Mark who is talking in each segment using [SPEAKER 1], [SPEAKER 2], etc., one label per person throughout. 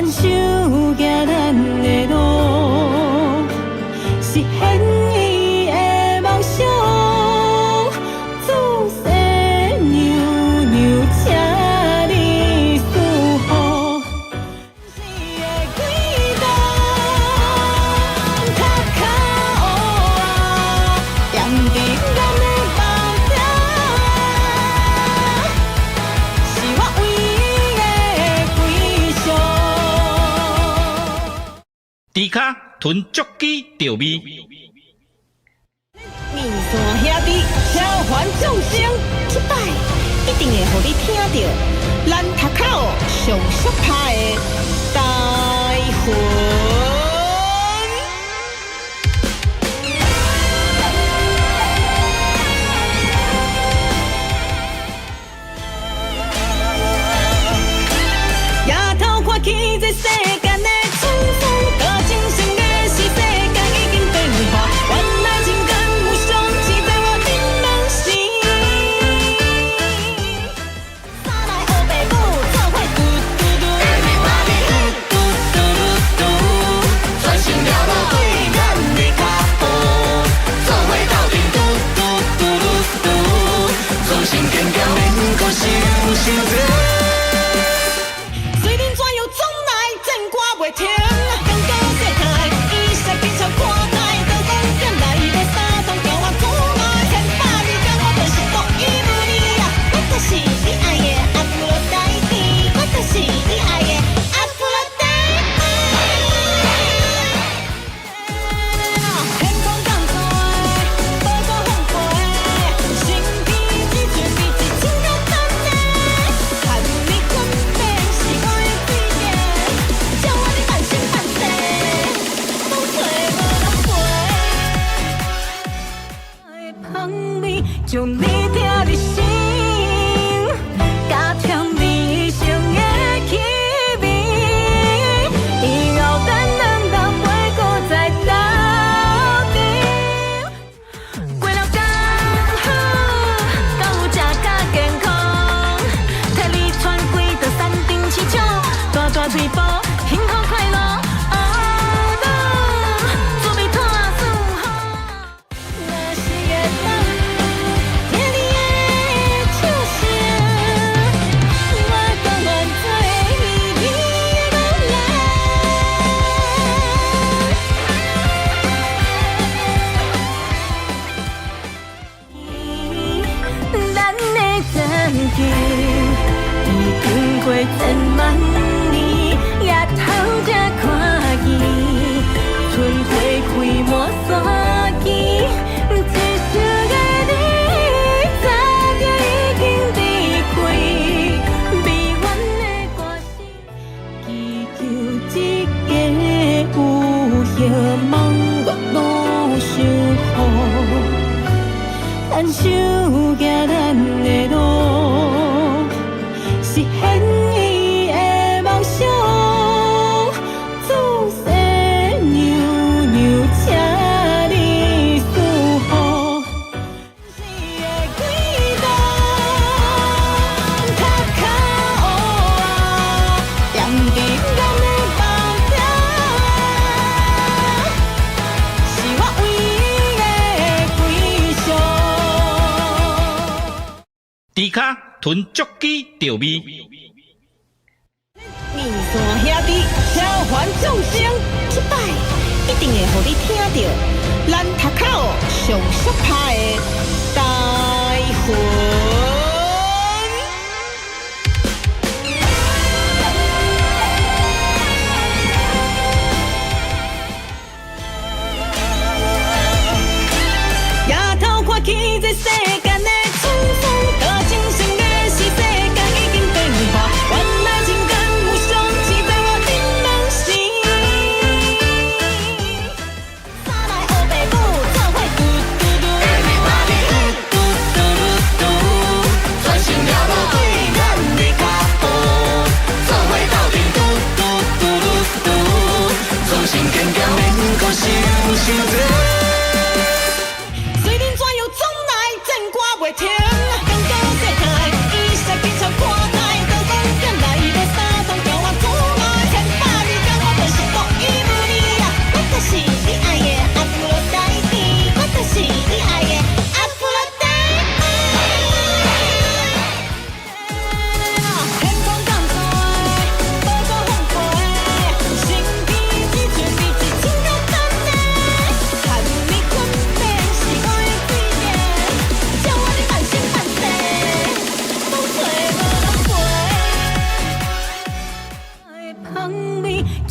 [SPEAKER 1] 牽手行咱的路，實現伊的夢想。祖先娘娘，請你賜福。是的軌道，較靠啊，踮佇咱的夢中，是我唯一的歸宿。
[SPEAKER 2] 豬跤吞足雞著味。
[SPEAKER 1] 麵線兄弟，超凡眾生，這擺一定會予你聽著，咱讀口上俗拍的台魂。抬頭看見這世間的春風，多情生的是世間已經變化，原來人間無常，只在我的夢時。三來烏白母，做伙嘟嘟嘟，嘟嘟嘟嘟，
[SPEAKER 3] 全心了路對咱的腳步，做伙鬥陣嘟嘟嘟嘟，重新堅強，免閣想傷濟。
[SPEAKER 1] 隨恁怎樣總來戰歌袂停。感覺世界伊說緊超看開，當講點來要三通叫我苦愛，千百里甲我就是獨一無二啊！我就是你愛的阿芙羅黛蒂，我就是你愛的阿芙羅黛蒂。天空降大，無可放過，身邊只剩你一種簡單的，和你分別是我的罪孽，照我你半生半世，講找無人陪。香味將你疼入心，加添你一生的氣味。以後咱兩人袂閣再鬥陣。過了剛好，敢有食較健康？替你傳幾道山頂市場，大大喙步，幸福快樂。哦，準備妥算好。若是會當聽你的笑聲，我甘願做你的憨人。咱的曾經已經過千萬年，日頭才看見春花開滿山墘，一生的你早就已經離開，美怨的歌聲，祈求這個有希望越愈想好。牽手行咱的路，實現伊的夢想。祖先娘娘，請你賜福。是的軌道，較靠啊，踮佇咱的夢中，是我唯一的歸宿。
[SPEAKER 2] 豬跤吞足雞著味。
[SPEAKER 1] 麵線兄弟，超凡眾生，這擺一定會予你聽著，咱讀口上俗拍的台魂。抬頭看見這世間的春風，多情生的是世間已經變化，原來人間無常，只在我的夢時。三來烏白母，做伙嘟嘟嘟，嘟嘟嘟嘟，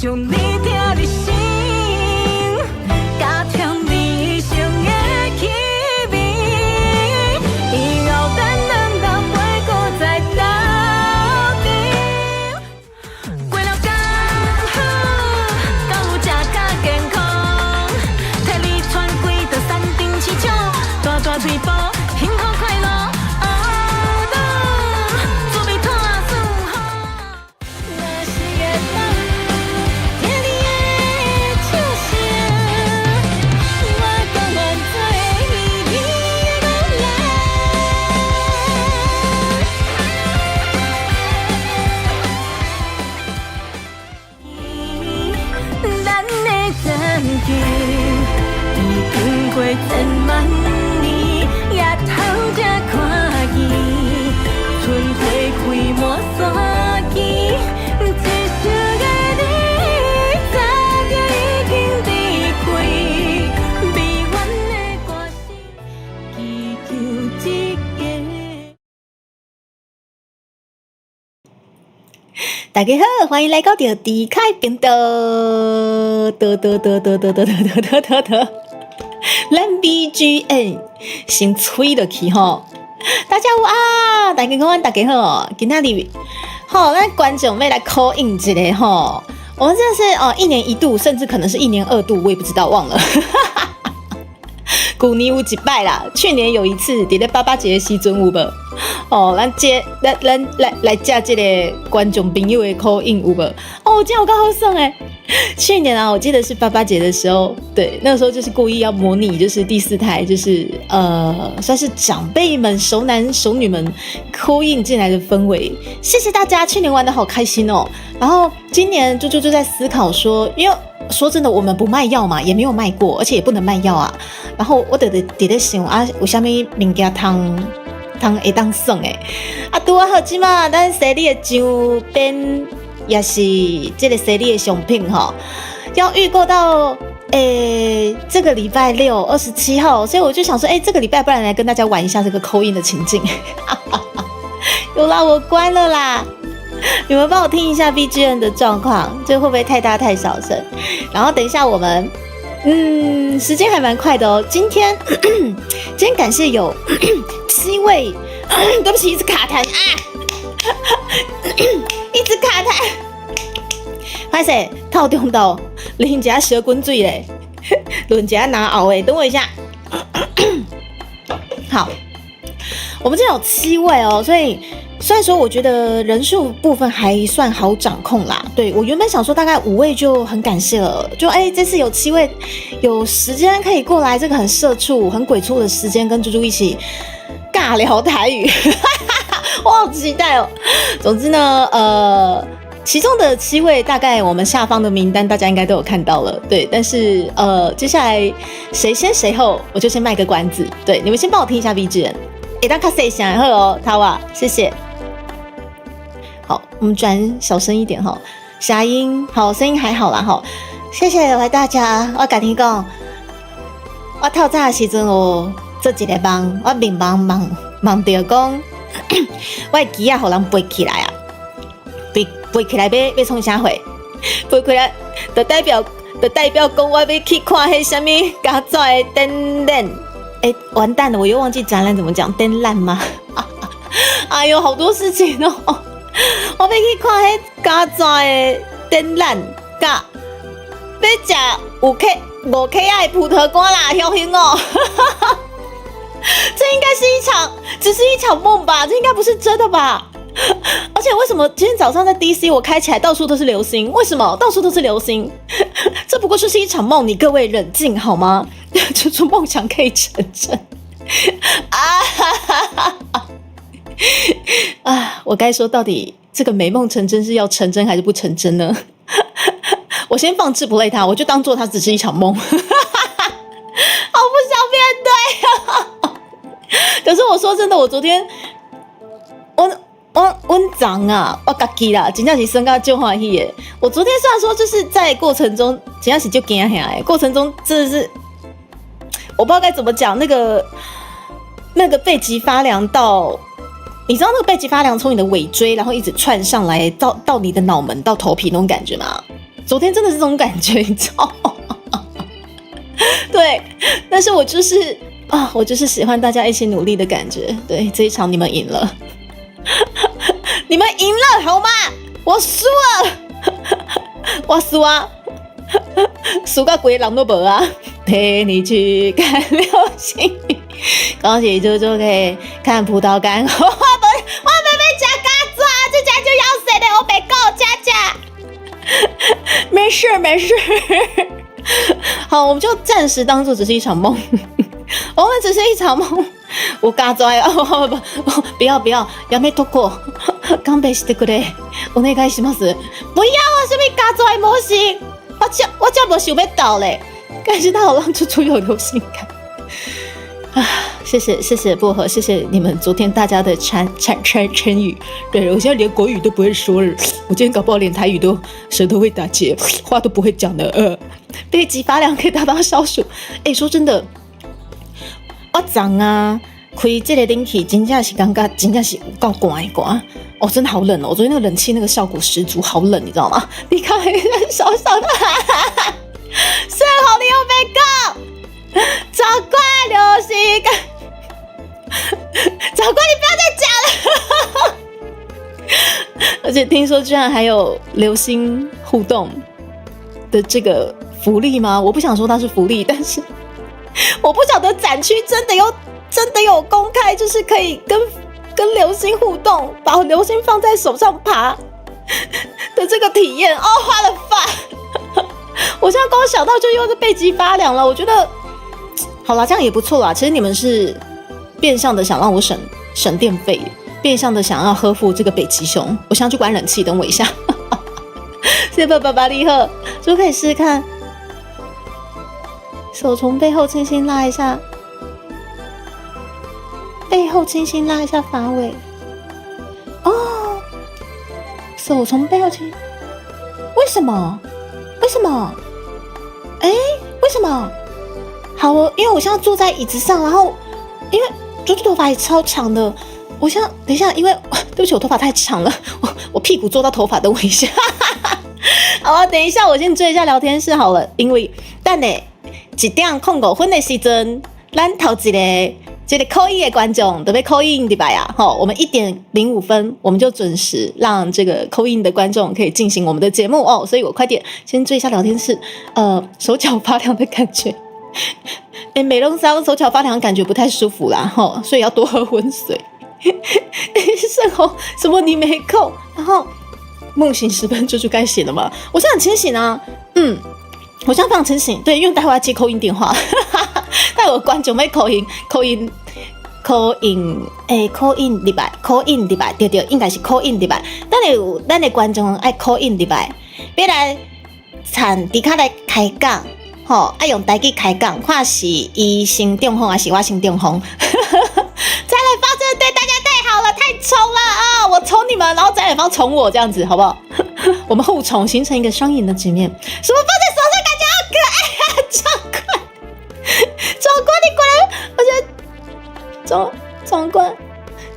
[SPEAKER 1] 将你疼入心，加添你一生的气味。以後咱兩人袂閣再鬥陣。過了剛好，敢有食較健康？替你傳幾道山頂市場，大大喙步，幸福快樂。哦，滋味妥算好。若是會當聽你的笑聲，我甘願做你的憨人。咱的曾經已經過千萬年，日頭才看見春花開滿山墘，一生的你早就已經離開，美怨的歌聲，祈求一個。
[SPEAKER 4] 大家好，歡迎來到著迪開頻道，得得得得得得得得得得，咱 BGM 先吹落去吼。大家午安，大家好，大家好，今仔日吼，咱觀眾欲來 call in 一下吼，我們這是哦一年一度，甚至可能是一年二度，我也不知道，忘了。舊年有一擺啦，去年有一次，佇咧爸爸節的時陣有無？哦，咱接咱咱來來接這個觀眾朋友的 call in 有無？哦，這樣有夠好耍欸！去年啊，我記得是爸爸節的時候，對，那個時候就是故意要模擬，就是第四台，就是算是長輩們、熟男熟女們 call in 進來的氛圍。謝謝大家，去年玩得好開心哦。然後今年豬豬就在思考說，因為說真的，我們不賣藥嘛，也沒有賣過，而且也不能賣藥啊。然後我就佇咧想啊，有啥物物件通通會當耍的？啊，拄仔好這馬咱西里的周邊也是這個西里的商品吼，要預購到這個禮拜六27號，所以我就想說，這個禮拜不然來跟大家玩一下這個 call in 的情境。有啦，我關了啦。你們幫我聽一下 BGM 的狀況，這會不會太大太小聲？然後等一下我們，時間還蠻快的哦。今天感謝有七位，對不起，一直卡痰啊，一直卡痰。歹勢，透中晝啉一下燒滾水咧，潤一下咽喉的，等我一下。好，我們這有七位哦，所以。雖然說我覺得人數部分還算好掌控啦，對，我原本想說大概5位就很感謝了，就這次有7位有時間可以過來，這個很社畜、很鬼畜的時間跟豬豬一起尬聊台語，我好期待哦。總之呢，其中的7位大概我們下方的名單大家應該都有看到了，對，但是接下來誰先誰後，我就先賣個關子，對，你們先幫我聽一下 BGM，會當較細聲好哦，頭啊，謝謝。好，我們轉小聲一點哈，霞音好，聲音還好啦哈，謝謝來大家。我共你講，我透早的時陣有做一個夢，我眠夢夢夢著講，我的機仔予人背起來啊，背背起來欲創啥貨？背起來就代表講我欲去看彼啥物家紙的展覽。完蛋了，我又忘記展覽怎麼講，展覽嗎？哎呦，好多事情哦。我欲去看彼家紙的展覽，佮欲食有客無客仔的葡萄乾啦，僥倖哦！這應該是一場，只是一場夢吧？這應該不是真的吧？而且為什麼今天早上在 DC 我開起來到處都是流星？為什麼到處都是流星？這不過就是一場夢，你各位冷靜好嗎？這做夢想可以成真啊！啊！我該說到底這個美夢成真是要成真還是不成真呢？我先放置不理它，我就當做它只是一場夢。好不想面對啊！可是我說真的，我昨天我昨啊，我家己啦，真正是耍甲足歡喜的。我昨天雖然說就是在過程中，真正是足驚嚇的，過程中真的是我不知道該怎麼講，那個背脊發涼到。你知道那個背脊發涼從你的尾椎，然後一直竄上來到你的腦門到頭皮那種感覺嗎？昨天真的是这种感觉，你知道吗？对，但是我就是啊，我就是喜欢大家一起努力的感觉。对，这一场你们赢了，你們贏了好嗎？我輸了，我輸啊，輸到規个人都無啊！陪你去看流星雨，恭喜豬豬可以看葡萄乾。我無，我欲欲食咖紙，這家就要死的，我別講佳佳。沒事沒事，好，我們就暫時當做只是一場夢，我們只是一場夢。我嘎拽哦不，不要不要，やめとこう，勘弁してくれ，お願いします。不要啊，啥物咖紙模型，我這無想欲鬥咧。感謝他好讓豬豬有流星感啊！謝謝謝謝薄荷，謝謝你們昨天大家的參參參參與。對，我現在連國語都不會說了，我今天搞不好連台語都舌頭會打結，話都不會講的。背脊發涼可以達到消暑。哎，說真的，我昨啊開這個冷氣，真正是感覺真正是有夠寒的寒。哦，真的好冷哦！我昨天那個冷氣那個效果十足，好冷，你知道嗎？你看，小小的。最好你又被告，長官流星感，長官你不要再講了。而且聽說居然還有流星互動的這個福利嗎？我不想說它是福利，但是我不曉得展區真的有公開，就是可以跟流星互動，把流星放在手上爬的這個體驗。哦，what the fuck。我現在光想到就又是背脊發涼了。我覺得好啦，這樣也不錯啦。其實你們是變相的想讓我省省電費，變相的想要呵護這個北極熊。我想去關冷氣，等我一下。謝謝爸爸你好，就可以試試看，手從背後輕輕拉一下，背後輕輕拉一下髮尾。哦，手從背後輕，為什麼？為什麼？哎，為什麼？好哦，因為我現在坐在椅子上，然後因為豬豬頭髮也超長的，我現在等一下，因為對不起，我頭髮太長了，我屁股坐到頭髮，等我一下。好啊，等一下，我先追一下聊天室好了，因為等下1點05分的時陣，咱頭一个這个 call in 的觀眾就欲 call in 入來啊！吼，我們1點05分，我們就準時讓這個 call in 的觀眾可以進行我們的節目哦。所以我快點先追一下聊天室，手腳發涼的感覺，哎，美容桑手腳發涼感覺不太舒服啦，吼，所以要多喝溫水。勝紅什麼你沒空？然後夢醒時分，豬豬該醒了嗎？我現在很清醒啊，嗯，我現在非常清醒，對，因為待會要接 call in 電話。待會觀眾欲 call in call in call in，欸，call in 入來，call in 入來，對對，應該是 call in 入來。等下有咱的觀眾愛 call in 入來，欲來趁豬跤來開講，吼，愛用台語開講，看是伊先中風還是我先中風。再來發真的對大家太好了，太寵了啊！我寵你們，然後翟遠方寵我，這樣子好不好？我們互寵，形成一個雙贏的局面。什麼放在手上感覺好可愛啊！長官，長官，你過來，我覺得長官，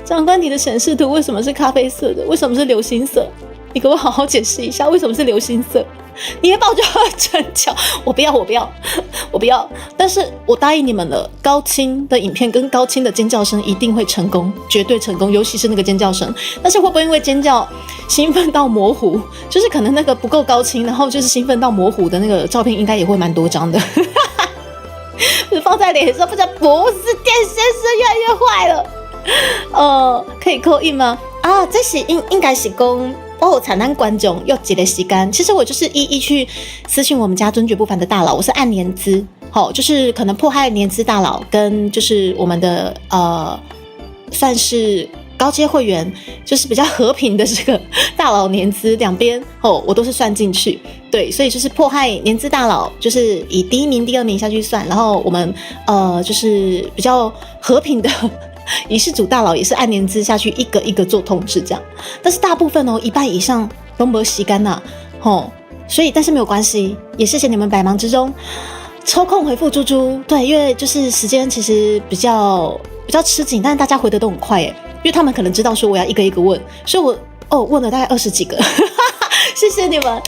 [SPEAKER 4] 長官，你的顯示圖為什麼是咖啡色的？為什麼是流星色？你給我好好解釋一下，為什麼是流星色？你也抱着成交，我不要，我不要，我不要。但是我答應你們了，高清的影片跟高清的尖叫聲一定會成功，絕對成功，尤其是那個尖叫聲。但是會不會因為尖叫興奮到模糊？就是可能那個不夠高清，然後就是興奮到模糊的那個照片，應該也會蠻多張的。放在臉上，不知道不是電線是越來越壞了。可以 call in 嗎？啊，這是應該是講。哦，慘咱觀眾約一个時間，其實我就是一一去私訊我們家尊爵不凡的大佬，我是按年資，好，就是可能迫害年資大佬跟就是我們的算是高階會員，就是比較和平的這個大佬年資兩邊哦，我都是算進去，對，所以就是迫害年資大佬，就是以第一名、第二名下去算，然後我們就是比較和平的。儀式組大佬也是按年資下去一個一個做通知這樣，但是大部分哦一半以上攏無時間吶，吼，所以但是沒有關係，也謝謝你們百忙之中抽空回復豬豬，對，因為就是時間其實比較吃緊，但是大家回的都很快耶，因為他們可能知道說我要一個一個問，所以我哦問了大概20幾個，谢谢你们。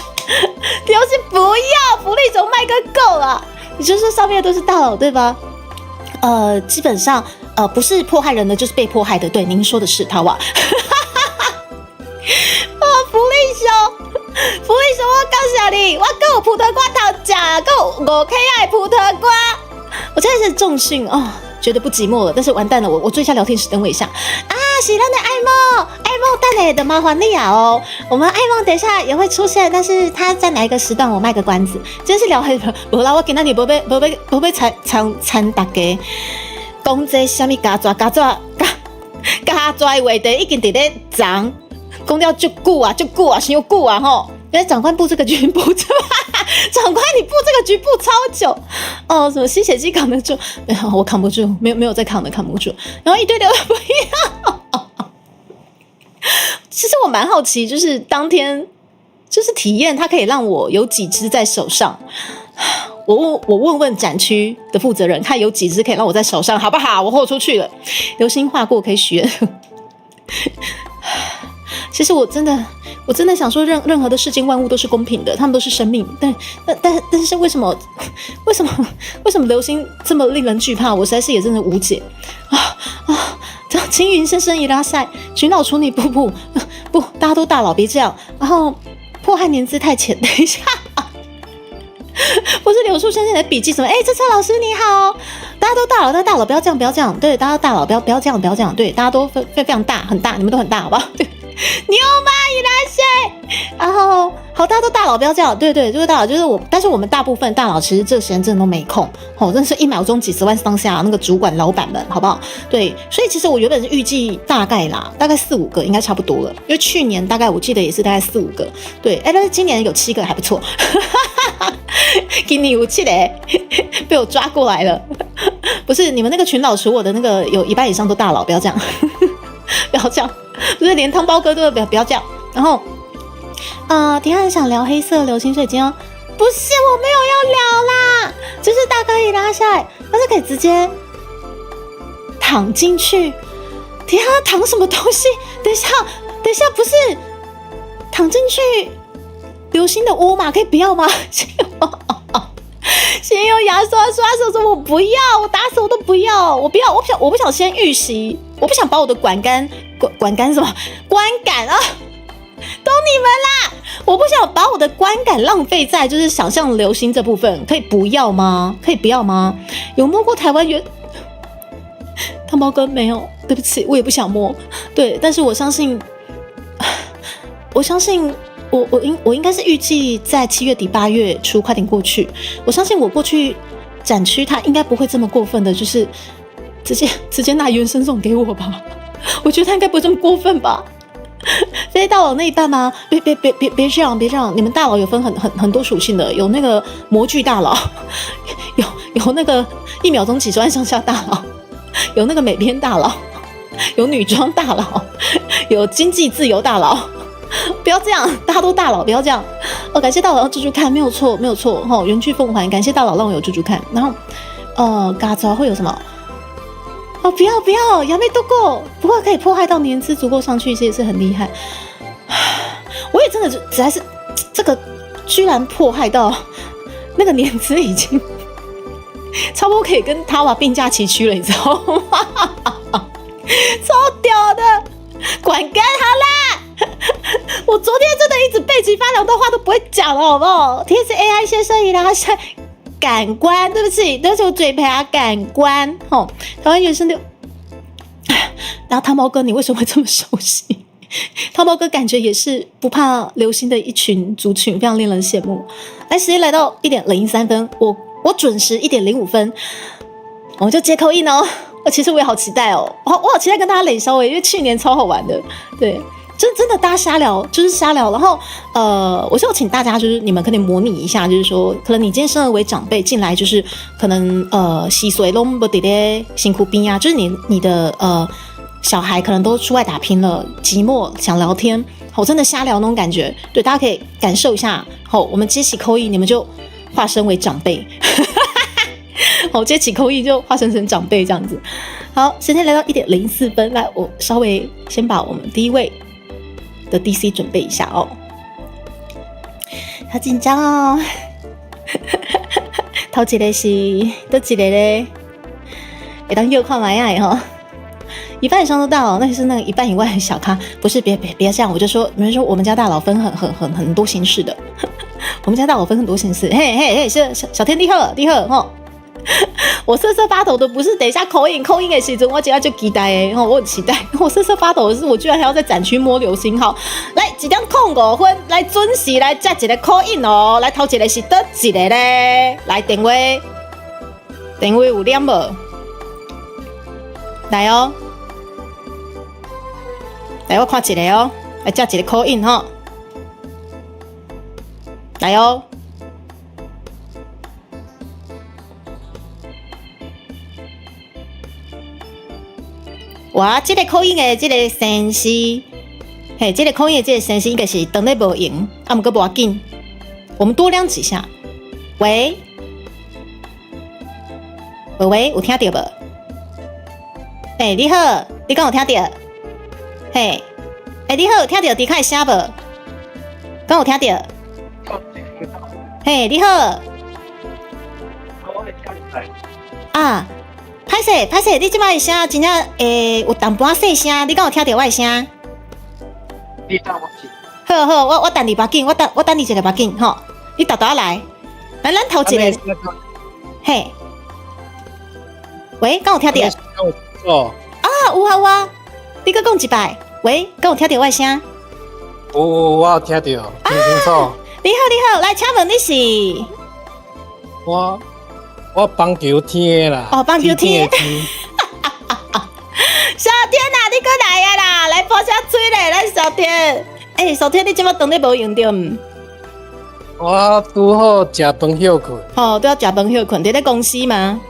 [SPEAKER 4] 流星不要，福利熊麦哥够了。你就说上面都是大佬对吧？基本上不是迫害人的，就是被迫害的。对，您说的是，他哇。啊，福利熊，福利熊，我感謝你，我閣有葡萄乾通食，閣有5 K 的葡萄乾。我真的是重訓啊，覺得不寂寞了。但是完蛋了，我追一下聊天室，等我一下啊！是咱的愛夢，愛夢等下的麻煩你啊哦。我們愛夢等一下也會出現，但是他在哪一個時段，我賣個關子。真是聊黑，無啦，我今仔日無欲無欲無欲參參參大家講這啥物加抓加抓加加抓的話題已經佇咧長，講了足久啊，足久啊，傷久啊吼！因為長官布這個局布長官你布這個局布超久哦，什麼吸血機扛得住？沒有，我扛不住，沒有沒有在扛的，扛不住。然後一堆的不要。其實我蠻好奇，就是當天就是體驗，它可以讓我有幾隻在手上。我問問展區的負責人，看有幾隻可以讓我在手上，好不好？我豁出去了。流星劃過可以許願。其實我真的，我真的想說任何的世間萬物都是公平的，他們都是生命。但是為什麼，為什麼，為什麼流星這麼令人懼怕？我實在是也真的無解啊啊！青雲先生伊拉賽，群老處女不不不，大家都大佬別這樣。然後迫害年資太淺，等一下，不是柳樹先生的筆記什麼？哎，車車老師你好，大家都大佬，大家大佬不要這樣，不要這樣，對，大家大佬不要這樣，不要這樣，對，大家都非常大，很大，你們都很大，好不好？對。牛媽伊拉塞，然後好，大家都大佬，不要這樣，對對，就是大佬，就是我，但是我們大部分大佬其實這時間真的都沒空，哦，真的是一秒鐘幾十萬上下，那個主管老闆們，好不好？對，所以其實我原本是預計大概啦，大概四五個應該差不多了，因為去年大概我記得也是大概四五個，對，哎，但是今年有七個還不錯，今年有七個被我抓過來了，不是你們那個群老除我的那個有一半以上都大佬，不要這樣，不要這樣。不是連湯包哥都不要這樣，然後，啊，迪安想聊黑色流星水晶哦，不是我沒有要聊啦，就是大哥一拉下來，但是可以直接躺進去。天啊，躺什麼東西？等一下，等一下，不是躺進去流星的窩嗎？可以不要嗎？先用牙刷刷手，說我不要，我打死我都不要，我不要，我不想，我不想先預習，我不想把我的管干管管干什麼觀感啊，都你們啦！我不想把我的觀感浪費在就是想象流星這部分，可以不要嗎？可以不要嗎？有摸過台灣原湯包哥沒有？對不起，我也不想摸。對，但是我相信，我相信。我應該是預計在7月底8月初快點過去。我相信我過去展區，他應該不會這麼過分的，就是直接拿原生種給我吧？我覺得他應該不會這麼過分吧？非大佬那一半嗎？別別別別別這樣，別這樣！你們大佬有分很多屬性的，有那個模具大佬，有那個一秒鐘幾十萬上下大佬，有那個美編大佬，有女裝大佬，有經濟自由大佬。不要這樣，大家都大佬，不要這樣。哦，感謝大佬讓豬豬看，沒有錯，沒有錯。吼，原劇奉還，感謝大佬讓我有豬豬看。然後，嘎子會有什麼？哦，不要不要，亞美多夠，不過可以破壞到年資足夠上去，這也是很厲害。我也真的實在是這個，居然破壞到那個年資已經差不多可以跟塔瓦並駕齊驅了，你知道嗎？超屌的，管幹好啦！我昨天真的一直背脊發涼，的話都不會講了，好不好？天是 AI 先生伊拉塞感官，對不起，對不起，我嘴瓢感官。吼，台灣原生的，然後湯包哥，你為什麼會這麼熟悉？湯包哥感覺也是不怕流星的一群族群，非常令人羨慕。來，時間來到1點03分，我準時1點05分，我們就接 call in 哦。我其實我也好期待哦，我好期待跟大家壘燒欸，因為去年超好玩的，對。真的，大家瞎聊就是瞎聊，然後我是要請大家，就是你們可以模擬一下，就是說，可能你今天生而為長輩進來，就是可能細細攏無佇咧身軀邊啊，就是你的小孩可能都出外打拼了，寂寞想聊天，我真的瞎聊那種感覺，對，大家可以感受一下。好，我們接起 call in，你們就化身為長輩，好，接起 call in 就化身成長輩這樣子。好，時間來到1點04分，來，我稍微先把我們第一位的 DC 準備一下哦。好緊張哦！頭一个是佗一个咧？會當又看覓仔吼，一半以上都到，那是那個一半以外的小咖，不是，別別別這樣，我就說，你們說我們家大佬分很很很很多形式的，我們家大佬分很多形式，嘿嘿嘿，小小小天你好，你好吼。我瑟瑟發抖的不是等一下 call in call in 的時陣，我真正就期待的吼，我很期待。我瑟瑟發抖的是，我居然還要在展區摸流星號。來，1點05分，來準時來接一个 call in 哦。來頭一个是佗一个咧？來電話，電話有念無？來哦，來我看一个哦，來接一个 call in 吼，來哦。哇，這個 call in 的這个先生，嘿，這個 call in 的這个先生應該是當咧無閒，啊，毋過無要緊，我們多亮幾下。喂，喂喂，有聽著無？欸，你好，你敢有聽著？嘿，欸，你好，有聽著豬跤的聲無？敢有聽著？嘿，你好。啊。歹勢，歹勢，你這擺的聲真正會有淡薄仔細聲，你敢有聽著我的聲？
[SPEAKER 5] 你等我一下。
[SPEAKER 4] 好好，我等你無要緊，我等你一下無要緊吼，你沓沓仔來，來咱頭一个。嘿，喂，敢有聽著？
[SPEAKER 5] 哦。
[SPEAKER 4] 啊，有啊有啊，你閣講一擺。喂，敢有聽著我的聲？
[SPEAKER 5] 有，我有聽著，聽清楚。
[SPEAKER 4] 你好，你好，來，請問你是？
[SPEAKER 5] 我棒球天的啦。
[SPEAKER 4] 哦，棒球天。小天啊，你閣來啊啦！來潑下水咧，來小天。欸，小天，你這擺當咧無閒著毋？
[SPEAKER 5] 我拄好食飯歇睏。
[SPEAKER 4] 哦，拄好食飯歇睏，佇咧公司嗎？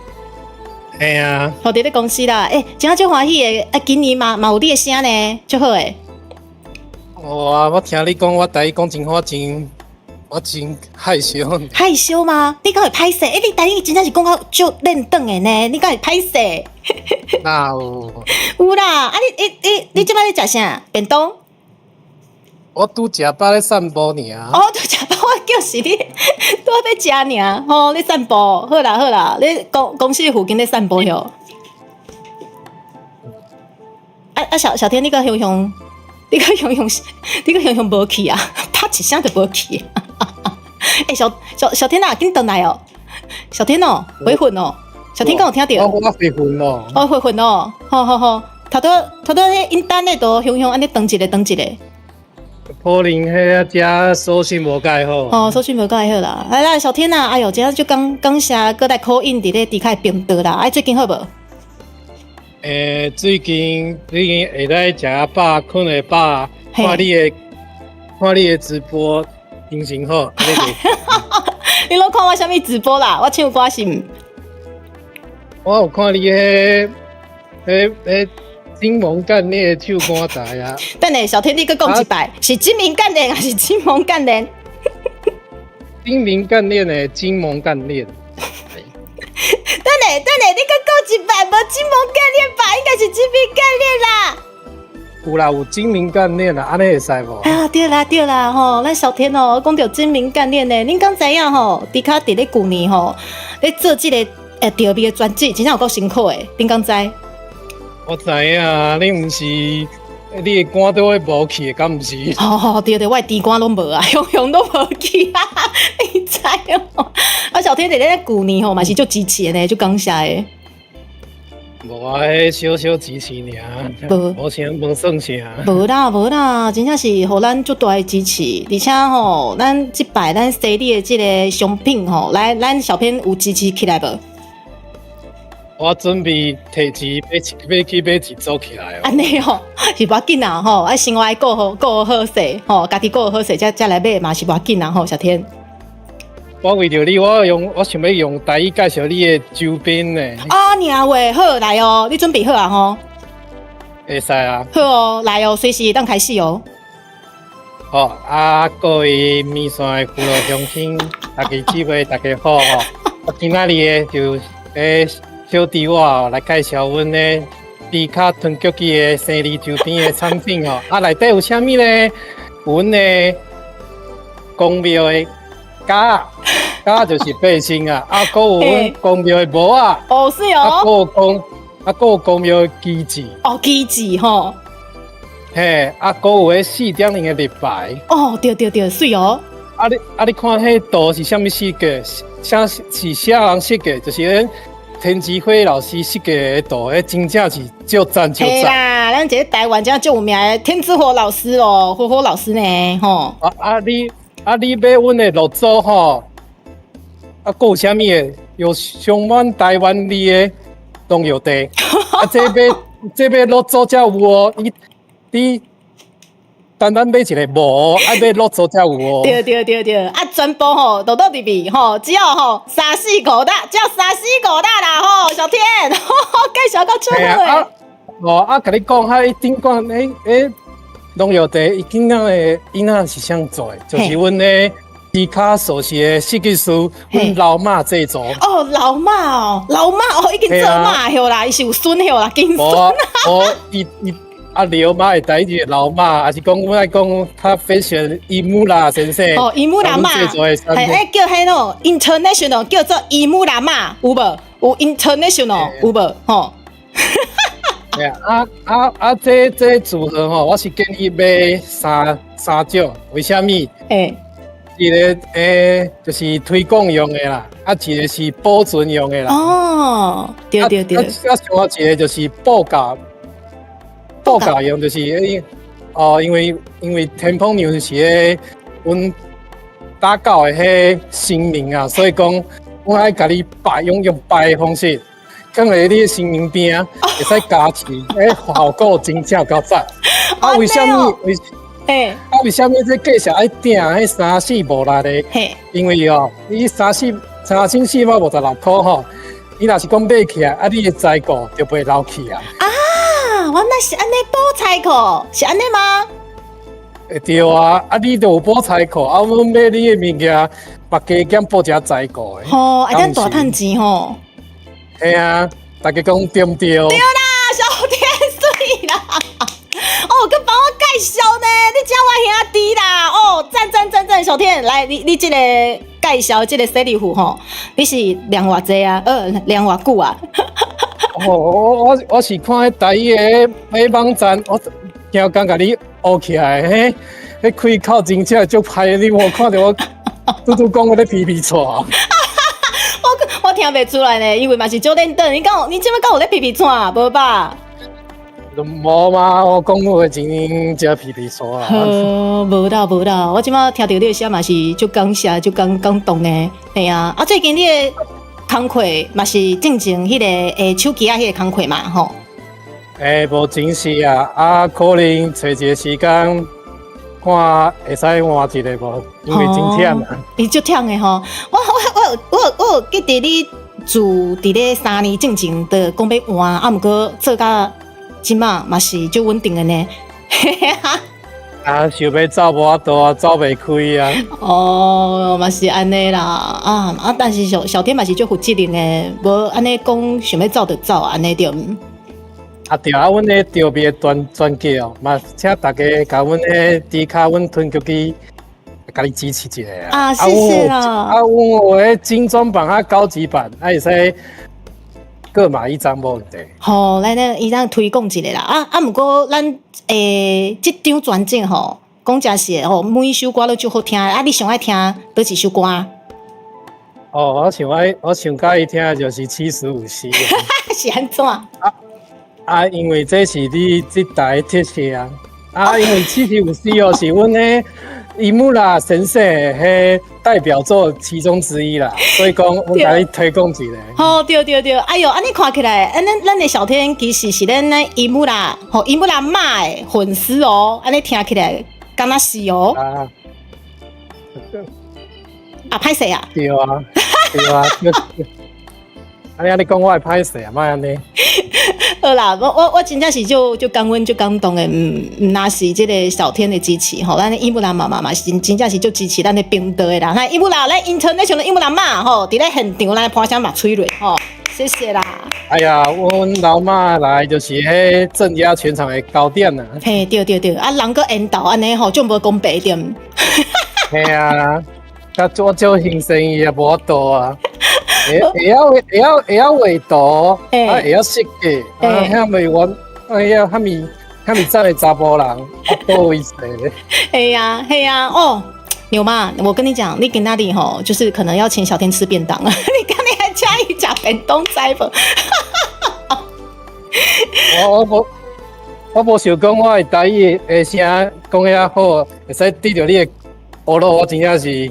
[SPEAKER 5] 嘿啊。
[SPEAKER 4] 哦，佇咧公司啦。欸，真正足歡喜的，啊，今年嘛有你的聲呢，足好的。
[SPEAKER 5] 哇，我聽你講，我台語講真好，真。我真害羞。
[SPEAKER 4] 害羞嗎？你敢會歹勢？欸，你台語真正是講到足輪轉的呢，你敢會歹勢？
[SPEAKER 5] 哪有？
[SPEAKER 4] 有啦！啊你，你你你這擺咧食啥？便當？
[SPEAKER 5] 我拄食飽咧散步爾。
[SPEAKER 4] 哦，拄食飽，我叫是你拄仔欲食爾吼，你散步，好啦好啦，你公司附近咧散步喲。啊啊，小小天，你閣雄雄，你閣雄雄，你閣雄雄無去啊？啪一聲就無去。欸，小小小天啊，緊轉來哦！小天哦，回魂哦！小天敢有聽著？
[SPEAKER 5] 我回魂哦！
[SPEAKER 4] 哦，回魂哦！好好好，頭拄頭拄彼音單咧都雄雄按呢斷一个斷一个。
[SPEAKER 5] 可能彼遮收訊無蓋好。
[SPEAKER 4] 哦，收訊無蓋好啦！來啦，小天啊，哎喲，真正足感感謝閣來 call in 佇咧豬跤的頻道啦！哎，最近好無？
[SPEAKER 5] 欸，最近最近下晝食飽，睏會飽，看你的直播。精神好，
[SPEAKER 4] 你攏看我啥物直播啦？我唱歌是毋？
[SPEAKER 5] 我有看你彼、彼、彼金門幹練的唱歌台啊。
[SPEAKER 4] 等下，小天，你閣講一擺，是金明幹練還是金門幹練？
[SPEAKER 5] 金明幹練的金門幹練。
[SPEAKER 4] 等下，等下，你閣講一擺，無金門幹練吧？應該是金明幹練啦。
[SPEAKER 5] 有啦，有精明幹練啦，按呢會使無？
[SPEAKER 4] 啊，對啦對啦吼，咱小天哦，講著精明幹練呢，恁敢知影吼？豬跤佇咧舊年吼，咧做這个著味的專輯，真正有夠辛苦的，恁敢知？
[SPEAKER 5] 我知影，你毋是你的肝都會無去的，敢毋是？
[SPEAKER 4] 哦，對對，我的豬肝攏無啊，雄雄攏無去啊，你知哦？啊，小天佇咧舊年吼嘛是足支持的呢，足感謝的。
[SPEAKER 5] 無啊，彼小小支持爾，無啥，無算啥。
[SPEAKER 4] 無啦無啦，真正是予咱足大的支持，而且吼，咱這擺咱西里的這个商品吼，來咱小編有支持起來無？
[SPEAKER 5] 我準備提錢買去買一組起來哦。
[SPEAKER 4] 按呢吼，是無要緊啦吼，啊生活愛顧好顧好勢吼，家己顧好勢，才來買嘛是無要緊啦吼，小天。
[SPEAKER 5] 我為著你，我想欲用台語介紹你的周邊呢。
[SPEAKER 4] 啊，爾話好來哦，你準備好啊吼？
[SPEAKER 5] 會使啊。
[SPEAKER 4] 好哦，來哦，隨時會當開始哦。
[SPEAKER 5] 好啊，各位麵線的父老鄉親，大家姊妹大家好吼。我今仔日的就小弟我來介紹阮的豬跤吞腳機的生理周邊的產品吼。啊，內底有啥物呢？有阮的公廟的甲甲就是背心啊，啊，閣有阮公廟的帽仔。
[SPEAKER 4] 哦，是
[SPEAKER 5] 啊，
[SPEAKER 4] 哦。
[SPEAKER 5] 閣有公啊，閣有公廟的旗幟。
[SPEAKER 4] 哦，旗幟吼。
[SPEAKER 5] 嘿，啊，閣有彼4.0的立牌。
[SPEAKER 4] 哦，對對對，媠哦。
[SPEAKER 5] 啊你看彼圖是啥物設計？啥是啥人設計？就是彼田志輝老師設計的圖，彼真正是足讚足
[SPEAKER 4] 嘿
[SPEAKER 5] 讚。
[SPEAKER 4] 啦，咱這個台灣真足有名的天之火老師哦，火火老師呢，吼。
[SPEAKER 5] 啊你買阮的樂組吼，啊，閣有啥物的？有充滿台灣味的農藥地。啊，這買樂組才有哦，你單單買一個無，啊買樂組才有哦。
[SPEAKER 4] 對對對對，啊，全部吼都倒入去吼，只要吼三四五啦，只要三四五啦啦吼，小天，介紹到足好的。
[SPEAKER 5] 哦啊，共你講，彼頂管彼農藥地，伊囡仔的囡仔是啥做的？就是阮的豬跤壽司的設計師，阮老媽製作。
[SPEAKER 4] 哦，老媽哦，老媽哦，已經做媽了啦，伊是有孫了啦，金孫。
[SPEAKER 5] 無，伊伊。啊，老媽的代誌老媽，還是講阮愛講較 fashion 伊姆拉先生。
[SPEAKER 4] 哦，伊姆拉媽，係欸叫彼喏 international 叫做伊姆拉媽，有無？有 international 有無？吼。
[SPEAKER 5] 啊啊啊！這組合吼，我是建議買三種，為啥物？一個就是推廣用的啦，啊，一個是保存用的啦。
[SPEAKER 4] 哦，對對對。
[SPEAKER 5] 啊，另外一個就是報價。報價用就是哦，因為天蓬娘是彼阮打狗的彼神明啊，所以講阮愛共你拜，用拜的方式，囥佇你的神明邊，會使加持，效果真正夠讚。啊，為啥物？啊，為啥物這介紹愛訂彼三四五六的？因為哦，你3456塊吼，你若是講買起來，啊，你的財庫就袂流去啊。
[SPEAKER 4] 啊，原來是按呢補財庫，是按呢嗎？
[SPEAKER 5] 欸對啊，啊你就有補財庫，啊阮買你的物件，嘛加減補一下財庫的。
[SPEAKER 4] 吼，會當大趁錢吼。
[SPEAKER 5] 嘿啊，大家講對毋對？
[SPEAKER 4] 對啦，小天媠啦。哦，閣幫我介紹呢，你這我兄弟啦。哦，讚讚讚讚，小天，來，你這個介紹這個洗禮服吼，你是念偌濟啊？念偌久啊？
[SPEAKER 5] 哦，我是看彼台語的彼網站，我聽講共你學起來，彼開口真正足歹，你無看著我拄拄講我咧皮皮剉。
[SPEAKER 4] 我聽袂出來呢，因為嘛是足認真。你講你這擺敢有咧皮皮剉？無吧？
[SPEAKER 5] 無嘛，我講話真正皮皮剉啊。
[SPEAKER 4] 好，無啦無啦，我這擺聽著你的聲嘛是足感謝、足感動的。嘿啊，啊最近你的工課嘛是進前彼個手機仔彼個工課嘛吼。
[SPEAKER 5] 欸，無真是啊，啊可能揣一個時間看會使換一個無，因為真忝啊。
[SPEAKER 4] 伊足忝的吼，我有記得你自佇咧3年進前就講欲換，啊毋過做甲這馬嘛是足穩定的呢。
[SPEAKER 5] 啊，想欲走無法度啊，走袂開啊。
[SPEAKER 4] 哦，嘛是按呢啦，啊啊，但是小小天嘛是足負責任的，無按呢講想欲走就走，按呢對毋？
[SPEAKER 5] 啊對啊，阮咧著味的專輯哦，嘛請大家共阮咧豬跤阮吞腳機，共你支持一下
[SPEAKER 4] 啊！啊，謝謝啦。
[SPEAKER 5] 啊，阮有彼精裝版啊高級版，啊會使各買一張無問題。
[SPEAKER 4] 好，來咱伊咱推廣一下啦。啊啊，毋過咱這張專輯吼，講誠實的吼，每一首歌攏足好聽。啊，你上愛聽佗一首歌？
[SPEAKER 5] 哦，我上佮意聽的就是75C。
[SPEAKER 4] 是按怎？
[SPEAKER 5] 啊啊，因為這是你這台特色啊！啊，因為75C 哦，是阮的伊姆拉先生彼代表作其中之一啦，所以講阮共你推廣一下。
[SPEAKER 4] 好，對對對，哎喲，按呢看起來，咱的小天其實是咱的伊姆拉吼，伊姆拉媽的粉絲哦，按呢聽起來敢若是哦。
[SPEAKER 5] 啊，
[SPEAKER 4] 啊，歹勢啊！
[SPEAKER 5] 對啊，對啊。啊！你講我會歹勢啊，莫按呢。
[SPEAKER 4] 好啦，我真正是足感恩、足感動的，毋若是這個小天的支持吼，咱的伊姆拉媽媽嘛是真正是足支持咱的頻道的啦。那伊姆拉，咱 international 伊姆拉媽吼，佇咧現場咱拍聲嘛催淚吼，謝謝啦。
[SPEAKER 5] 哎呀，阮老媽來就是彼鎮壓全場的高點啊。
[SPEAKER 4] 嘿，對對對，啊人閣緣投按呢吼，就無講白對。
[SPEAKER 5] 嘿啊。佮做做行生意也無法度啊。會曉畫圖，啊會曉設計，啊遐未完，啊遐遐物遐物讚的查埔人，啊佗位踅咧？
[SPEAKER 4] 嘿呀嘿呀哦，牛媽，我跟你講，你今仔日吼，就是可能要請小天吃便當啊！你剛才還請伊食便當，知無？
[SPEAKER 5] 我無想講我的台語的聲講遐好，會使得著你的呵咾，我真正是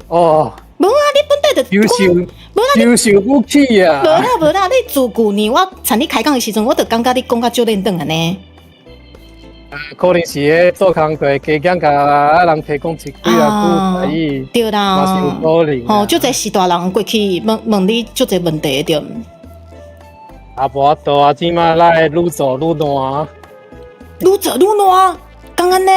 [SPEAKER 5] 哦。
[SPEAKER 4] 無啊，你本來就
[SPEAKER 5] 優秀，優秀不起啊！
[SPEAKER 4] 無啦無啦，你自舊年我趁你開講的時陣，我就感覺你講甲足輪轉按呢。
[SPEAKER 5] 可能是咧做工課加減共人提供一幾仔句台語，
[SPEAKER 4] 對啦，
[SPEAKER 5] 嘛是有可能。
[SPEAKER 4] 吼，足濟序大人過去問問你足濟問題對。
[SPEAKER 5] 啊，無法度啊，這馬咱會愈做愈爛。
[SPEAKER 4] 愈做愈爛，敢按呢？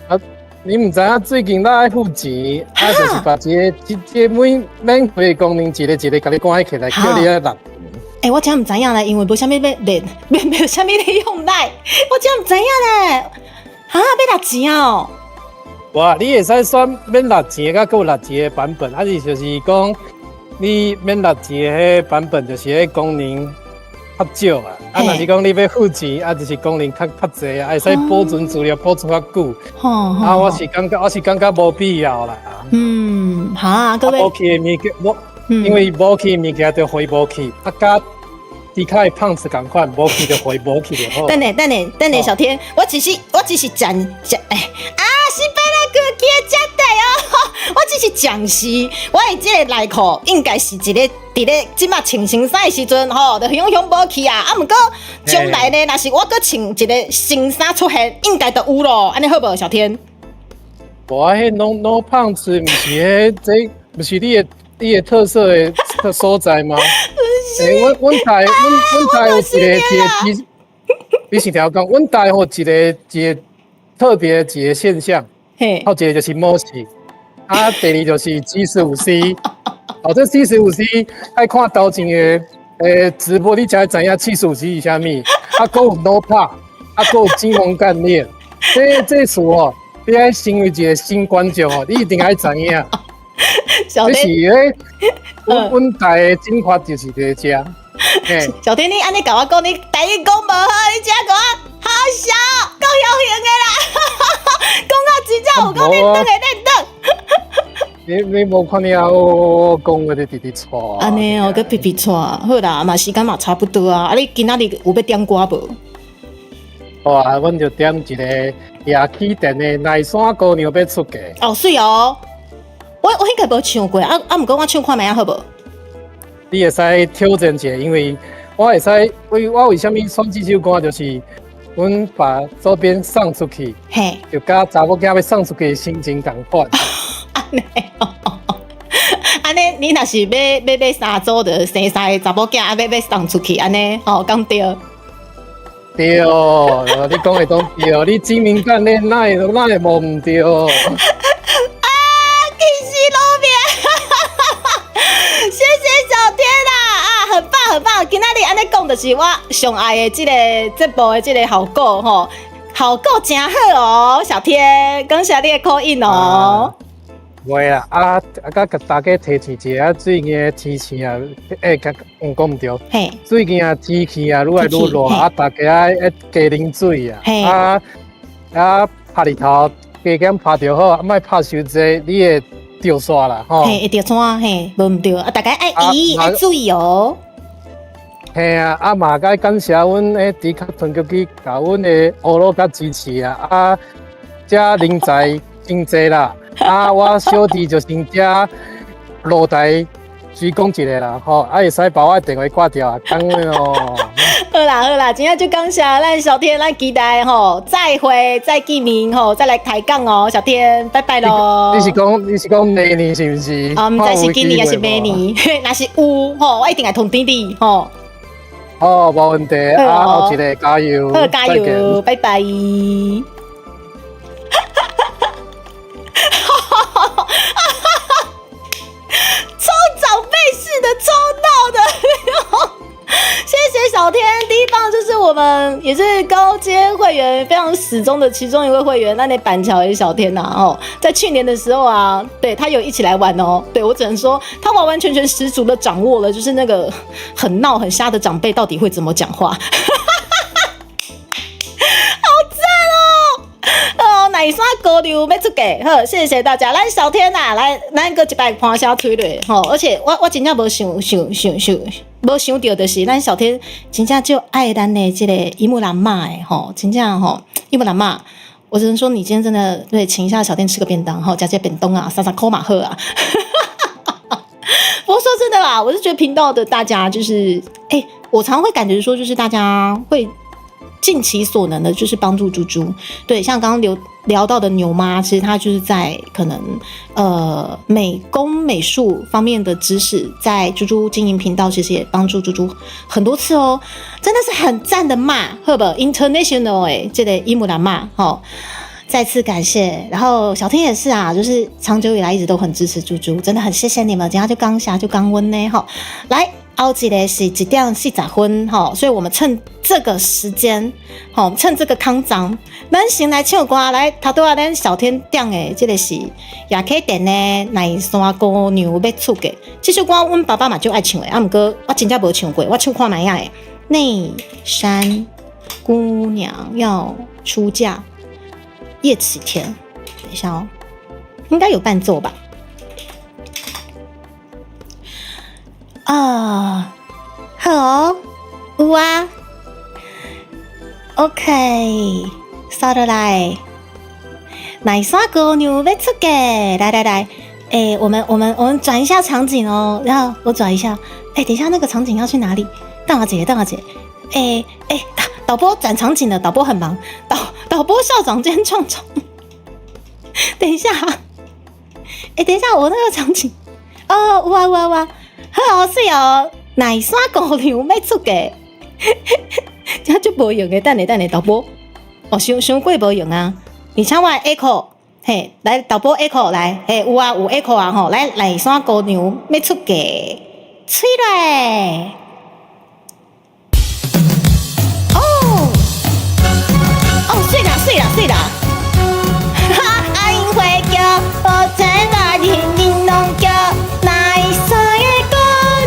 [SPEAKER 5] 啊，你毋知影最近咱愛付錢，啊，就是把這個這這每免費功能一個一個共你關起來，叫你愛納。
[SPEAKER 4] 欸，我真毋知影咧，因為無啥物欲練，無啥物咧用來，我真毋知影咧。哈，欲納錢哦？
[SPEAKER 5] 哇，你會使選免納錢，佮閣有納錢的版本，還是就是講你免納錢的彼版本，就是彼功能較少啊。啊，若是講你欲付錢，啊，就是功能較濟啊，會使保存資料保存較久。啊，我是感覺無必要啦。
[SPEAKER 4] 嗯，哈，各位。
[SPEAKER 5] 無去的物件，無，因為無去的物件就回無去，啊，佮豬跤的胖子仝款，無去就回無去就好。
[SPEAKER 4] 等下，等下，等下，小天，我只是講講，哎，啊，是白啦，哥記得對哦，我只是講是，我的這個內褲應該是一個佇咧這馬穿新衫的時陣吼，就雄雄無去啊。啊，毋過將來呢，若是我閣穿一個新衫出現，應該就有咯。按呢好無，小天？
[SPEAKER 5] 無啊，彼 no 胖子，毋是彼這，毋是你的特色的所在嗎？欸，阮台有一個，你先聽我講，阮台有一個特別一個現象，頭一個就是摩斯，啊，第二就是75C，哦，這75C 愛看頭前的直播，你才會知影75C 是啥物，啊，閣有 No 拍，啊，閣有金融概念，這詞哦，你愛成為一個新觀眾哦，你一定愛知影。
[SPEAKER 4] 小
[SPEAKER 5] 天，是咧，阮台的精華就是佇遮。
[SPEAKER 4] 小天，你按呢共我講，你台語講無好，你遮講好笑，夠有型的啦，講到真正有夠認真的認真。
[SPEAKER 5] 你無看你啊，我講話就直直錯。
[SPEAKER 4] 按呢哦，閣皮皮錯，好啦，嘛時間嘛差不多啊。啊，你今仔日有欲點歌無？
[SPEAKER 5] 好啊，阮就點一個夜起電的奶山姑娘欲出嫁。
[SPEAKER 4] 哦，媠哦。我應該無唱過，啊啊，毋過我唱看覓仔好無？
[SPEAKER 5] 你會使挑戰一下，因為我會使為我為啥物選這首歌，就是阮把周邊送出去，就佮查某囝欲送出去的心情仝款。
[SPEAKER 4] 按呢，按呢，你若是欲買三組，就生三个查某囝，啊，欲送出去，按呢，吼，敢對？
[SPEAKER 5] 對，你講的攏對，你精明幹練，哪會無毋對？
[SPEAKER 4] 啊，其實路邊，謝謝小天啦，啊，很棒很棒，今仔日按呢講，就是我上愛的這個節目的這個效果吼，效果真好哦，小天，感謝你的 call in 哦。
[SPEAKER 5] 袂啦，啊啊，佮大家提醒一下，最近的天氣啊，欸，講毋對。最近啊，天氣啊，愈來愈熱，啊，大家愛加啉水啊。啊啊，曬日頭加減曬著好，啊，莫曬傷濟，你會著煞啦，吼。
[SPEAKER 4] 嘿，會著煞，嘿，無毋對，啊，大家愛伊愛注意哦。
[SPEAKER 5] 嘿啊，啊嘛，該感謝阮彼豬跤豚腳機，共阮的呵咾佮支持啊，啊，遮人才真濟啦。啊！我小弟就先遮落台鞠躬一下啦，吼！啊，會使把我的電話掛掉啊，感恩哦。
[SPEAKER 4] 好啦好啦，今仔就感謝咱小天，咱期待吼再會再見面吼，再來開講哦，小天，拜拜囉。
[SPEAKER 5] 你是講明年是毋是？
[SPEAKER 4] 啊，毋知是今年還是明年，若是有吼，我一定會通知你吼。
[SPEAKER 5] 好，無問題，啊，後一個加油，
[SPEAKER 4] 好，加油，拜拜。超長輩式的，超鬧的，謝謝小天。第一棒就是我們也是高階會員。員，非常死忠的其中一位會員，咱的板橋的小天吶，哦，在去年的時候啊，對他有一起來玩哦，對我只能說他完完全全十足的掌握了，就是那個很鬧很瞎的長輩到底會怎麼講話，好讚哦！哦，內山姑娘欲出嫁，好，謝謝大家。來小天吶，來，咱閣一擺盤聲吹咧，吼，而且我真正無想想想想。無想著就是咱小天真正就愛咱的這個伊木蘭媽的吼，真正吼伊木蘭媽，我只能說你今天真的對，請一下小天吃個便當吼，食這便當啊，30箍嘛好啊。不過說真的啦，我是覺得頻道的大家就是，欸，我常會感覺說，就是大家會盡其所能的，就是幫助豬豬。對，像剛剛聊到的牛媽，其實她就是在可能美工美術方面的知識，在豬豬經營頻道其實也幫助豬豬很多次哦，真的是很讚的嘛，好無 International 欸，這個伊姆蘭媽吼，再次感謝。然後小天也是啊，就是長久以來一直都很支持豬豬，真的很謝謝你們。等下就剛下就剛溫呢吼，來。後一個是1點40分吼，所以我們趁這個時間，吼，趁這個空檔，咱先來唱歌。來，頭拄仔咱小天點的這個是也可以點的《內山姑娘欲出嫁》。這首歌阮爸爸嘛足愛唱的，啊，毋過我真正無唱過，我唱看覓仔的。內山姑娘要出嫁，葉啟田，等一下哦，應該有伴奏吧？啊，好，有啊，OK，刷落來，內山姑娘欲出嫁，來來來，欸，我們轉一下場景哦，然後我轉一下，欸，等一下那個場景要去哪裡？等我一下，等我一下，欸欸，導播轉場景了，導播很忙，導播校長兼創創，等一下，欸，等一下，我那個場景，哦，有啊有啊有啊。好，水哦！內山姑娘欲出嫁，這足無用的。等下等下，導播，哦，傷傷過無用啊！而且我的 echo，嘿，來導播 echo 來，嘿，有啊有 echo 啊吼，來內山姑娘欲出嫁，吹來！哦，哦，水啦水啦水啦！哈，阿英花轎，無錢大人人攏叫內山的姑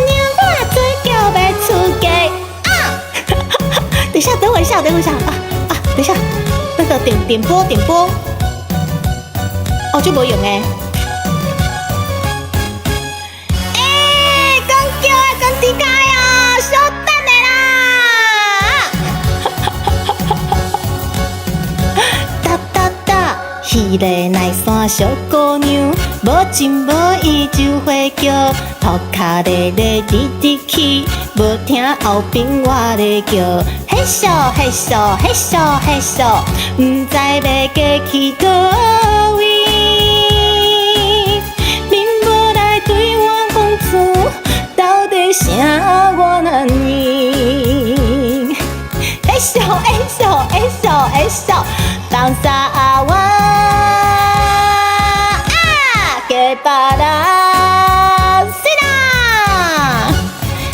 [SPEAKER 4] 娘，我做轎欲出嫁啊！等一下，等我一下，等我一下啊啊！等一下，那個點播點播，哦，就無用的。欸，講叫啊，講豬腳啊，小等下啦！噠噠噠，彼个內山小姑娘，無情無義就花轎，塗跤咧咧直直去，無聽後邊我咧叫，嘿咻嘿咻嘿咻嘿咻，毋知欲過去佗位，恁無來對我講出，到底啥原因？嘿咻嘿咻嘿咻嘿咻，放下我啊，給別人死啦！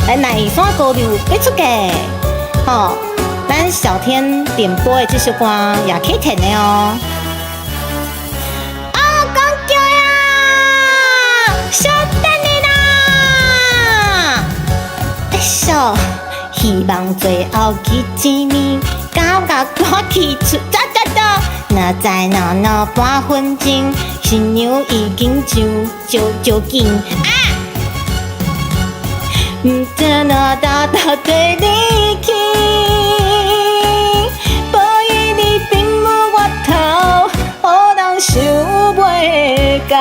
[SPEAKER 4] 來，內山姑娘欲出嫁，吼，咱小天點播的這首歌也可以填的哦。啊，講叫呀，小等你啦！哎咻，希望最後見一面，感覺我去出哒哒哒。若知鬧鬧半分鐘，新娘已經上上上緊啊！毋知哪哒哒對你去，無伊你並無外頭，予人想袂到。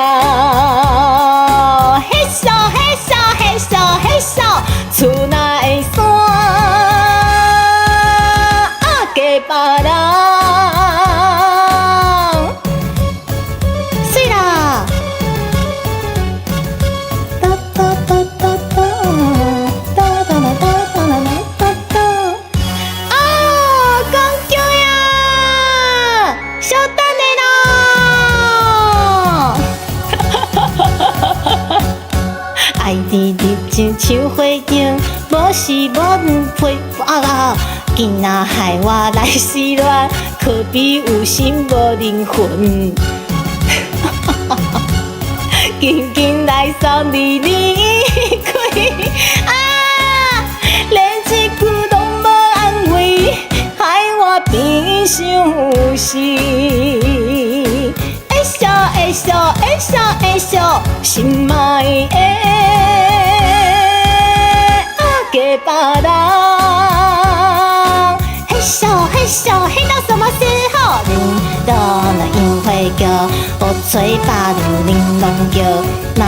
[SPEAKER 4] 嘿咻嘿咻嘿咻嘿咻，厝內山啊，嫁別人。水啦！哒哒哒哒哒，哒哒哒哒哒哒哒。哦，講叫呀，小等下咯。愛直直像樹花燈，無是無配啊啊！囡仔害我來失戀，可可比有心無靈魂。緊緊來送你離開啊！連一句攏無安慰，害我變相思。會笑會笑會笑會笑，心愛的啊，嫁別人。嘿笑嘿笑，嘿到什麼時候？恁都那因花叫，無揣別人玲瑯叫，來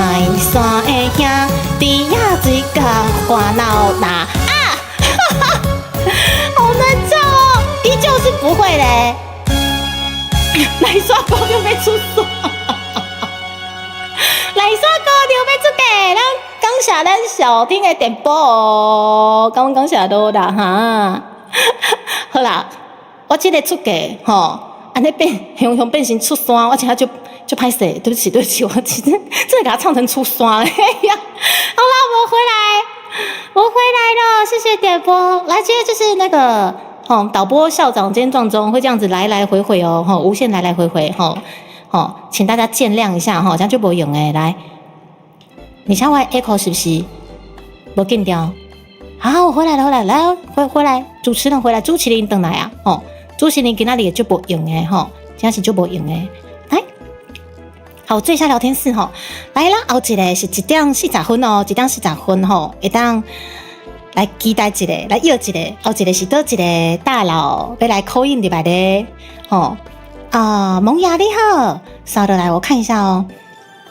[SPEAKER 4] 山的兄弟仔水甲煩惱啦啊！好難唱哦，依舊是不會嘞。來刷高就欲出山，來刷高就欲出嫁，咱感謝咱小聽的點播哦，感感謝多啦哈。好啦，我這个出嫁吼，按呢變雄雄變成出山，我真正就歹勢，對不起對不起，我真真的給他唱成出山了。哎呀，好啦，我回來，我回來了，謝謝點播。來，接著就是那個。哦，導播校長兼撞鐘會這樣子來來回回哦，吼，無限來來回回，吼，吼，請大家見諒一下，吼，這樣就無用誒。來，你想我 echo 是不是？無緊掉。好，我回來了，回來，來，回來，主持人回來，主持人轉來啊，吼，主持人今仔日就無用的，吼，真是就無用的。來，好，最下聊天室吼，來啦，後一个是1點40分哦，1點40分吼，會當。來期待一下，來約一下，後一个是佗一个大佬欲來 call in 入來咧，吼啊，萌芽你好，稍落來我看一下哦，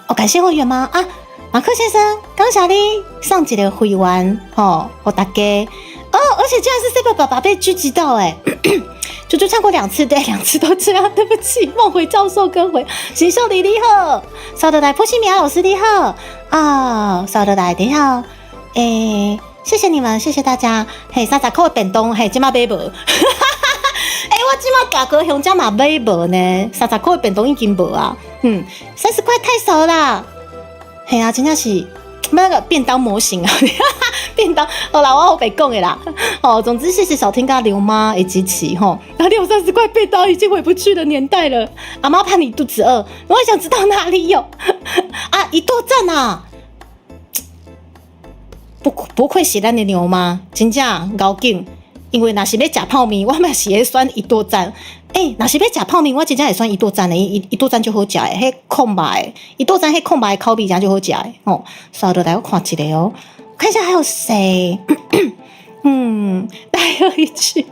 [SPEAKER 4] 哦，感謝會員嗎？啊，馬克先生，感謝你送一个會員，吼，予大家，哦，而且竟然是 Super 爸爸被狙擊到，欸，豬豬唱過兩次，對，兩次都這樣，對不起，夢回教授跟回，邢秀麗你好，稍落來，波西米亞老師你好，啊，稍落來，等一下哦，欸。謝謝你們，謝謝大家。嘿，三十塊便當，嘿，這馬買無。欸，我這馬大高雄這嘛買無呢，三十塊便當已經無啊。嗯，30塊太少啦。嘿啊，真正是那個便當模型啊，便當。好啦，我好白講的啦。哦，總之謝謝小天跟劉媽的支持吼。哪裡有三十塊便當？已經回不去的年代了。阿媽怕你肚子餓，我也想知道哪裡有啊，一多讚啊！不愧是咱的牛媽，真正𠢕緊。因為若是欲食泡麵，我嘛是會選一多讚。欸，若是欲食泡麵，我真正會選一多讚的，一多讚就好食的，彼控肉的，一多讚彼控肉的口味真就好食的。哦，刷落來我看一下哦，看一下還有誰。嗯，來喝一句，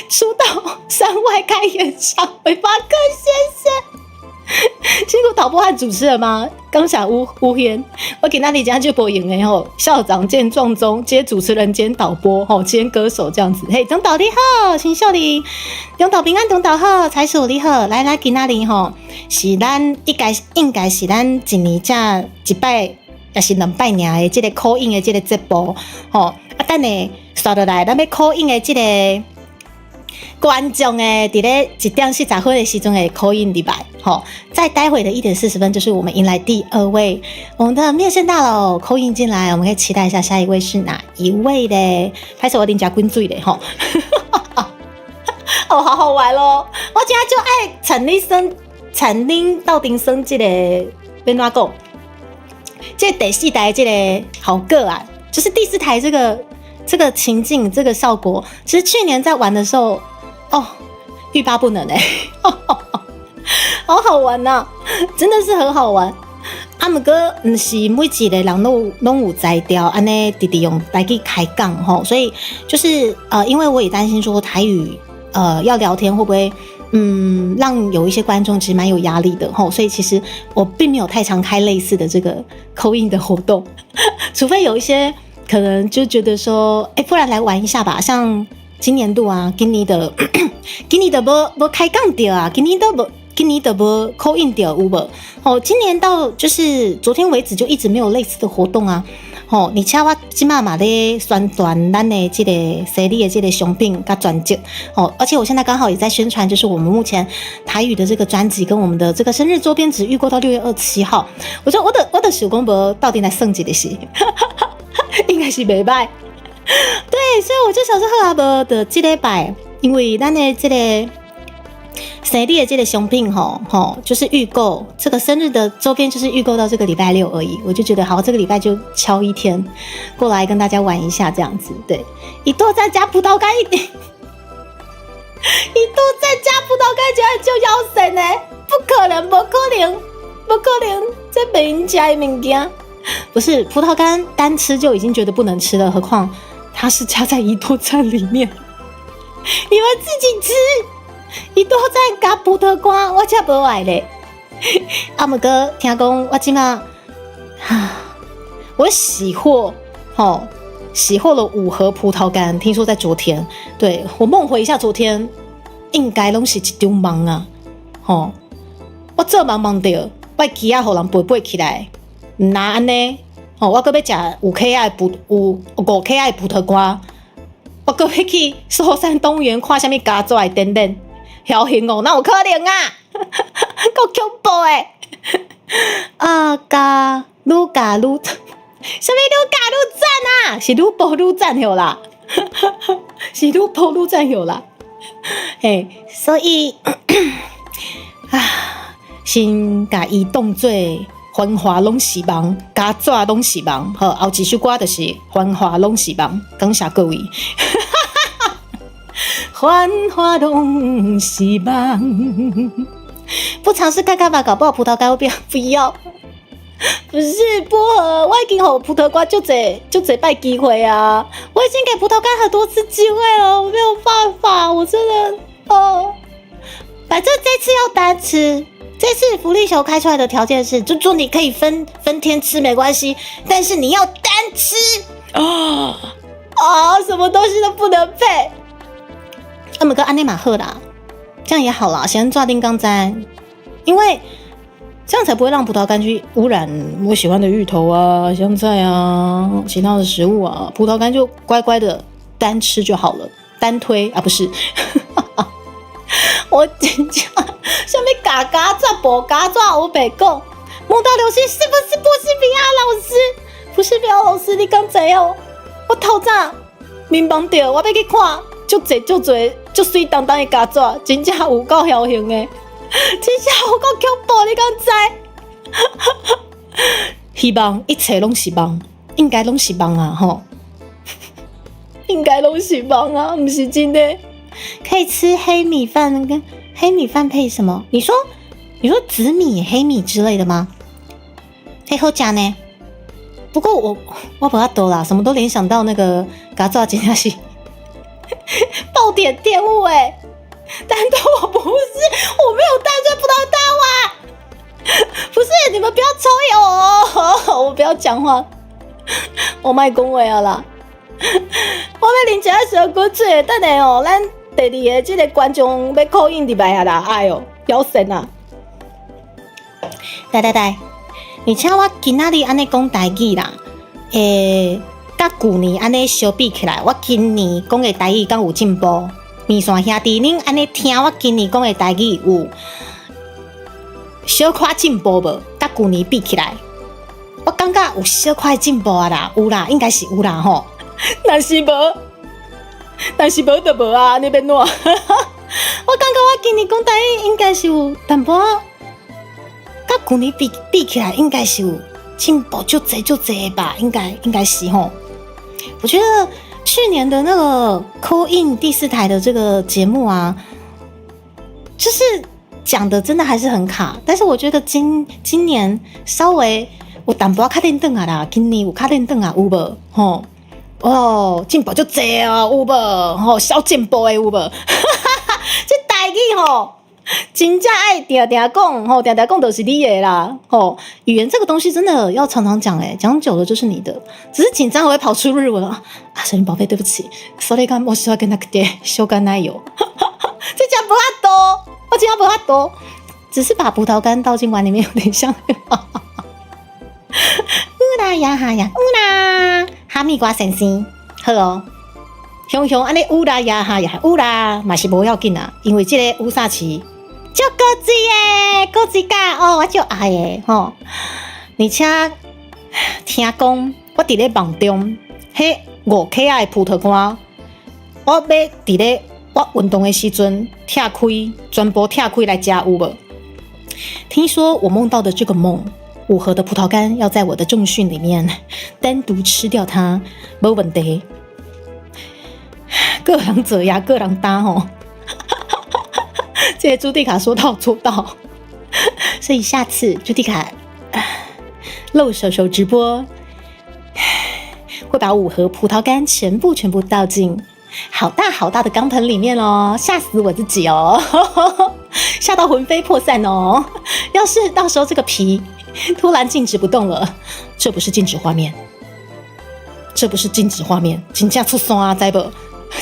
[SPEAKER 4] 出到山外開演唱會，馬克先生。辛苦導播和主持人嗎？剛下烏烏天，我今仔日真就無閒的吼。校長兼撞鐘兼主持人兼導播吼兼歌手這樣子。嘿，中島你好，新秀麗，中島平安，中島好，彩鼠你好，來來今仔日吼，是咱應該是咱一年才一擺，抑是兩擺爾的這个 call in 的這个節目吼。啊，等下煞落來，咱欲 call in 的這个觀眾的，佇咧1點40分的時陣會 call in 入來，吼，在待會的1點40分，就是我們迎來第二位我們的面線大佬 call in 進來，我們可以期待一下下一位是哪一位嘞？開始我啉食滾水咧，吼，哦，好好玩咯！我今仔就愛陳立生、陳恁鬥陣耍這个，欲按怎講？這個第四台這个好個啊，就是第四台這個情境、這個效果，其實去年在玩的時候，哦，欲罷不能哎，好好玩吶，真的是很好玩。啊，毋過毋是每一个人攏有才調，按呢直直用台語開講吼，所以就是因為我也擔心說台語要聊天會不會讓有一些觀眾其實蠻有壓力的吼，所以其實我並沒有太常開類似的這個 call in 的活動，除非有一些可能就覺得說，欸，不然來玩一下吧，像今年度啊，今年都無開講著啊，今年都無。今年都無 call in 著有無？哦，今年到就是昨天為止就一直沒有類似的活動啊。吼，而且我這馬嘛咧宣傳咱的這個西里的這個商品佮專輯。哦，而且我現在剛好也在宣傳，就是我們目前台語的這個專輯跟我們的這個生日周邊只預購到6月27號。我說我的想講無鬥陣來耍一个是，應該是袂䆀。對，所以我就想說好啊，無就這禮拜，因為咱的這个。生日的這個商品吼吼，就是預購這個生日的周邊，就是預購到這個禮拜六而已。我就覺得好，這個禮拜就敲一天過來跟大家玩一下這樣子。對，伊多讚加葡萄乾一點，伊多讚加葡萄乾就就要神呢？不可能，不可能，不可能，這袂用食的物件，不是葡萄乾單吃就已經覺得不能吃了，何況它是加在伊多讚裡面，你們自己吃。伊多讚加葡萄乾，我才無愛咧。啊，毋過聽講我這馬，哈，我喜獲，吼，喜獲了5盒葡萄乾。聽說在昨天，對，我夢回一下昨天，應該攏是一場夢啊，吼，我做夢夢著，我機仔予人飛飛起來，毋若按呢，吼，我閣欲食有殼仔的葡有五克仔的葡萄乾，我閣欲去壽山動物園看啥物家族的展覽。僥倖哦，哪有可能啊？夠恐怖的！啊，加愈加愈，啥物愈加愈讚啊？是愈播愈讚有啦，是愈播愈讚有啦。嘿，所以啊，先共伊當做繁華攏是夢，加紙攏是夢。好，後一首歌就是繁華攏是夢，感謝各位。繁華攏是夢，不嘗試看看吧，搞不好葡萄乾會變。不要，不是薄荷，我已經予葡萄乾足濟足濟擺機會啊！我已經給葡萄乾很多次機會了，我沒有辦法，我真的哦。反正這次要單吃，這次福利球開出來的條件是，就說你可以分分天吃沒關係，但是你要單吃啊啊！什麼東西都不能配。啊，毋過按呢嘛好啦，這樣也好啦，先抓定剛在，因為這樣才不會讓葡萄乾去污染我喜歡的芋頭啊、香菜啊、其他的食物啊。葡萄乾就乖乖的單吃就好了，單推啊，不是。我真正啥物加加紙、無加紙，我白講。夢到流星是不是波西米亞老師？不是比亞老師，你敢知哦？我透早眠夢著，我欲去看。足濟足濟足媠當當的膠紙，真正有夠僥倖的，真正有夠恐怖，你敢知？希望一切攏是夢，應該攏是夢啊！吼，應該攏是夢啊，毋是真的。可以吃黑米飯，跟黑米飯配什麼？你說紫米、黑米之類的嗎？嘿，好食呢。不過我無法度啦，什麼都聯想到那個膠紙真正是。暴殄天物哎！但我不是，我沒有帶這葡萄大碗。不是，你們不要抽我，我不要講話，我莫講話啊啦。我欲啉一下小滾水，等下哦，咱第二個這個觀眾欲 call in 入來啊啦，哎喲，夭壽啊！來來來，而且我今仔日按呢講台語啦，欸，佮舊年按呢相比起來，我今年講的台語敢有進步？麵線兄弟，恁按呢聽我今年講的台語有小可進步無？佮舊年比起來，我感覺有小可進步啊啦，有啦，應該是有啦吼。若是無，若是無就無啊，你欲按怎？我感覺我今年講台語應該是有淡薄仔，佮舊年比比起來，應該是有進步足濟足濟吧？應該是吼。我覺得去年的那個 call in 第四台的這個節目啊，就是講的真的還是很卡，但是我覺得今年稍微有淡薄仔較輪轉啊啦，今年有較輪轉啊，有無？吼哦，進步足濟啊，有無？吼，小進步的有無？這台語吼，真正愛定定講吼，定定講就是你的啦。吼，語言這個東西真的要常常講，欸，講久了就是你的。只是緊張我會跑出日文啊！啊，神寶貝，對不起，それが申し訳なくてしょうがないよ。這真無法度，我真無法度，只是把葡萄乾倒進碗裡面有點像。烏啦呀哈呀，烏啦，哈密瓜先生，好哦。雄雄按呢烏啦呀哈呀，烏啦嘛是無要緊啊，因為這個烏薩奇足古錐的，古錐甲哦，我足愛的吼。而且聽講，我佇咧夢中，彼5克仔的葡萄乾，我欲佇咧，我運動的時陣拆開，全部拆開來食有無？聽說我夢到的這個夢，五盒的葡萄乾要在我的重訓裡面單獨吃掉它，沒問題。各人做呀，各人擔吼。這個朱蒂卡說到做到，所以下次朱蒂卡露手手直播，會把五盒葡萄乾全部全部倒進好大好大的鋼盆裡面哦，嚇死我自己哦，嚇到魂飛魄散哦。要是到時候這個皮突然靜止不動了，這不是靜止畫面，這不是靜止畫面，真正出山知無？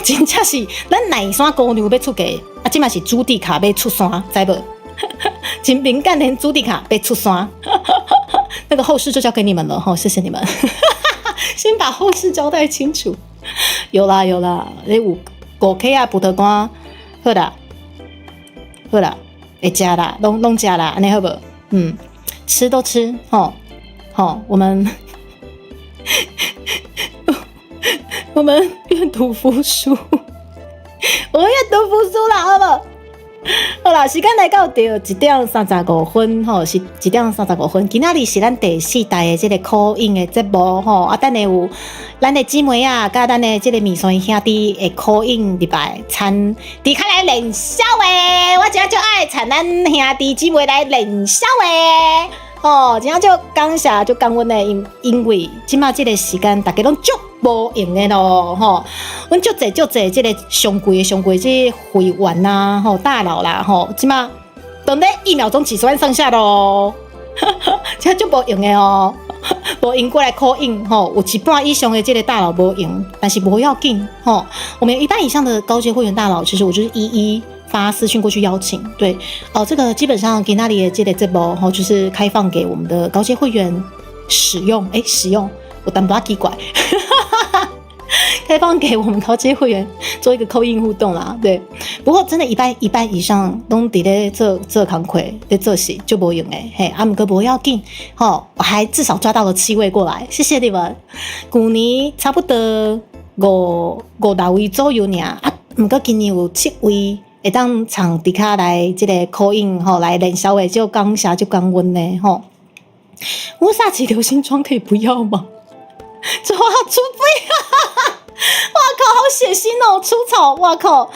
[SPEAKER 4] 真正是咱奶山姑娘欲出嫁，啊，這馬是朱蒂卡欲出山，知無？真敏感的朱蒂卡欲出山，那個後事就交給你們了哈，謝謝你們。先把後事交代清楚。有啦有啦，你有五克仔葡萄乾，好啦，好啦，會食啦，攏攏食啦，按呢好無？嗯，吃都吃，吼吼，我們願賭服輸，我願賭服輸啦，好無？好啦，時間來到著1點35分吼，是1點35分。今仔日是咱第四代的這個 call in 的節目吼，啊，等下有咱的姊妹啊，佮咱的這個麵線兄弟會 call in 入來參，佇較來練痟話，我真正足愛參咱兄弟姊妹來練痟話。哦，真正足感謝，足感恩的，因為這馬這個時間，大家攏足無閒的咯，吼。阮足濟足濟這個上貴的上貴這會員啊，吼大佬啦，吼，這馬等咧一秒鐘幾十萬上下咯，這足無閒的哦，無閒過來 call in 吼，有一半以上的這個大佬無閒，但是無要緊吼。我們有一半以上的高階會員大佬，其實我就是一一發私訊過去邀請，對，哦，這個基本上今仔日的這個節目吼，就是開放給我們的高階會員使用，欸，使用，有淡薄仔奇怪，開放給我們高階會員做一個 call in 互動啦，對。不過真的，一半一半以上攏佇咧做做工課，咧做事就無閒的，嘿，啊，毋過無要緊，吼，我還至少抓到了七位過來，謝謝你們。舊年差不多五五六位左右爾，啊，毋過今年有七位。會當唱迪卡來這個 call in 吼，來練痟話，就感謝就感恩呢吼。烏薩奇流星妝可以不要嗎？這話出不要！哇靠，好血腥哦，出草！哇靠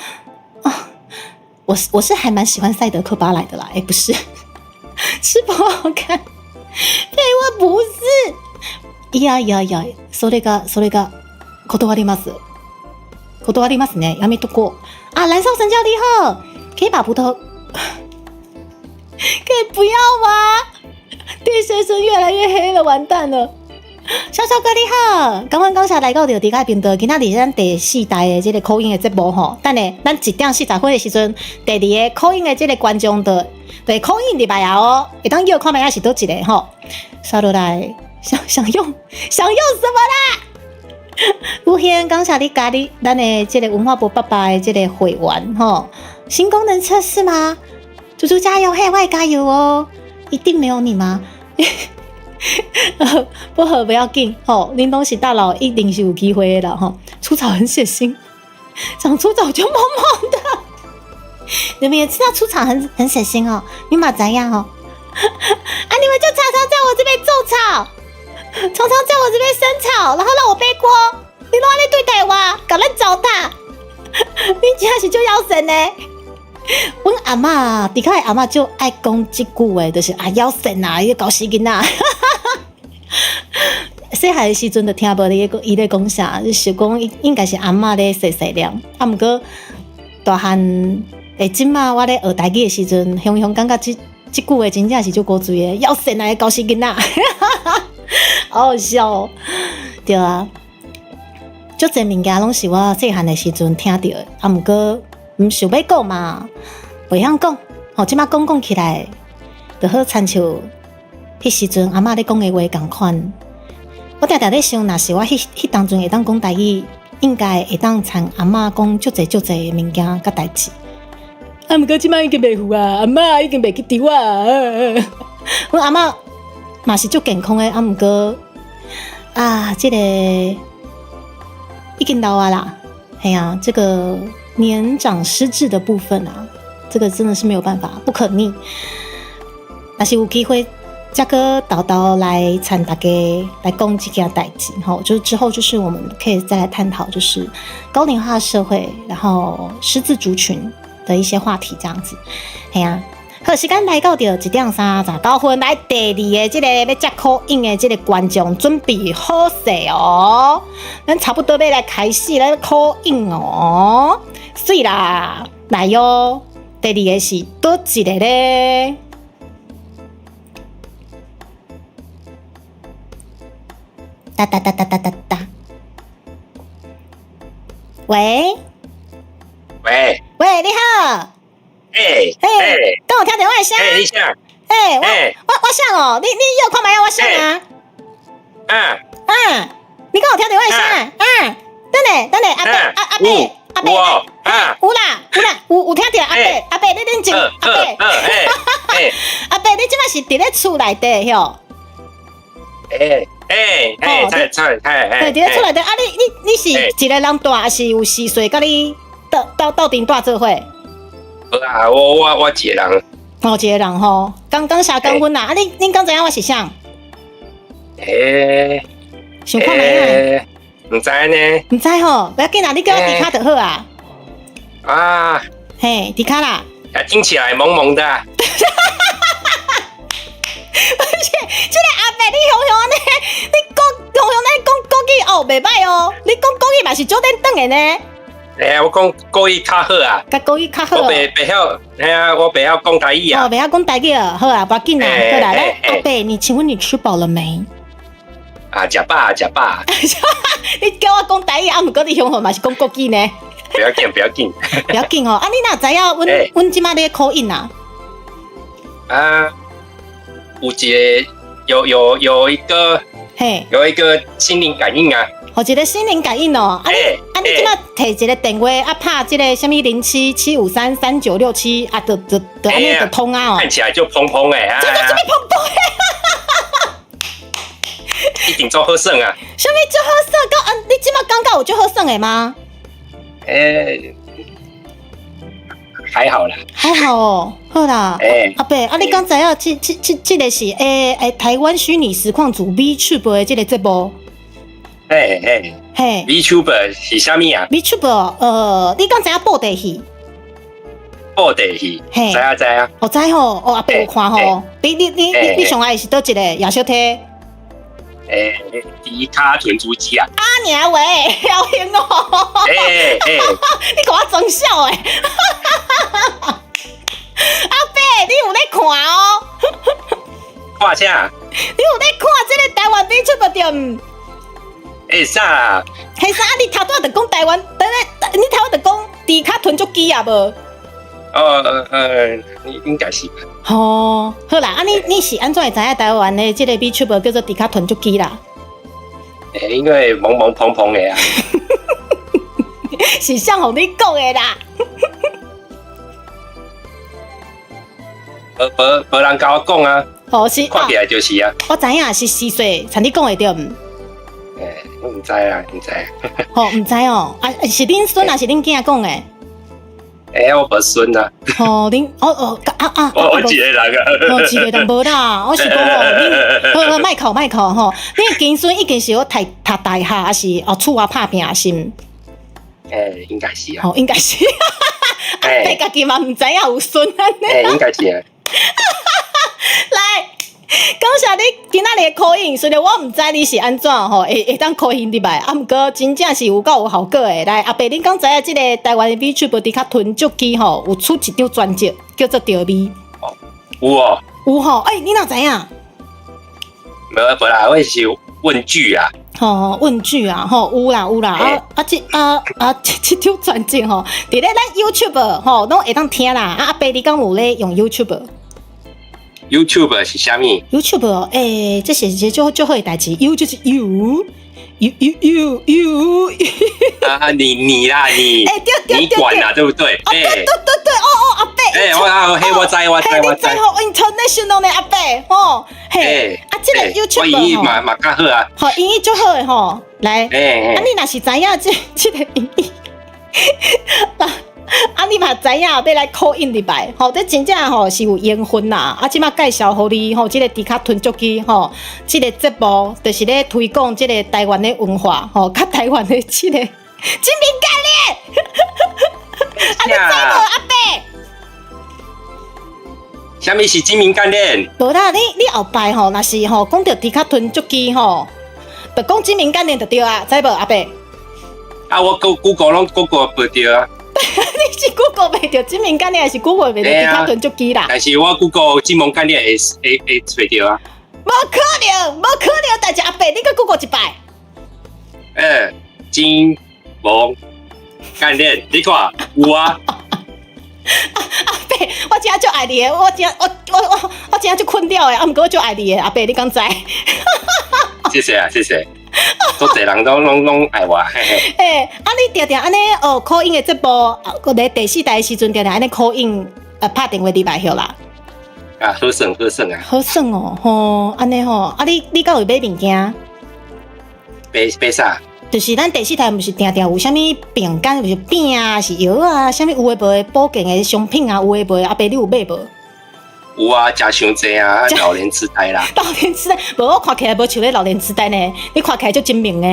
[SPEAKER 4] 啊！我是還蠻喜歡賽德克巴萊的啦，欸，不是，吃不好看，廢話不是。いやいやいや、それがそれが斷ります，斷りますね，やめとこう。啊，藍瘦神教你好，可以把葡萄，可以不要嗎？電先生越來越黑了，完蛋了。小小哥你好，剛剛剛才來到著迪卡頻道，今仔日咱第四代的這個 call in 的節目吼，等下咱1點40分的時陣，第二個 call in 的這個觀眾就對 call in 入來啊哦，會當叫看覓仔是佗一個吼，刷落來，想想用想用什麼啦？有幸感謝你加入咱的這個文化部爸爸的這個會員吼，新功能測試嗎？豬豬加油，嘿，我會加油哦！一定沒有你嗎？不好不要緊吼，恁攏是大佬，一定是有機會的啦吼。出草很血腥，長出草就毛毛的。你們也知道出草很血腥哦，你嘛知影吼？啊，你們就常常在我這邊種草。常常在我這邊生草，然後讓我背鍋。你攏按呢對待我，共咱糟蹋。你真是足夭壽呢。阮阿嬤，迪卡的阿嬤就愛講這句話，就是啊，夭壽啊，伊個猴死囡仔。細漢的時陣就聽無伊咧講啥，就想講應該是阿嬤咧細細念。啊，毋過大漢會這馬我咧學台語的時陣，雄雄感覺這句話真正是足古錐的，夭壽啊，猴死囡仔。好好笑哦，對啊，足濟物件攏是我細漢的時陣聽著的，啊，毋過毋想欲講嘛，袂曉講，吼，這馬講講起來，就好親像彼時陣阿嬤咧講的話仝款。我定定咧想，若是我彼當陣會當講台語，應該會當參阿嬤講足濟足濟物件佮代誌。啊，毋過這馬已經袂赴啊，阿嬤已經袂記得我啊。阮阿嬤嘛是足健康的，啊，毋過啊，這個已經老啊啦，嘿啊，這個年長失智的部分啊，這個真的是沒有辦法，不可逆。但是有機會，才閣沓沓來參大家來講這件代誌吼，就是之後就是我們可以再來探討，就是高齡化社會，然後失智族群的一些話題，這樣子。嘿啊，好，時間來到著1點39分，來第二个這個欲接 call in 的這個觀眾準備好勢哦，咱差不多欲來開始來 call in 哦，媠啦，來喲，第二个是佗一个咧？噠噠噠噠噠噠噠，喂
[SPEAKER 6] 喂
[SPEAKER 4] 喂，你好，
[SPEAKER 6] 欸
[SPEAKER 4] 欸，敢有聽著我的聲？
[SPEAKER 6] 欸，你啥？
[SPEAKER 4] 欸，我啥哦？你約看覓啊？我啥啊？
[SPEAKER 6] 啊
[SPEAKER 4] 啊！你敢有聽著我的聲？啊！等下等下，阿伯阿阿伯阿伯，
[SPEAKER 6] 啊，
[SPEAKER 4] 有啦有啦，有聽著阿伯阿伯，你冷靜，阿伯，阿伯，你這擺是佇咧厝內底吼？
[SPEAKER 6] 欸欸欸，菜菜菜，
[SPEAKER 4] 對，佇咧厝內底啊！你是一个人蹛，抑是有序細佮你鬥陣蹛做伙？
[SPEAKER 6] 無啊，我一个人。
[SPEAKER 4] 哦，一個人吼，剛剛下剛阮啦。啊，你敢知影我是啥？
[SPEAKER 6] 欸，
[SPEAKER 4] 想看覓啊？
[SPEAKER 6] 毋知呢。
[SPEAKER 4] 毋知吼，無要緊啦，你叫我豬跤就好啊。
[SPEAKER 6] 啊。
[SPEAKER 4] 嘿，豬跤啦。
[SPEAKER 6] 啊，聽起來萌萌的。
[SPEAKER 4] 不是，這个阿伯你雄雄按呢，你講雄雄按呢講國語哦，袂歹哦。你講國語嘛是足輪轉的呢。
[SPEAKER 6] 欸，我講國語較好啊。
[SPEAKER 4] 佮國語較好。
[SPEAKER 6] 我袂曉，嘿啊，我袂曉講台語啊。
[SPEAKER 4] 哦，袂曉講台語啊，好啊，無要緊啦，好啦，來，阿伯，你請問你吃飽了沒？
[SPEAKER 6] 啊，食飽，食飽。
[SPEAKER 4] 你叫我講台語，啊，毋過你雄雄嘛是講國語呢？
[SPEAKER 6] 不要緊，不要緊。
[SPEAKER 4] 不要緊哦，啊，你哪知影阮阮這馬咧 call in 啊？
[SPEAKER 6] 啊。有一个有一個，
[SPEAKER 4] 嘿，
[SPEAKER 6] 有一個心靈感應啊！
[SPEAKER 4] 哦，一個心靈感應哦，啊你啊你這馬提一個電話啊，拍這个啥物07-753-3967啊，就就就按呢就通啊哦。
[SPEAKER 6] 看起來就蓬蓬的啊！
[SPEAKER 4] 這這啥物蓬蓬的？
[SPEAKER 6] 一定足好耍啊！
[SPEAKER 4] 啥物足好耍？佮啊，你這馬感覺有足好耍的嗎？
[SPEAKER 6] 欸，還好啦，
[SPEAKER 4] 還好哦，好啦。
[SPEAKER 6] 欸，
[SPEAKER 4] 阿伯，啊，你敢知影這這這這个是欸欸台灣虛擬實況主 VTuber 的這个節目？
[SPEAKER 6] 嘿嘿
[SPEAKER 4] 嘿
[SPEAKER 6] ，VTuber 是啥物啊
[SPEAKER 4] ？VTuber，你敢知影布袋戲？
[SPEAKER 6] 布袋戲，
[SPEAKER 4] 嘿，
[SPEAKER 6] 知啊知啊。
[SPEAKER 4] 哦，知吼，哦，阿伯有看吼。你上愛是佗一個葉小天？
[SPEAKER 6] 欸，豬跤豚足雞啊！
[SPEAKER 4] 阿娘喂，曉興哦！
[SPEAKER 6] 欸欸，
[SPEAKER 4] 你共我裝痟的！阿伯，你有咧看哦？
[SPEAKER 6] 看啥？
[SPEAKER 4] 你有咧看這个台灣 VTuber 對毋？
[SPEAKER 6] 欸啥啦？
[SPEAKER 4] 彼啥？你頭拄仔就講台灣，等下你頭拄仔就講豬跤豚足雞啊無？
[SPEAKER 6] 哦應該是吧。
[SPEAKER 4] 哦，好啦，啊你是按怎會知影台灣的這个 VTuber 叫做豬跤豚足雞啦？
[SPEAKER 6] 欸，因為萌萌蓬蓬的啊。
[SPEAKER 4] 是誰予你講的啦？
[SPEAKER 6] 無人共我講啊。
[SPEAKER 4] 哦，是。
[SPEAKER 6] 看起來就是啊。
[SPEAKER 4] 我知影是序細，像你講的對毋？
[SPEAKER 6] 欸，我毋知啊，毋知。
[SPEAKER 4] 哦，毋知哦，啊，是恁孫抑是恁囝講的？
[SPEAKER 6] 欸，我無孫啊。
[SPEAKER 4] 哦，恁哦哦啊啊！
[SPEAKER 6] 我一個人啊。
[SPEAKER 4] 哦，一個人無啦，我是講吼，恁好好莫哭莫哭吼，恁的孫已經是有讀讀大學，抑是哦厝外拍拚是毋？
[SPEAKER 6] 欸，應該是啊。
[SPEAKER 4] 哦，應該是。阿伯家己嘛毋知影有孫按呢。
[SPEAKER 6] 欸，應該是啊。
[SPEAKER 4] 來，感謝你今仔日的 call in，雖然我毋知你是按怎吼，會當 call in 入來，啊，毋過真正是有夠有效果的。來，阿伯，恁敢知影這个台灣的 VTuber 豬跤豚足雞吼，有出一張專輯叫做《著味》？
[SPEAKER 6] 哦，有哦。
[SPEAKER 4] 有吼，欸，你哪知影？
[SPEAKER 6] 無啦，我是問句啊。
[SPEAKER 4] 吼，問句啊，吼，有啦有啦，啊啊這啊啊這這張專輯吼，佇咧咱 YouTube 吼，攏會當聽啦。啊，阿伯，你敢有咧用 YouTube？
[SPEAKER 6] YouTube 是啥物
[SPEAKER 4] ？YouTube 哦，欸，這是一个足足好的代誌。You 就是 you you you you you。
[SPEAKER 6] 啊，你啦你，
[SPEAKER 4] 欸對對
[SPEAKER 6] 你管啦，對不對？
[SPEAKER 4] 哦對對對對，哦哦阿伯，
[SPEAKER 6] 欸我啊彼我知我知我知。
[SPEAKER 4] 你知吼 international 呢阿伯吼，嘿，啊這個 YouTube
[SPEAKER 6] 我英語嘛嘛較好啊。
[SPEAKER 4] 好，英語足好的吼，來，啊你若是知影這個英語，啊，你嘛知影欲來 call in 入來，吼，這真正吼是有緣分啦。啊，這馬介紹予你吼，這個豬跤吞足機吼，這個節目就是咧推廣這個台灣的文化，吼，佮台灣的這個精明幹練。啊，你知無阿伯？
[SPEAKER 6] 啥物是精明幹練？
[SPEAKER 4] 無啦，你後擺吼，若是吼講著豬跤吞足機吼，就講精明幹練就對啊，知無阿伯？
[SPEAKER 6] 啊，我 Google 攏 Google 袂著啊。
[SPEAKER 4] 你是 Google 袂著精明幹練，還是 Google 袂著豬跤吞足機啦？
[SPEAKER 6] 但是我 Google 精明幹練會揣著啊。
[SPEAKER 4] 無可能，無可能，但是阿伯，你閣 Google 一擺。
[SPEAKER 6] 欸，精明幹練，你看有啊。
[SPEAKER 4] 阿伯，我真正足愛你的，我真我我我我真正足困擾的，啊，毋過我足愛你的，阿伯，你敢知？
[SPEAKER 6] 謝謝啊，謝謝。足濟人都攏愛我。嘿嘿。
[SPEAKER 4] 欸，啊，你定定按呢哦，call in 的節目，閣咧第四台的時陣，定定按呢 call in，拍電話入來著啦。
[SPEAKER 6] 啊，好耍好耍啊！
[SPEAKER 4] 好耍哦，吼，按呢吼，啊你你敢有買物件？
[SPEAKER 6] 買啥？
[SPEAKER 4] 就是咱第四台毋是定定有啥物餅乾，毋是餅啊，是藥啊，啥物有的無的保健的商品啊，有的無的，阿伯你有買無？
[SPEAKER 6] 有啊，食傷濟啊，老年痴呆啦。
[SPEAKER 4] 老年痴呆，無我看起來無像咧老年痴呆呢，你看起來足精明的。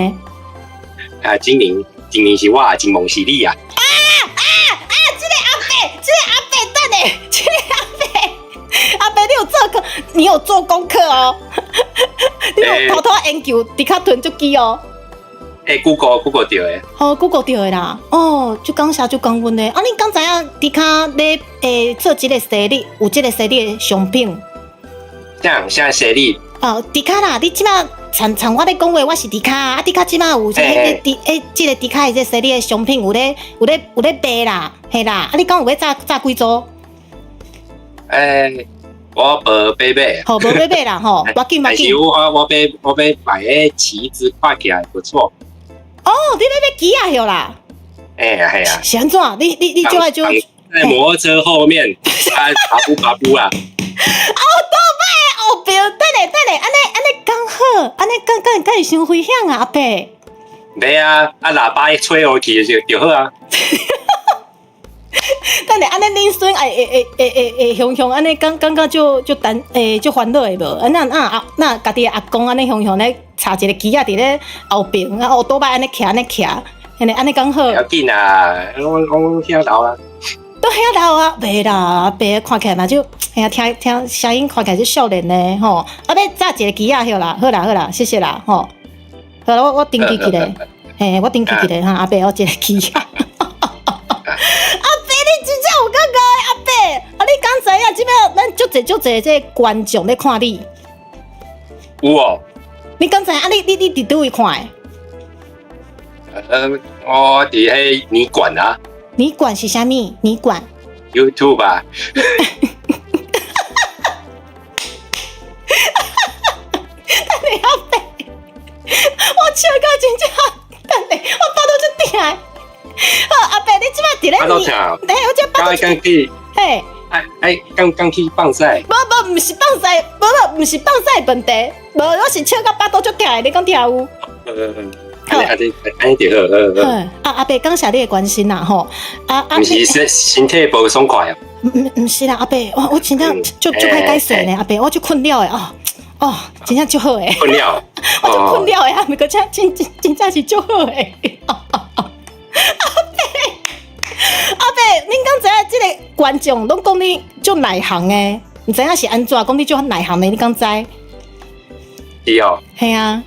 [SPEAKER 6] 啊，精明，精明是我，精明是你啊。
[SPEAKER 4] 啊啊啊！這個阿伯，這個阿伯，等下，這個阿伯，阿伯你有做課，你有做功課哦，你有偷偷研究豬跤吞足機哦。
[SPEAKER 6] 欸，Google 著的。
[SPEAKER 4] 哦，Google 著的啦。哦，就感謝就感恩的。啊，你敢知影豬跤咧做這個系列，有這個系列的商品？
[SPEAKER 6] 啥系列？
[SPEAKER 4] 哦，豬跤啦，你這馬親像我咧講話，我是豬跤啊。豬跤這馬有這個豬欸，這個豬跤的這個系列的商品有咧賣啦，嘿啦。啊，你敢有欲炸幾組？
[SPEAKER 6] 欸，我無買買。
[SPEAKER 4] 好，無買買啦吼，無要緊無要緊。
[SPEAKER 6] 但是我欲買彼旗子掛起來不錯。
[SPEAKER 4] 哦，你欲買旗仔著啦？
[SPEAKER 6] 欸，係啊。
[SPEAKER 4] 是按怎？你就愛就
[SPEAKER 6] 在摩托車後面，啊，爬布爬布啊。
[SPEAKER 4] 歐多擺後邊，等下等下，按呢按呢剛好，按呢敢會傷危險啊，阿伯。
[SPEAKER 6] 袂啊，啊喇叭一吹落去就好啊。
[SPEAKER 4] 等下按呢恁孫會雄雄按呢感覺就擔就煩惱的無？啊那啊那家己的阿公按呢雄雄咧插一個旗仔佇咧後邊，啊烏多擺按呢騎按呢騎，按呢剛好。
[SPEAKER 6] 不要緊啊，攏遐老啊。
[SPEAKER 4] 都遐老啊，袂啦，阿伯看起來嘛就，哎呀，聽聽聲音看起來就少年呢，吼。啊，欲紮一個旗仔著啦，好啦好啦，謝謝啦，吼。好啦，我登記起來，嘿，我登記起來哈，阿伯，我一個旗仔。阿伯，你真正有夠𠢕的，阿伯，啊，你敢知影？這擺咱足濟足濟這個觀眾咧看你。
[SPEAKER 6] 有哦。
[SPEAKER 4] 你敢知影？啊，你佇佗位看的？
[SPEAKER 6] 我佇彼你館啊。
[SPEAKER 4] 你館是啥物？你館
[SPEAKER 6] ？YouTube 啊。
[SPEAKER 4] 等下阿伯，我笑到真正，等下我腹肚足疼。好，阿伯，你這擺佇咧？
[SPEAKER 6] 腹肚疼。
[SPEAKER 4] 等下我這腹肚。
[SPEAKER 6] 剛去。
[SPEAKER 4] 嘿。
[SPEAKER 6] 哎，剛剛去放屎。
[SPEAKER 4] 無無，毋是放屎，無無，毋是放屎的問題，無，我是笑到腹肚足疼的，你講聽有？
[SPEAKER 6] 按呢就好，好好。
[SPEAKER 4] 啊，阿伯，感謝你的關心啦，吼。啊啊。
[SPEAKER 6] 毋是身體無爽快啊？
[SPEAKER 4] 毋是啦，阿伯，我真正足足歹解釋呢，阿伯，我足困擾的哦，哦，真正足好的。
[SPEAKER 6] 困擾。
[SPEAKER 4] 我足困擾的啊，毋過真真真正是足好的。阿伯，阿伯，恁敢知影這個觀眾攏講你足內行的，毋知影是按怎講你足內行的，你敢知？
[SPEAKER 6] 是哦。
[SPEAKER 4] 嘿啊。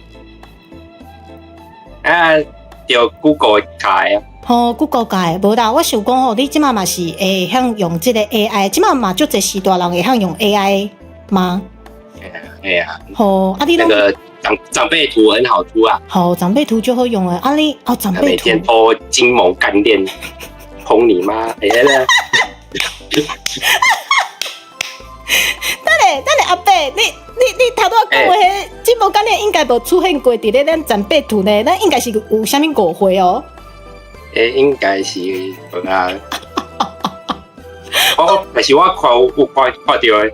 [SPEAKER 6] 啊，著 Google 教的啊。
[SPEAKER 4] 吼，Google 教的，無啦。我想講吼，你這馬嘛是會曉用這個 AI，這馬嘛足濟時代人會曉用 AI 嗎？
[SPEAKER 6] 嘿啊。
[SPEAKER 4] 吼，啊你
[SPEAKER 6] 那個長輩圖很好塗啊。
[SPEAKER 4] 吼，長輩圖就好用的。啊你哦，長輩圖。
[SPEAKER 6] 每天 po 金毛幹練，捧你媽，哎呀！
[SPEAKER 4] 等下，等下，阿伯，你頭拄仔講話，彼金毛幹練應該無出現過佇咧咱長輩圖呢，咱應該是有啥物誤會哦。
[SPEAKER 6] 欸，應該是無啊。我但是我看有看著的。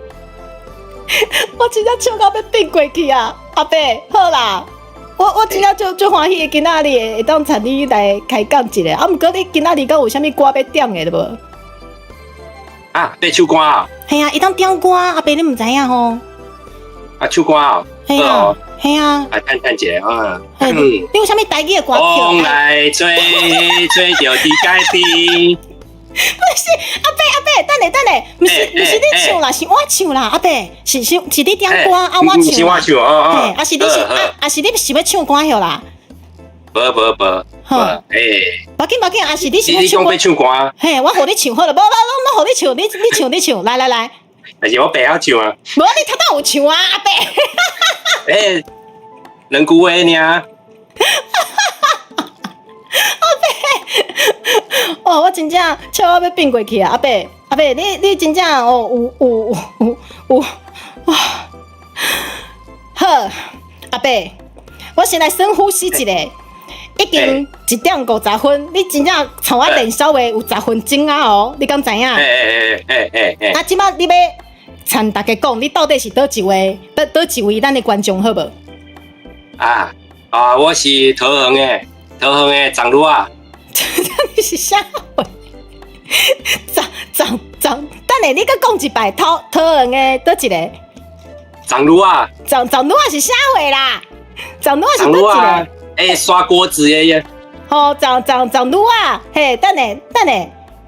[SPEAKER 4] 我真正笑到欲變過去啊！阿伯，好啦。我真正足足歡喜的，今仔日會當參你來開講一下。啊，毋過你今仔日敢有啥物歌欲點的無？
[SPEAKER 6] 啊，欲唱歌啊？
[SPEAKER 4] 嘿啊，會當點歌，阿伯你毋知影吼？
[SPEAKER 6] 啊，唱歌啊？
[SPEAKER 4] 嘿啊，嘿啊。
[SPEAKER 6] 啊，等等一下啊。
[SPEAKER 4] 你有啥物台語的歌曲？
[SPEAKER 6] 風來吹，吹著佇街邊。
[SPEAKER 4] 不是，阿伯阿伯，等下等下，毋是你唱啦，是我唱啦，阿伯，是你點歌啊，我唱。
[SPEAKER 6] 是我唱哦。
[SPEAKER 4] 嘿，啊是你是啊，啊是你想欲唱歌曉啦？
[SPEAKER 6] 無無無，
[SPEAKER 4] 好，
[SPEAKER 6] 欸，
[SPEAKER 4] 無緊無緊，啊是你想欲唱
[SPEAKER 6] 歌？唱歌。
[SPEAKER 4] 嘿，我予你唱好了，無無攏攏予你唱，你唱你唱，來來來。
[SPEAKER 6] 但是我袂曉唱啊。
[SPEAKER 4] 無，你頭拄有唱啊，阿伯。
[SPEAKER 6] 欸，兩句話爾。
[SPEAKER 4] 阿伯，哦，我真正笑到欲變過去啊！阿伯，阿伯，你真正哦，有有有有哇！好，阿伯，我先來深呼吸一下，已經1點50分，你真正從我練痟話有10分鐘啊哦，你敢知影？
[SPEAKER 6] 欸欸欸欸欸！
[SPEAKER 4] 啊，這擺你欲參大家講，你到底是佗一位，佗一位咱的觀眾好無？
[SPEAKER 6] 啊啊！我是桃園的，桃園的長女啊。
[SPEAKER 4] 你是啥話？長長長，等下你閣講一擺，桃園的佗一個？
[SPEAKER 6] 長女啊。
[SPEAKER 4] 長長女啊是啥話啦？長女啊是佗一個？
[SPEAKER 6] 欸，刷鍋子的耶。
[SPEAKER 4] 吼，長長長女啊，嘿，等下等下，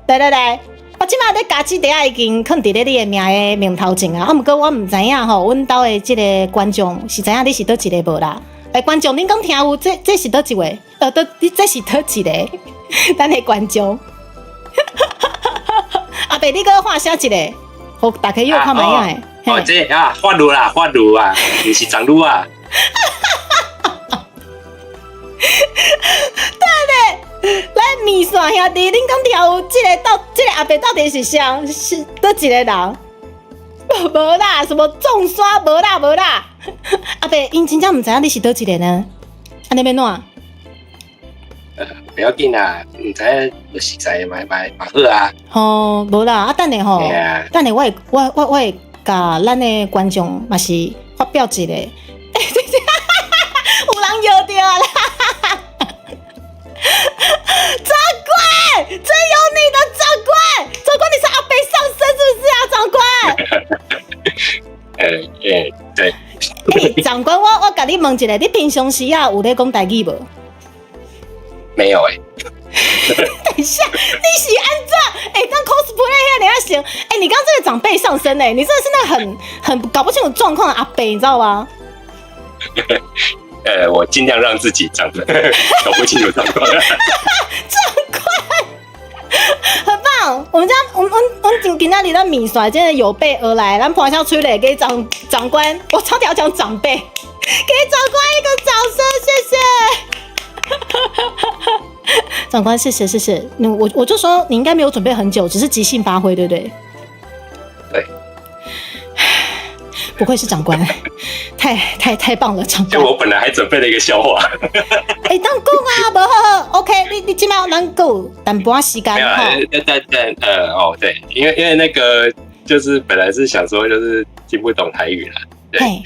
[SPEAKER 4] 來來來，我這擺咧加紙袋仔已經囥佇咧你的名的面頭前啊，啊，毋過我毋知影吼，阮兜的這個觀眾是知影你是佗一個無啦？欸，觀眾，恁敢聽有？這是佗一位？佗，你這是佗一個？咱的觀眾。阿伯，你閣喊聲一個，予大家有看覓仔的。
[SPEAKER 6] 哦，這啊，發怒啦，發怒啊，毋是長女啊。
[SPEAKER 4] 等下，來麵線兄弟，恁敢聽有？這個到這個阿伯到底是誰？是佗一個人？無啦，什麼種山無啦無啦。阿伯，𪜶真正毋知影你是佗一個呢？按呢欲按怎？
[SPEAKER 6] 不要緊啦，毋知影就熟似嘛嘛嘛好啊。
[SPEAKER 4] 吼，無啦，啊等下吼，等下我會我會共咱的觀眾嘛是發表一個，有人搖著啦！長官，真有你的長官，長官你是阿伯上身是不是啊？長官。
[SPEAKER 6] 欸，對。
[SPEAKER 4] 欸，長官，我共你問一下，你平常時啊有咧講台語無？
[SPEAKER 6] 沒有欸。
[SPEAKER 4] 等一下，你是按怎？欸，當 cosplay 遐爾像，欸，你剛剛這個長輩上身欸，你真的是那個很搞不清楚狀況的阿伯，你知道嗎？
[SPEAKER 6] 我盡量讓自己長得搞不清楚狀況。
[SPEAKER 4] 長官，很棒！我們家，我們今仔日咱麵線真的有備而來，咱破簫吹咧給長官，我差點要講長輩，給長官一個掌聲，謝謝。長官，謝謝謝謝。我就說你應該沒有準備很久，只是即興發揮，對不對？
[SPEAKER 6] 對。
[SPEAKER 4] 不愧是長官，太太太棒了，長官。
[SPEAKER 6] 就我本來還準備了一個笑話。
[SPEAKER 4] 欸，當講啊，無好好，OK，你這擺咱閣有淡薄仔時間。
[SPEAKER 6] 沒有，但但哦，對，因為那個就是本來是想說就是聽不懂台語啦，對。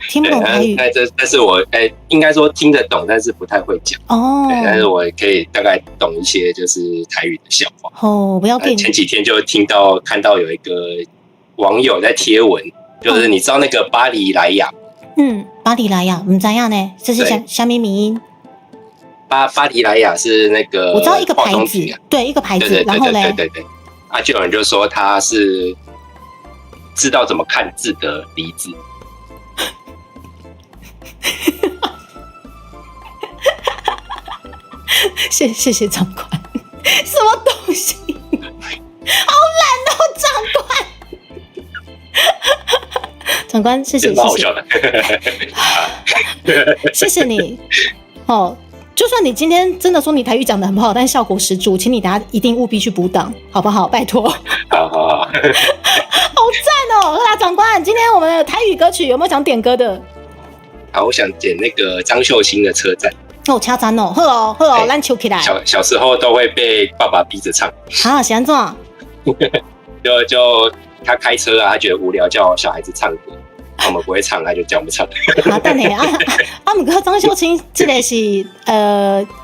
[SPEAKER 4] 聽不懂台語，
[SPEAKER 6] 但是我應該說聽得懂，但是不太會講哦。對，但是我可以大概懂一些就是台語的笑話。
[SPEAKER 4] 哦，不要緊。
[SPEAKER 6] 前幾天就聽到看到有一個網友在貼文，就是你知道那個巴黎萊雅？
[SPEAKER 4] 嗯，巴黎萊雅，毋知影呢，這是啥物迷因？
[SPEAKER 6] 巴黎萊雅是那個，
[SPEAKER 4] 我知道一個牌子，對，一個牌子，然後呢？
[SPEAKER 6] 對對對，啊，就有人就說他是知道怎麼看字的梨子。
[SPEAKER 4] 謝謝長官，什麼東西？好懶哦，長官。長官，謝謝謝謝，謝謝你。哦，就算你今天真的說你台語講得很不好，但效果十足，請你等下一定務必去補檔，好不好？拜託。
[SPEAKER 6] 好好好，好
[SPEAKER 4] 讚哦！那長官，今天我們的台語歌曲有沒有想點歌的？
[SPEAKER 6] 好，我想點那個張秀卿的車站。
[SPEAKER 4] 哦，車站哦，好哦，好哦，咱唱起來。
[SPEAKER 6] 小時候都會被爸爸逼着唱。
[SPEAKER 4] 啊，是按怎？
[SPEAKER 6] 就他開車啊，他覺得無聊，叫小孩子唱歌。我們不會唱，他就叫我們唱。
[SPEAKER 4] 啊，等下啊啊，毋過張秀清這個是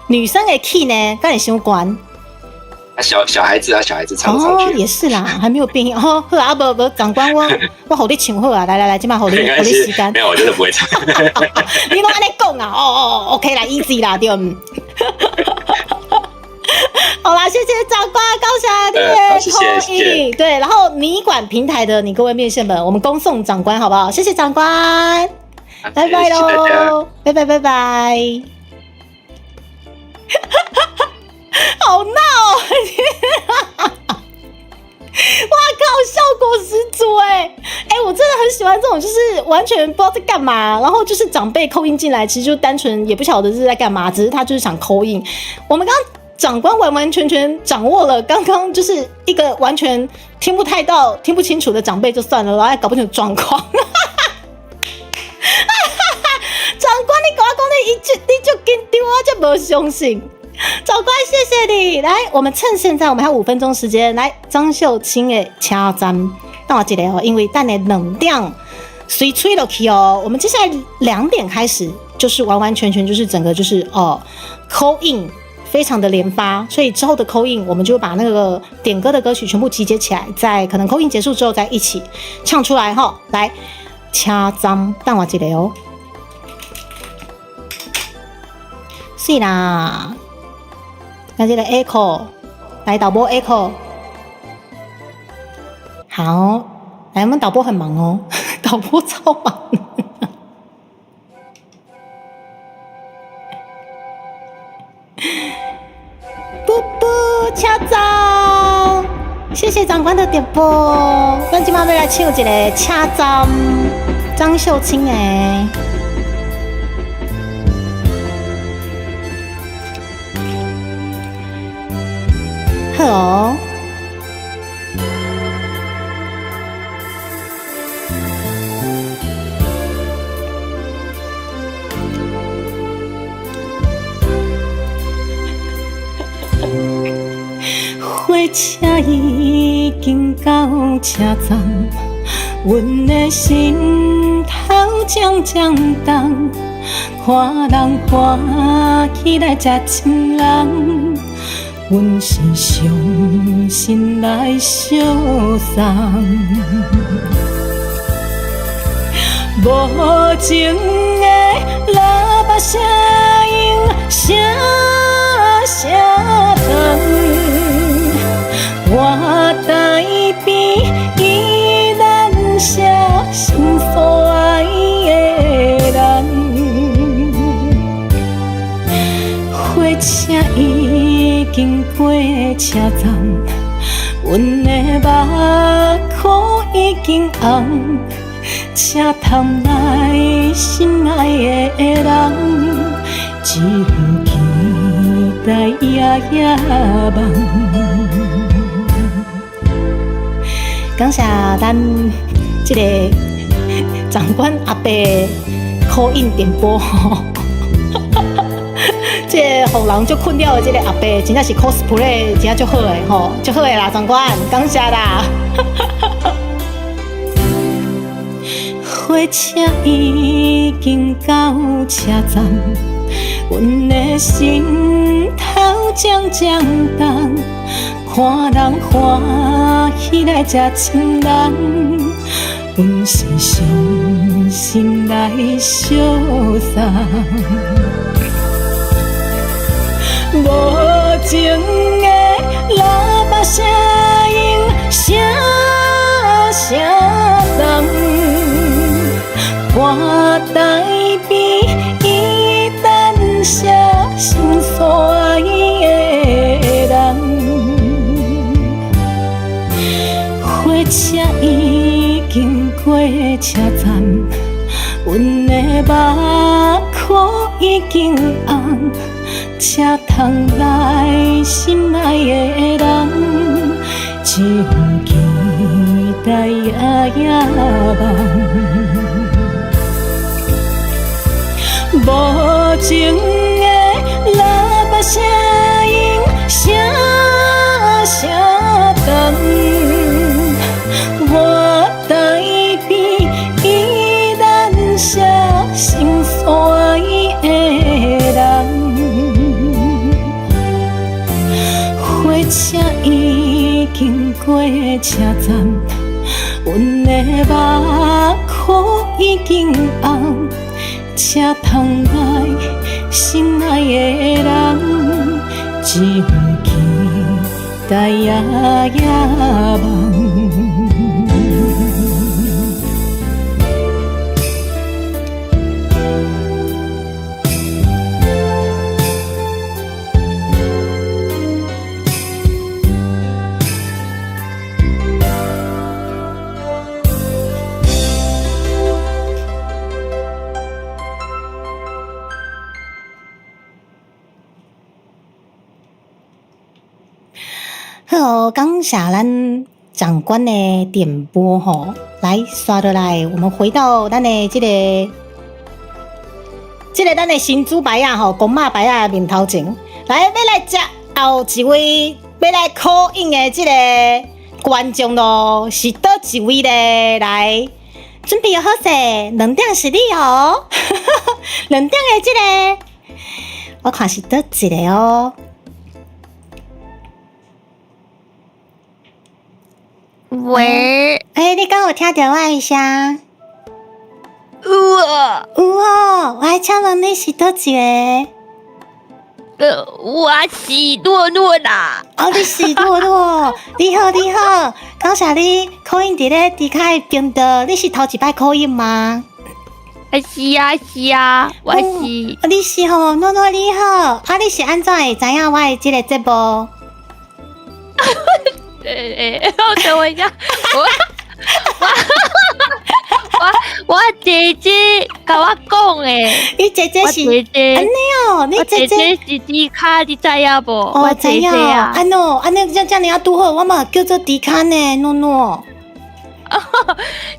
[SPEAKER 4] 女生的 key 呢，敢會傷懸？
[SPEAKER 6] 啊，小小孩子啊，小孩子唱不上
[SPEAKER 4] 哦，
[SPEAKER 6] 去。
[SPEAKER 4] 也是啦，還沒有變音。哦，好啊，無無長官我我予你唱好啊，來來來，這擺予你予你時間。
[SPEAKER 6] 沒有，我真的不會唱。
[SPEAKER 4] 你攏按呢講啊？哦哦，OK 啦，easy 啦，對。好啦，謝謝長官，感謝你的 call in。對，然後你管平台的你各位面線們，我們恭送長官好不好？謝謝長官，拜拜嘍，拜拜拜拜。好鬧哦！哇靠，效果十足哎哎，我真的很喜歡這種，就是完全不知道在幹嘛，然後就是長輩 call in 進來，其實就單純也不曉得是在幹嘛，只是他就是想 call in。我們剛剛長官完完全全掌握了，剛剛就是一個完全聽不太到、聽不清楚的長輩就算了，然後還搞不清楚狀況。長官，你共我講你一句，你就緊張，我就無相信。長官，謝謝你。來，我們趁現在我們還有5分鐘時間，來張秀清的車站，等我一下哦，因為等下2點隨吹落去哦。我們接下來2點開始，就是完完全全就是整個就是哦，call in 非常的連發，所以之後的 call in 我們就把那個點歌的歌曲全部集結起來，在可能 call in 結束之後再一起唱出來哈。來，車站，等我一下哦。是啦。那這個 echo 來導播 echo，好，來我們導播很忙哦，導播超忙。布布車站，謝謝長官的點播。咱這擺欲來唱一个車站，張秀清的。好哦。火車已經到車站，阮的心頭漸漸重，看人看起來這親人，阮是傷心來相送。無情的喇叭聲音，聲聲長。我台邊依然寫心所愛的人，火車已經過車站，阮的目眶已經紅，車窗內心愛的人，只好期待夜夜夢。感謝咱這个長官阿伯 call in 點播，這个予人足困擾的這个阿伯，真正是 cosplay，真正足好的吼，足好的啦，長官，感謝啦。火車已經到車站，阮的心頭漸漸重，看人看起來這親人，阮是傷心來相送。無情的喇叭聲音，聲聲重，我台邊依然寫心所愛的人。火車已經過車站，阮的目眶已經紅，車窗內心愛的人，只好期待夜夜夢。無情的喇叭聲音，聲聲重，我台邊依然
[SPEAKER 1] 心酸的人。火车已经过车站，阮的目眶已经红，车窗内心爱的人，只有期待夜夜梦。
[SPEAKER 4] 好，感谢咱长官的点播吼，来刷落来，我们回到咱的这个，这个咱的神主牌仔吼，公妈牌仔面头前，来欲来接后一位欲来 call in 的这个观众咯，是佗一位咧？来，准备好势，两点是你哦，两点的这个，我看是佗一个哦。
[SPEAKER 7] 喂，
[SPEAKER 4] 欸，你敢有聽著我的聲？
[SPEAKER 7] 有啊，
[SPEAKER 4] 有哦，我來請問你是佗一個？
[SPEAKER 7] 我是諾諾啦。
[SPEAKER 4] 哦，你是諾諾，你好，你好，感謝你 call in 佇咧豬跤的頻道，你是頭一擺 call in 嗎？
[SPEAKER 7] 是啊，是啊，我是。
[SPEAKER 4] 你是吼，諾諾你好，啊，你是按怎會知影我的這個節目？
[SPEAKER 7] 等我一下，我姐姐共我講的。
[SPEAKER 4] 你姐姐是？
[SPEAKER 7] 我姐姐。
[SPEAKER 4] 按呢哦，你姐
[SPEAKER 7] 姐是豬跤，你知影無？
[SPEAKER 4] 哦，知影。按怎，按呢這遮爾仔拄好，我嘛叫做豬跤呢，諾諾。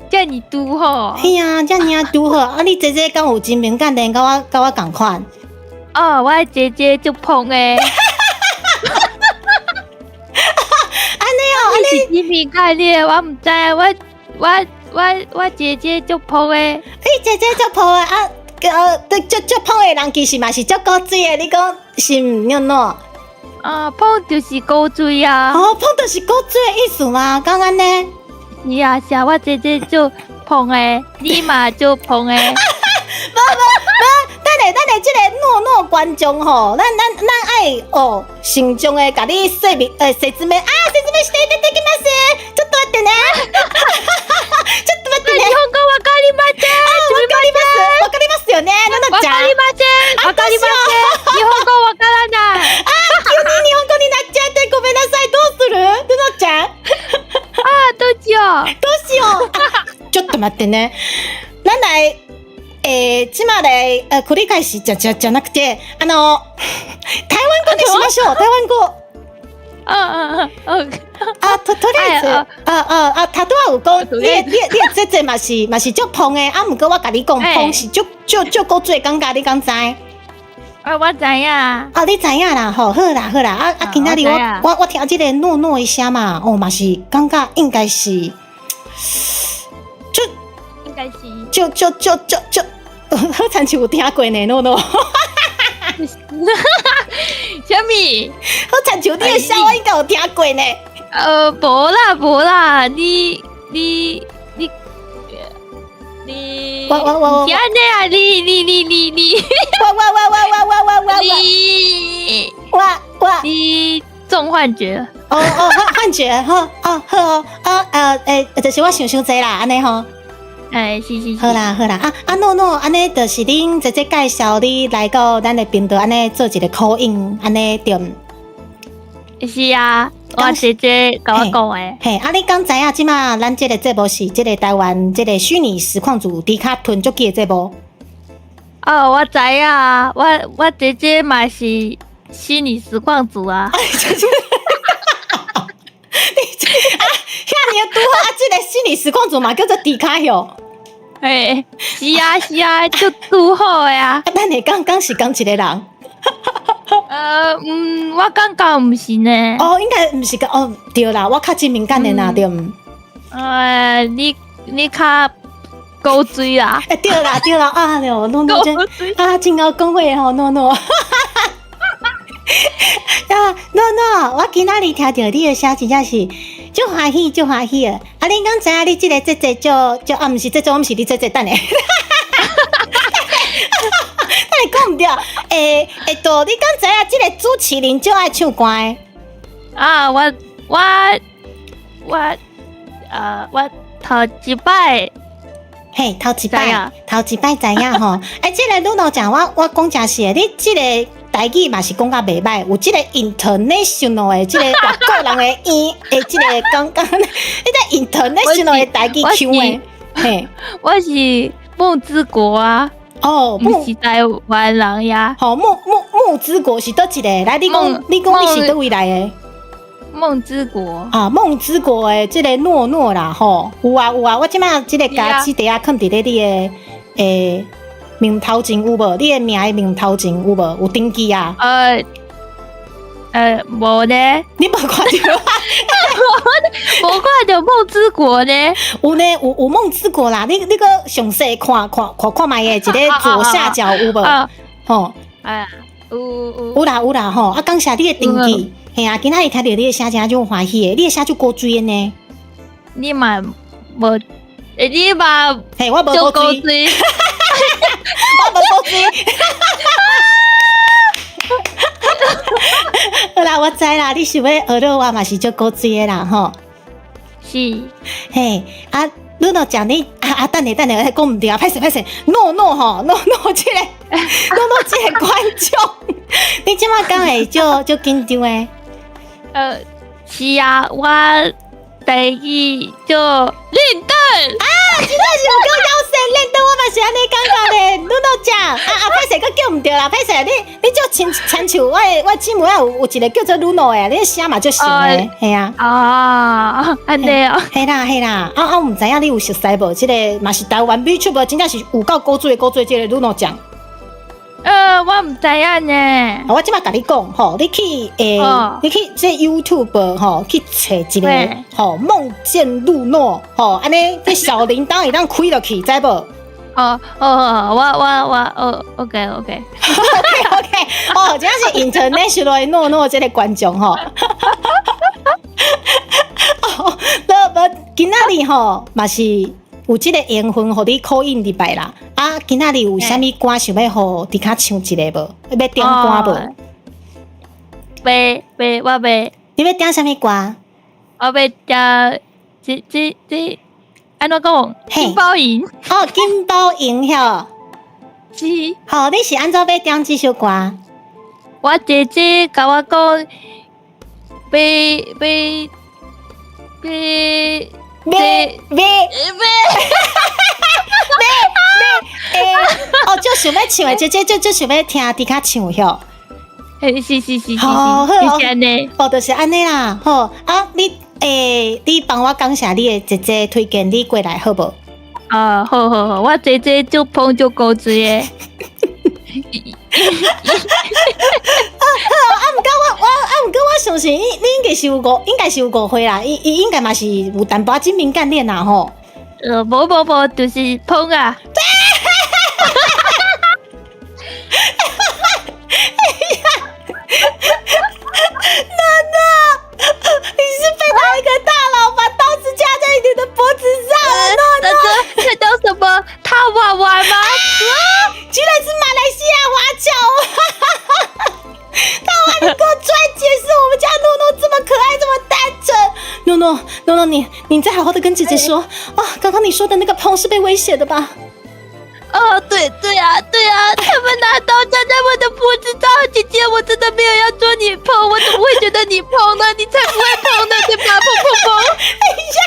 [SPEAKER 7] 遮爾拄好。
[SPEAKER 4] 嘿啊，遮爾仔拄好。啊，你姐姐敢有真敏感的，佮我佮我仝款？
[SPEAKER 7] 哦，我姐姐足膨的。你是敏感的，我毋知，我姐姐足膨的。
[SPEAKER 4] 你姐姐足膨的啊？對，足足膨的人其實嘛是足古錐的，你講是毋？諾諾？
[SPEAKER 7] 啊，膨就是古錐啊。
[SPEAKER 4] 哦，膨就是古錐的意思嗎？敢按呢？
[SPEAKER 7] 是啊，是啊，我姐姐足膨的，你嘛足膨的。
[SPEAKER 4] 無無無，等下等下，這個諾諾觀眾吼，咱愛哦，慎重的共你說明，説明啊，説明していただきます。ちょっと待ってね。ちょっと待ってね。
[SPEAKER 7] 日本語わかりません。
[SPEAKER 4] わかります。わかりますよね。諾々ちゃん。
[SPEAKER 7] わかりません。わかりません。日本語わからない。
[SPEAKER 4] あ、急に日本語になっちゃってごめんなさい。どうする？諾々ちゃん。
[SPEAKER 7] あ、どうしよう。
[SPEAKER 4] どうしよう。ちょっと待ってね。咱來。這馬來繰り返しじゃなくて、台灣語にしましょう。台灣語。
[SPEAKER 7] 啊
[SPEAKER 4] 啊，とりあえず，頭拄仔有講，你的姐姐嘛是足膨的，啊，毋過我共你講，膨是足古錐的感覺，你敢知？
[SPEAKER 7] 啊，我知影。
[SPEAKER 4] 啊，你知影啦，吼，好啦好啦，啊，今仔日我聽這個諾諾的聲嘛，哦，嘛是感覺應該是，就
[SPEAKER 7] 應該是，
[SPEAKER 4] 就好親像有聽過呢，諾諾。
[SPEAKER 7] 啥物？
[SPEAKER 4] 好親像你的聲，我應該有聽過呢。
[SPEAKER 7] 無啦無啦，你，
[SPEAKER 4] 我，
[SPEAKER 7] 是按呢啊？你，
[SPEAKER 4] 我，
[SPEAKER 7] 你，
[SPEAKER 4] 我，
[SPEAKER 7] 你中幻覺。
[SPEAKER 4] 哦，幻覺，好，哦好哦，就是我想傷濟啦，按呢吼。
[SPEAKER 7] 哎，是是是。
[SPEAKER 4] 好啦好啦，啊諾諾，按呢就是恁姐姐介紹你來到咱的頻道，按呢做一個 call in，按呢對毋？
[SPEAKER 7] 是啊，我姐姐共我講的。
[SPEAKER 4] 嘿，啊，你敢知影這馬咱這個節目是這個台灣這個虛擬實況主豬跤囤足機的節目？
[SPEAKER 7] 哦，我知影，我姐姐嘛是虛擬實況主啊。
[SPEAKER 4] 啊，遐爾拄好啊！這個虛擬實況主嘛叫做豬跤喲。
[SPEAKER 7] 欸，是啊是啊，足拄好的啊。
[SPEAKER 4] 啊，等下敢敢是仝一個人？
[SPEAKER 7] 我感覺毋是呢。
[SPEAKER 4] 哦，應該毋是個哦，對啦，我較真敏感的啦，對毋？
[SPEAKER 7] 你較古錐啦。
[SPEAKER 4] 欸，對啦對啦，啊，喏，諾諾真啊，真𠢕講話吼，諾諾。啊，諾諾，我今仔日聽著你的聲，真正是足歡喜，足歡喜的。啊，你敢知影你這个姐姐叫叫啊？毋是姐姐，毋是你姐姐，等下。等下講毋對。欸欸，對，你敢知影這个主持人足愛唱歌的？
[SPEAKER 7] 啊，我頭一擺，
[SPEAKER 4] 嘿，頭一擺，頭一擺知影吼。欸，這个女老講，我講誠實的，你這个台語嘛是講甲袂䆀，有這个 international 的這个外國人的音，欸，這个剛剛你這 international 的台語腔的，嘿，
[SPEAKER 7] 我是夢之國啊。
[SPEAKER 4] 哦，
[SPEAKER 7] 毋是台灣人呀。
[SPEAKER 4] 吼，夢之國是佗一个？來，你講，你講你是佗位來的？
[SPEAKER 7] 夢之國
[SPEAKER 4] 啊，夢之國的這個諾諾啦，吼，有啊有啊，我這擺這個家子底下囥佇咧你的欸面頭前有無？你的名的面頭前有無？有登記啊？
[SPEAKER 7] 無呢。
[SPEAKER 4] 你無看著啊？
[SPEAKER 7] 無看著夢之國呢？
[SPEAKER 4] 有呢，有夢之國啦。你閣詳細看看看看覓的，一个左下角有無？吼，
[SPEAKER 7] 哎呀，有有
[SPEAKER 4] 有啦有啦吼！啊，感謝你的登記。嘿啊，今仔日聽著你的聲，真足歡喜的。你的聲足古錐的呢？
[SPEAKER 7] 你嘛無，你嘛，
[SPEAKER 4] 嘿，我無古錐，我無古錐。好啦，我知啦，你想欲學落我嘛是足古錐的啦，吼。
[SPEAKER 7] 是，
[SPEAKER 4] 嘿，啊，你若講你啊啊，等下等下，講毋對啊，歹勢歹勢，諾諾吼，諾諾這个，諾諾這个觀眾，你這擺敢會足足緊張的？
[SPEAKER 7] 是啊，我台語叫練凳
[SPEAKER 4] 啊，真正是有夠夭壽練凳，我嘛是按呢感覺咧。你都講啊啊，歹勢閣叫毋對啦，歹勢，你就親親像我姊妹仔有一個叫做露露的，你聲嘛足像的，嘿啊。
[SPEAKER 7] 啊，按呢哦。
[SPEAKER 4] 嘿啦嘿啦，啊啊，毋知影你有熟似無？這個嘛是台灣 VTuber，真正是有夠古錐的古錐，這个露露醬。
[SPEAKER 7] 我毋知影呢。
[SPEAKER 4] 我這擺共你講吼，你去欸，你去這 YouTube 吼去揣一个吼夢見露諾吼，按呢這小鈴鐺會當開落去，知無？
[SPEAKER 7] 哦哦，我哦，OK OK
[SPEAKER 4] OK OK，哦，真正是 international 的諾諾這个觀眾吼。哦，無今仔日吼嘛是有這个緣分，予你 call in 入來啦。啊，今仔日有啥物歌想欲予迪卡唱一个無？欲點歌無？
[SPEAKER 7] 欲欲，我欲。
[SPEAKER 4] 你欲點啥物歌？
[SPEAKER 7] 我欲點這這這，按怎講？金包銀。
[SPEAKER 4] 哦，金包銀吼。
[SPEAKER 7] 是。
[SPEAKER 4] 好，你是按怎欲點這首歌？
[SPEAKER 7] 我姐姐共我講，欲欲欲
[SPEAKER 4] 欲欲欲欲，哦，就想欲唱的，姐姐就想欲聽迪卡唱吼。
[SPEAKER 7] 嘿，是是是是，
[SPEAKER 4] 好，
[SPEAKER 7] 是按呢。
[SPEAKER 4] 哦，就是按呢啦。好，啊，你欸，你幫我感謝你的姐姐推薦你過來，好無？
[SPEAKER 7] 啊，好好好，我姐姐足捧足古錐的。
[SPEAKER 4] 啊，好啊，毋過我啊，毋過我相信你，你應該是有誤，應該是有誤會啦。伊伊應該嘛是有淡薄仔敏感點啦吼。
[SPEAKER 7] 無無無，就是捧啊。
[SPEAKER 4] 娜娜，你是被哪一個大佬把刀子架在你的脖子上？娜娜，
[SPEAKER 7] 這叫什麼？套娃娃嗎？
[SPEAKER 4] 啊，居然是馬來西亞華僑！大娃，你給我出來解釋，我們家諾諾這麼可愛，這麼單純。諾諾，諾諾，你再好好的跟姐姐說啊，剛剛你說的那個碰是被威脅的吧？
[SPEAKER 7] 哦，對對啊，對啊，他們拿刀架在我的脖子上，姐姐，我真的沒有要做你碰，我怎麼會覺得你碰呢？你才不會碰呢，對吧？碰碰碰！
[SPEAKER 4] 等一下，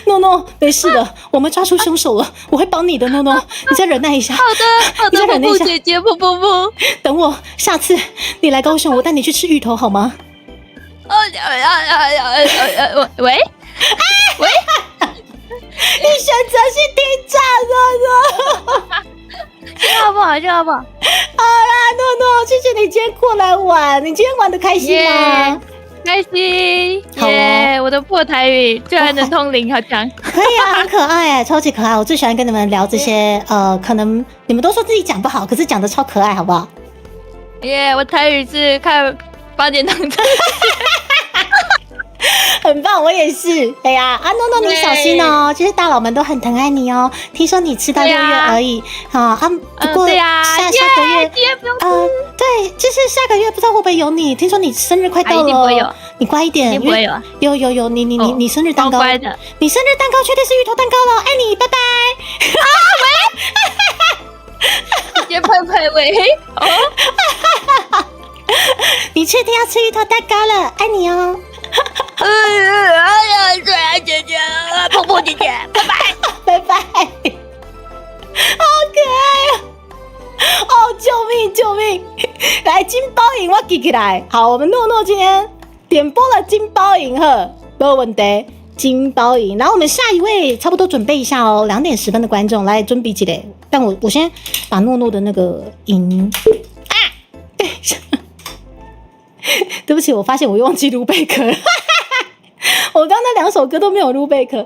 [SPEAKER 4] 諾諾諾諾，沒事的，我們抓出兇手了，我會幫你的，諾諾，你再忍耐一下。
[SPEAKER 7] 好的，好的，
[SPEAKER 4] 你再忍耐一下，
[SPEAKER 7] 姐姐，碰碰碰，
[SPEAKER 4] 等我下次你來高雄，我帶你去吃芋頭好嗎？
[SPEAKER 7] 哦呀呀呀呀呀！喂喂。
[SPEAKER 4] 你選擇是聽長，諾諾，
[SPEAKER 7] 好不好？好不好？
[SPEAKER 4] 好啦，諾諾，謝謝你今天過來玩，你今天玩得開心嗎？
[SPEAKER 7] 開心，耶！我的破台語居然能通靈，好強！
[SPEAKER 4] 可以啊，很可愛哎，超級可愛。我最喜歡跟你們聊這些，可能你們都說自己講不好，可是講得超可愛，好不好？
[SPEAKER 7] 耶，我台語是看八點檔的。
[SPEAKER 4] 很棒，我也是。哎呀，啊諾諾，你小心哦。其實大佬們都很疼愛你哦。聽說你吃到6月而已，好啊。不過下下個月，對，就是下個月不知道會不會有你。聽說你生日快到了，你乖一點。
[SPEAKER 7] 不會有，
[SPEAKER 4] 有有有，你生日蛋糕，
[SPEAKER 7] 乖的，
[SPEAKER 4] 你生日蛋糕確定是芋頭蛋糕了。愛你，拜拜。
[SPEAKER 7] 啊喂，別拍拍喂，哦，
[SPEAKER 4] 你確定要吃芋頭蛋糕了？愛你哦。
[SPEAKER 7] 哎呀，對啊，姐姐，碰碰姐姐，拜拜，
[SPEAKER 4] 拜拜，好可愛哦！哦，救命救命！來金包銀，我記起來。好，我們諾諾今天點播了金包銀呵，沒問題，金包銀。然後我們下一位差不多準備一下哦，2點10分的觀眾來準備起來。但我先把諾諾的那個音啊，等一下，對不起，我發現我又忘記錄貝殼了。我剛剛那兩首歌都沒有錄貝殼。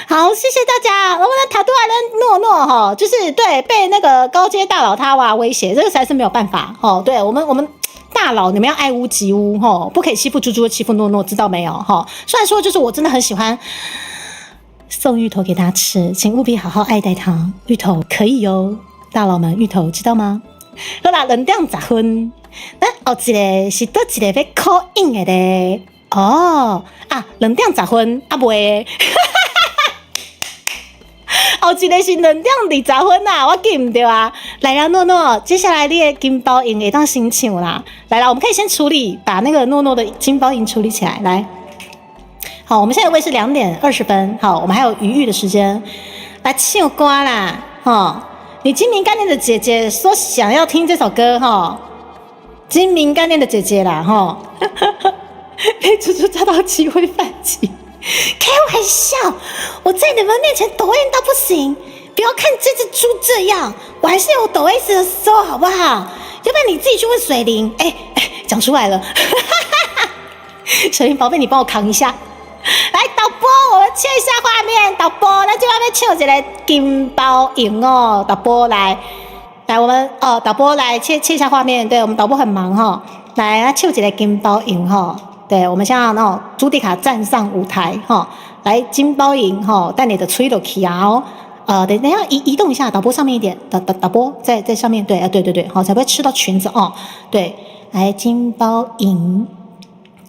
[SPEAKER 4] 好，謝謝大家。我們的塔圖阿倫諾諾哈，就是對被那個高階大佬他哇威脅，這個實在是沒有辦法哦。對我們大佬，你們要愛屋及烏哈，不可以欺負豬豬，欺負諾諾，知道沒有哈？雖然說就是我真的很喜歡送芋頭給他吃，請務必好好愛戴他。芋頭可以哦，大佬們，芋頭知道嗎？好啦，2點10分，咱後一個是佗一個欲 call in 的咧。哦啊，2點10分啊袂，後一個是2點20分啊，我記毋著啊。來啦，諾諾，接下來你的金包銀會當先唱啦。來啦，我們可以先處理，把那個諾諾的金包銀處理起來。來，好，我們現在位是2點20分，好，我們還有餘裕的時間來唱歌啦。哈，你精明幹練的姐姐說想要聽這首歌哈，精明幹練的姐姐啦，哈。被豬豬抓到機會反擊，開玩笑！我在你們面前抖 M 到不行，不要看這隻豬這樣，我還是有抖 S 的時候，好不好？要不然你自己去問水靈。哎哎，講出來了，水靈寶貝，你幫我扛一下。來，導播，我們切一下畫面。導播，咱這邊唱一個金包銀哦。導播來，來，我們哦，導播來切切一下畫面。對，我們導播很忙哈。來，來唱一個金包銀哈。對，我們現在那種朱迪卡站上舞台哈，來金包銀哈，帶你的吹落去啊哦，等一下移動一下，導播上面一點，導播在上面，對啊，對對對，好，才不會吃到裙子哦。對，來金包銀，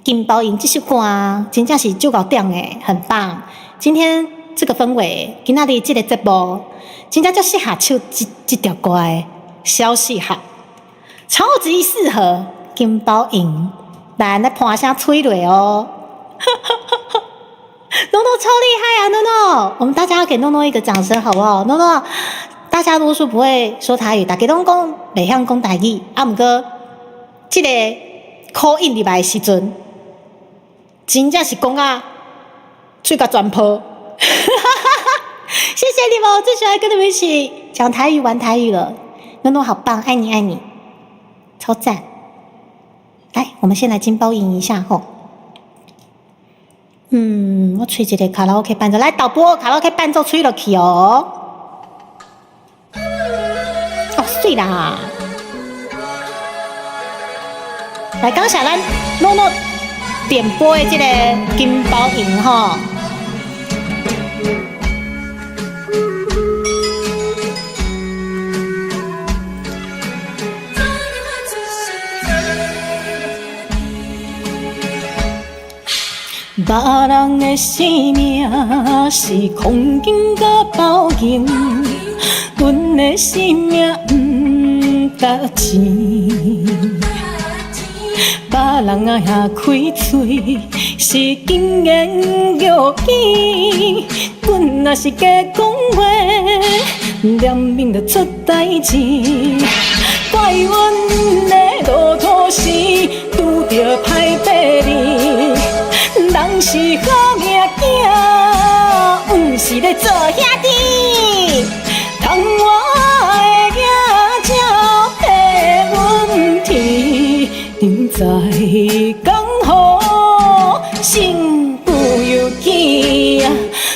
[SPEAKER 4] 金包銀這首歌真正是足夠點的，很棒。今天這個氛圍，今仔日這個節目，真正足適合唱這條歌的，超適合，超級適合金包銀。來，來盤聲吹落哦！諾諾超厲害啊，諾諾！我們大家要給諾諾一個掌聲，好不好？諾諾，大家多數不會說台語，大家攏講袂曉講台語，啊，毋過這個 call in 入來的時陣，真正是講啊，喙甲全破。謝謝你們，我最喜歡跟你們一起講台語、玩台語了。諾諾好棒，愛你愛你，超讚！來，我們先來金包銀一下吼。嗯，我吹一個卡拉 OK 伴奏，來導播卡拉 OK 伴奏吹落去哦。哦，水啦！來，感謝咱諾諾點播的這個金包銀吼。別人的生命是空間佮包銀，阮的生命毋值錢。別人啊遐開喙是金言玉語，阮若是假講話，臉面就出代誌。怪阮的路途時拄著歹八字。人是好命囝，毋是咧做兄弟。窗外的影照彼阮天，人在江湖身不由己。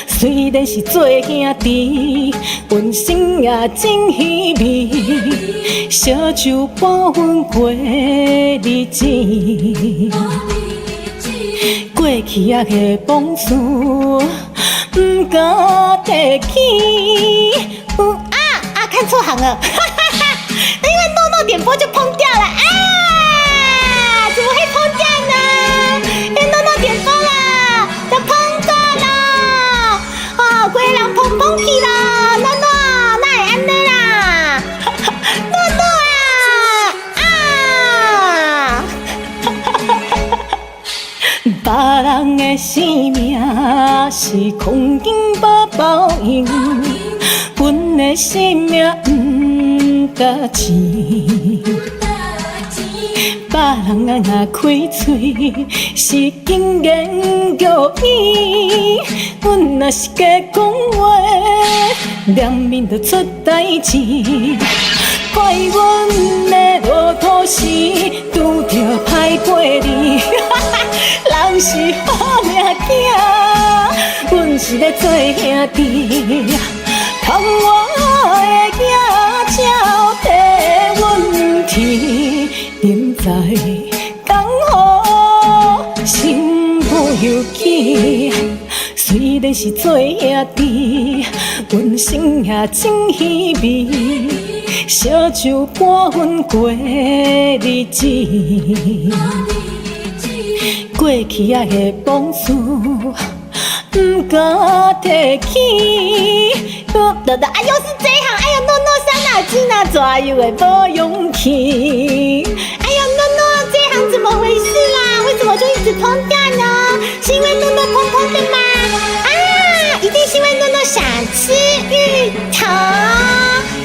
[SPEAKER 4] 虽然
[SPEAKER 1] 然是做兄弟，阮生也真稀微，烧酒伴阮过日子。过去仔的往事，毋敢提起。有啊啊，看錯行了，哈哈哈！因為諾諾點播就碰掉了啊！怎麼會碰掉呢？因為諾諾點播啦，就碰過了。哦，規人碰碰去了，諾諾，哪會按呢啦？諾諾啊啊！別人的生命是空間把報應，阮的生命毋值錢。別人啊若開喙是經言叫伊，阮若是假講話，臉面就出代誌。怪阮的落土時拄著歹過日，人是好命囝，阮是咧做兄弟，趁我的囝才替阮提，人在江湖身不由己。雖然是做兄弟，阮生也真稀微，燒酒伴阮過日子。過去仔的往事，毋敢提起。得得，哎呦是這行，哎呦諾諾傷腦筋啊，左右的無勇氣。哎呦諾諾，這行怎麼回事啦？為什麼就一直碰掉呢？是因為諾諾碰碰的嗎？啊，一定是因為諾諾想吃芋頭。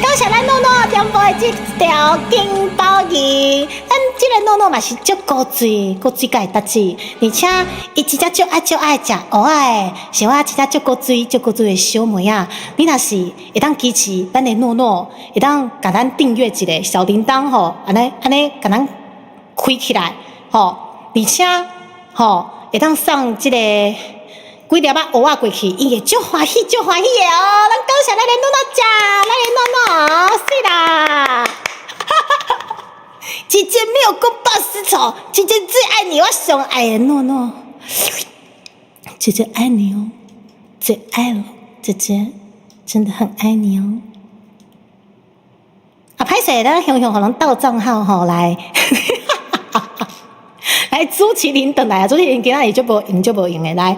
[SPEAKER 1] 感謝咱諾諾點播的這條金包魚，咱這個諾諾嘛是足古錐，古錐佮會得子，而且伊真正足愛足愛食芋仔的，像我真正足古錐足古錐的小妹仔。你若是會當支持咱的諾諾，會當共咱訂閱一個小鈴鐺吼，按呢按呢共咱開起來吼，而且吼會當送這個幾粒仔芋仔過去，伊會足歡喜足歡喜的哦。咱感謝咱的諾諾醬，咱的諾諾，水啦！姐姐沒有公報私仇，姐姐最愛你，我上愛的諾諾，姐姐愛你哦，最愛了，姐姐真的很愛你哦。啊，歹勢，咱雄雄予人盜帳號吼來，來朱麒麟轉來啊！朱麒麟今仔日足無閒，足無閒的來。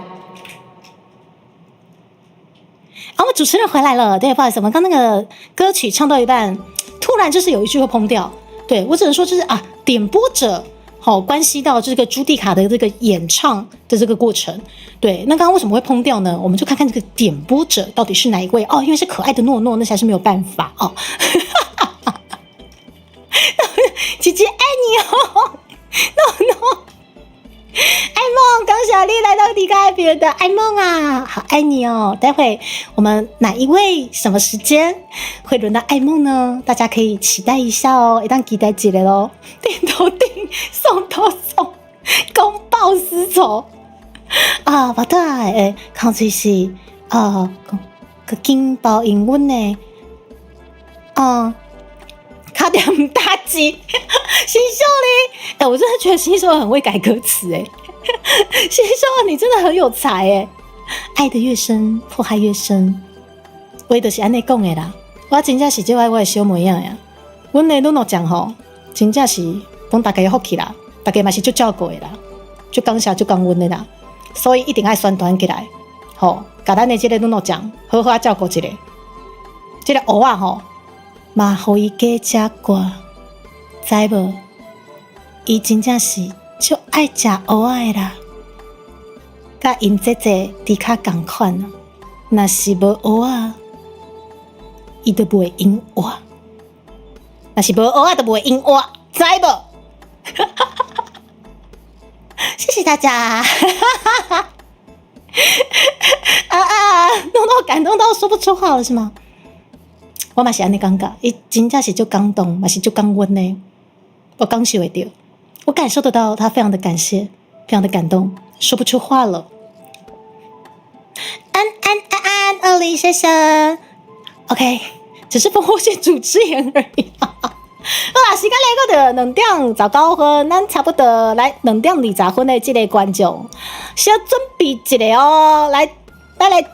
[SPEAKER 1] 啊，我主持人回來了，對，不好意思，我們剛那個歌曲唱到一半，突然就是有一句會崩掉。對，我只能說就是啊，點播者好，關係到這個朱蒂卡的這個演唱的這個過程。對，那剛剛為什麼會崩掉呢？我們就看看這個點播者到底是哪一位哦，因為是可愛的諾諾，那才是沒有辦法哦。姐姐愛你哦，諾諾。愛夢，感謝你來到迪卡別的愛夢啊，好愛你哦！待會我們哪一位什麼時間會輪到愛夢呢？大家可以期待一下哦，會當期待一下囉。訂都訂，送都送，公報私仇啊！不對，欸，康翠是啊，個金包英文呢？啊。卡點大機，新秀嘞！哎，我真的覺得新秀很會改歌詞哎，新秀你真的很有才哎！愛得越深，迫害越深，話就是按呢講的啦。我真正是足愛我的小妹仔呀，阮的諾諾醬吼，真正是幫大家的福氣啦，大家嘛是足照顧的啦，足感謝足感恩的啦，所以一定愛宣傳起來，吼，共咱的這個諾諾醬好好照顧一下，這個芋仔吼。嘛，予伊加食寡，知無？伊真正是足愛食芋仔的啦，佮𪜶姐姐豬跤仝款啊。若是無芋仔，伊就袂用活；若是無芋仔，就袂用活，知無？謝謝大家！啊啊！諾諾感動到說不出話了，是嗎？我嘛是按呢感覺，伊真正是足感動，嘛是足感恩的。我感受會著，我感受得到他非常的感謝，非常的感動，說不出話了。安安安安，
[SPEAKER 4] 二零，謝謝。OK，只是烽火線主持人而已。好啦，時間來到2點19分，咱差不多來2點20分的這個觀眾，小準備一下哦，來，來來，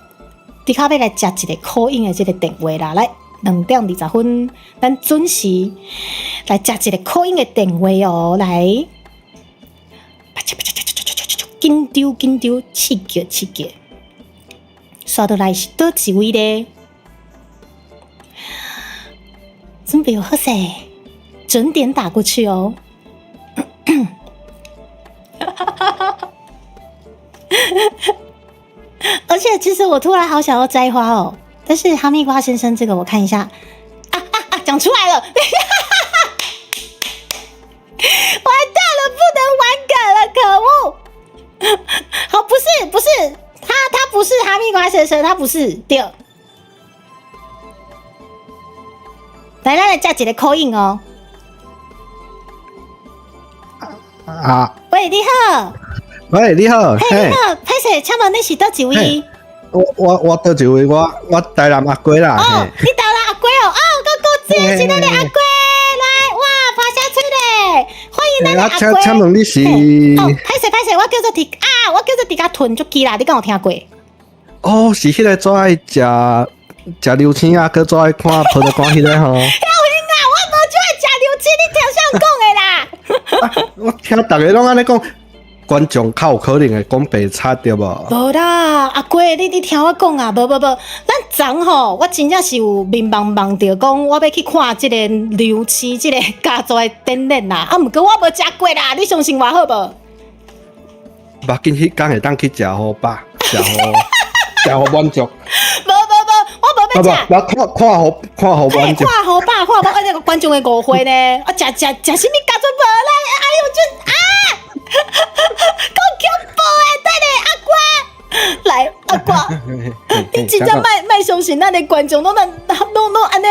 [SPEAKER 4] 迪卡欲來接一個 call in 的這個電話啦，來2點20分，咱準時來接一個 call in 的電話哦，來，緊張緊張，刺激刺激，刷落來是佗一位咧？準備好勢，準點打過去哦。而且，其實我突然好想要摘花哦，但是哈密瓜先生這個我看一下，啊啊啊，講出來了，完蛋了，不能玩梗了，可惡！好，不是不是，他不是哈密瓜先生，他不是對。來，咱來接一個 call in 哦。
[SPEAKER 8] 啊！
[SPEAKER 4] 喂，你好。
[SPEAKER 8] 喂，你好。
[SPEAKER 4] 嘿，你好，歹勢，請問你是佗一位？
[SPEAKER 8] 我佗一位？我台南阿龜啦。
[SPEAKER 4] 哦，你台南阿龜哦，哦，哥哥，這是咱的阿龜，來，哇，拍聲喙咧，歡迎咱的阿龜。
[SPEAKER 8] 請問你是？
[SPEAKER 4] 哦，歹勢歹勢，我叫做迪啊，我叫做迪卡屯足機啦，你敢有聽過？
[SPEAKER 8] 哦，是彼個做愛食食流星啊，閣做愛看葡萄乾彼個吼。
[SPEAKER 4] 曉英啊，我無就愛食流星，你聽啥人講的啦？
[SPEAKER 8] 我聽逐家攏按呢講，觀眾較有可能會講白賊對無？
[SPEAKER 4] 無啦，阿龜，你聽我講啊，無無無，咱昨吼，我真正是有面茫茫著講，我欲去看這個流星這個家族的展覽啦，啊，毋過我無食過啦，你相信我好無？
[SPEAKER 8] 無要緊，彼工會當去食予飽，食予滿足。
[SPEAKER 4] 無無無，我無欲食。
[SPEAKER 8] 我看看予看予滿足。
[SPEAKER 4] 看予飽，看予飽，啊，這個觀眾會誤會呢。啊，食食食啥物家族無啦？哎呦，這啊！夠恐怖的，等下阿瓜，來阿瓜，你真正莫莫相信咱的觀眾攏咱攏攏按呢，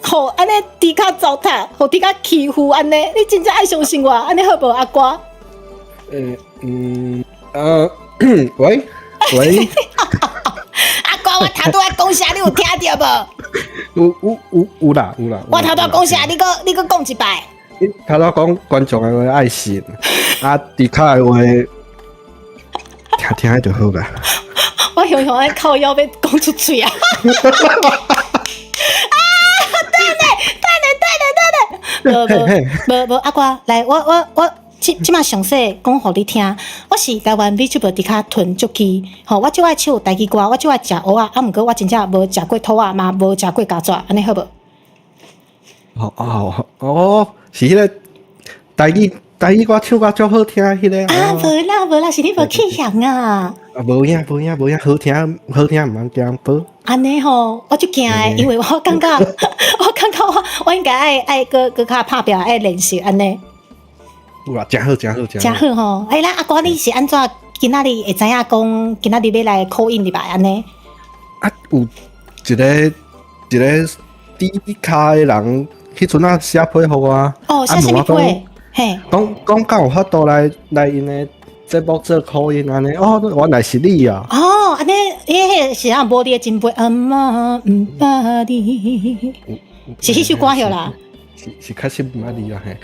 [SPEAKER 4] 予按呢豬跤糟蹋，予豬跤欺負按呢，你真正愛相信我，按呢好無阿瓜？
[SPEAKER 8] 喂喂，
[SPEAKER 4] 阿瓜，我頭拄仔講啥，你有聽著無？
[SPEAKER 8] 有有有有啦有啦。
[SPEAKER 4] 我頭拄仔講啥，你閣講一擺。
[SPEAKER 8] 你頭拄講觀眾的話愛信，啊，豬跤的話聽聽就好啦。
[SPEAKER 4] 我雄雄愛靠腰欲講出喙啊！啊！等下，等下，等下，等下，無無無無，阿瓜來，我這這馬詳細講予你聽。我是台灣 VTuber 豬跤屯足機，吼，我就愛唱台語歌，我就愛食芋仔，啊，毋過我真正無食過兔仔，嘛無食過蚵仔，按呢好無？
[SPEAKER 8] 哦哦哦，是彼個台語歌唱甲足好聽彼個。
[SPEAKER 4] 啊，無啦無啦，是你無去想啊。
[SPEAKER 8] 啊，無影無影無影，好聽好聽，毋通驚報。
[SPEAKER 4] 按呢吼，我足驚的，因為我感覺，我感覺我應該愛愛閣閣較拍拚愛練習按呢。
[SPEAKER 8] 有啦，誠好誠好誠
[SPEAKER 4] 誠好吼！欸，咱阿歌你是按怎今仔日會知影講今仔日欲來 call in 入來按呢？
[SPEAKER 8] 啊，有一個一個豬跤的人，彼陣仔寫批予我。
[SPEAKER 4] 哦，寫啥物批？嘿。
[SPEAKER 8] 講講敢有法度來來𪜶的節目做 call in 按呢？哦，原來是你啊！
[SPEAKER 4] 哦，按呢，彼個是啊，無你的真背阿嬤毋捌你，是彼首歌著啦。
[SPEAKER 8] 是是確實毋捌你啊嘿。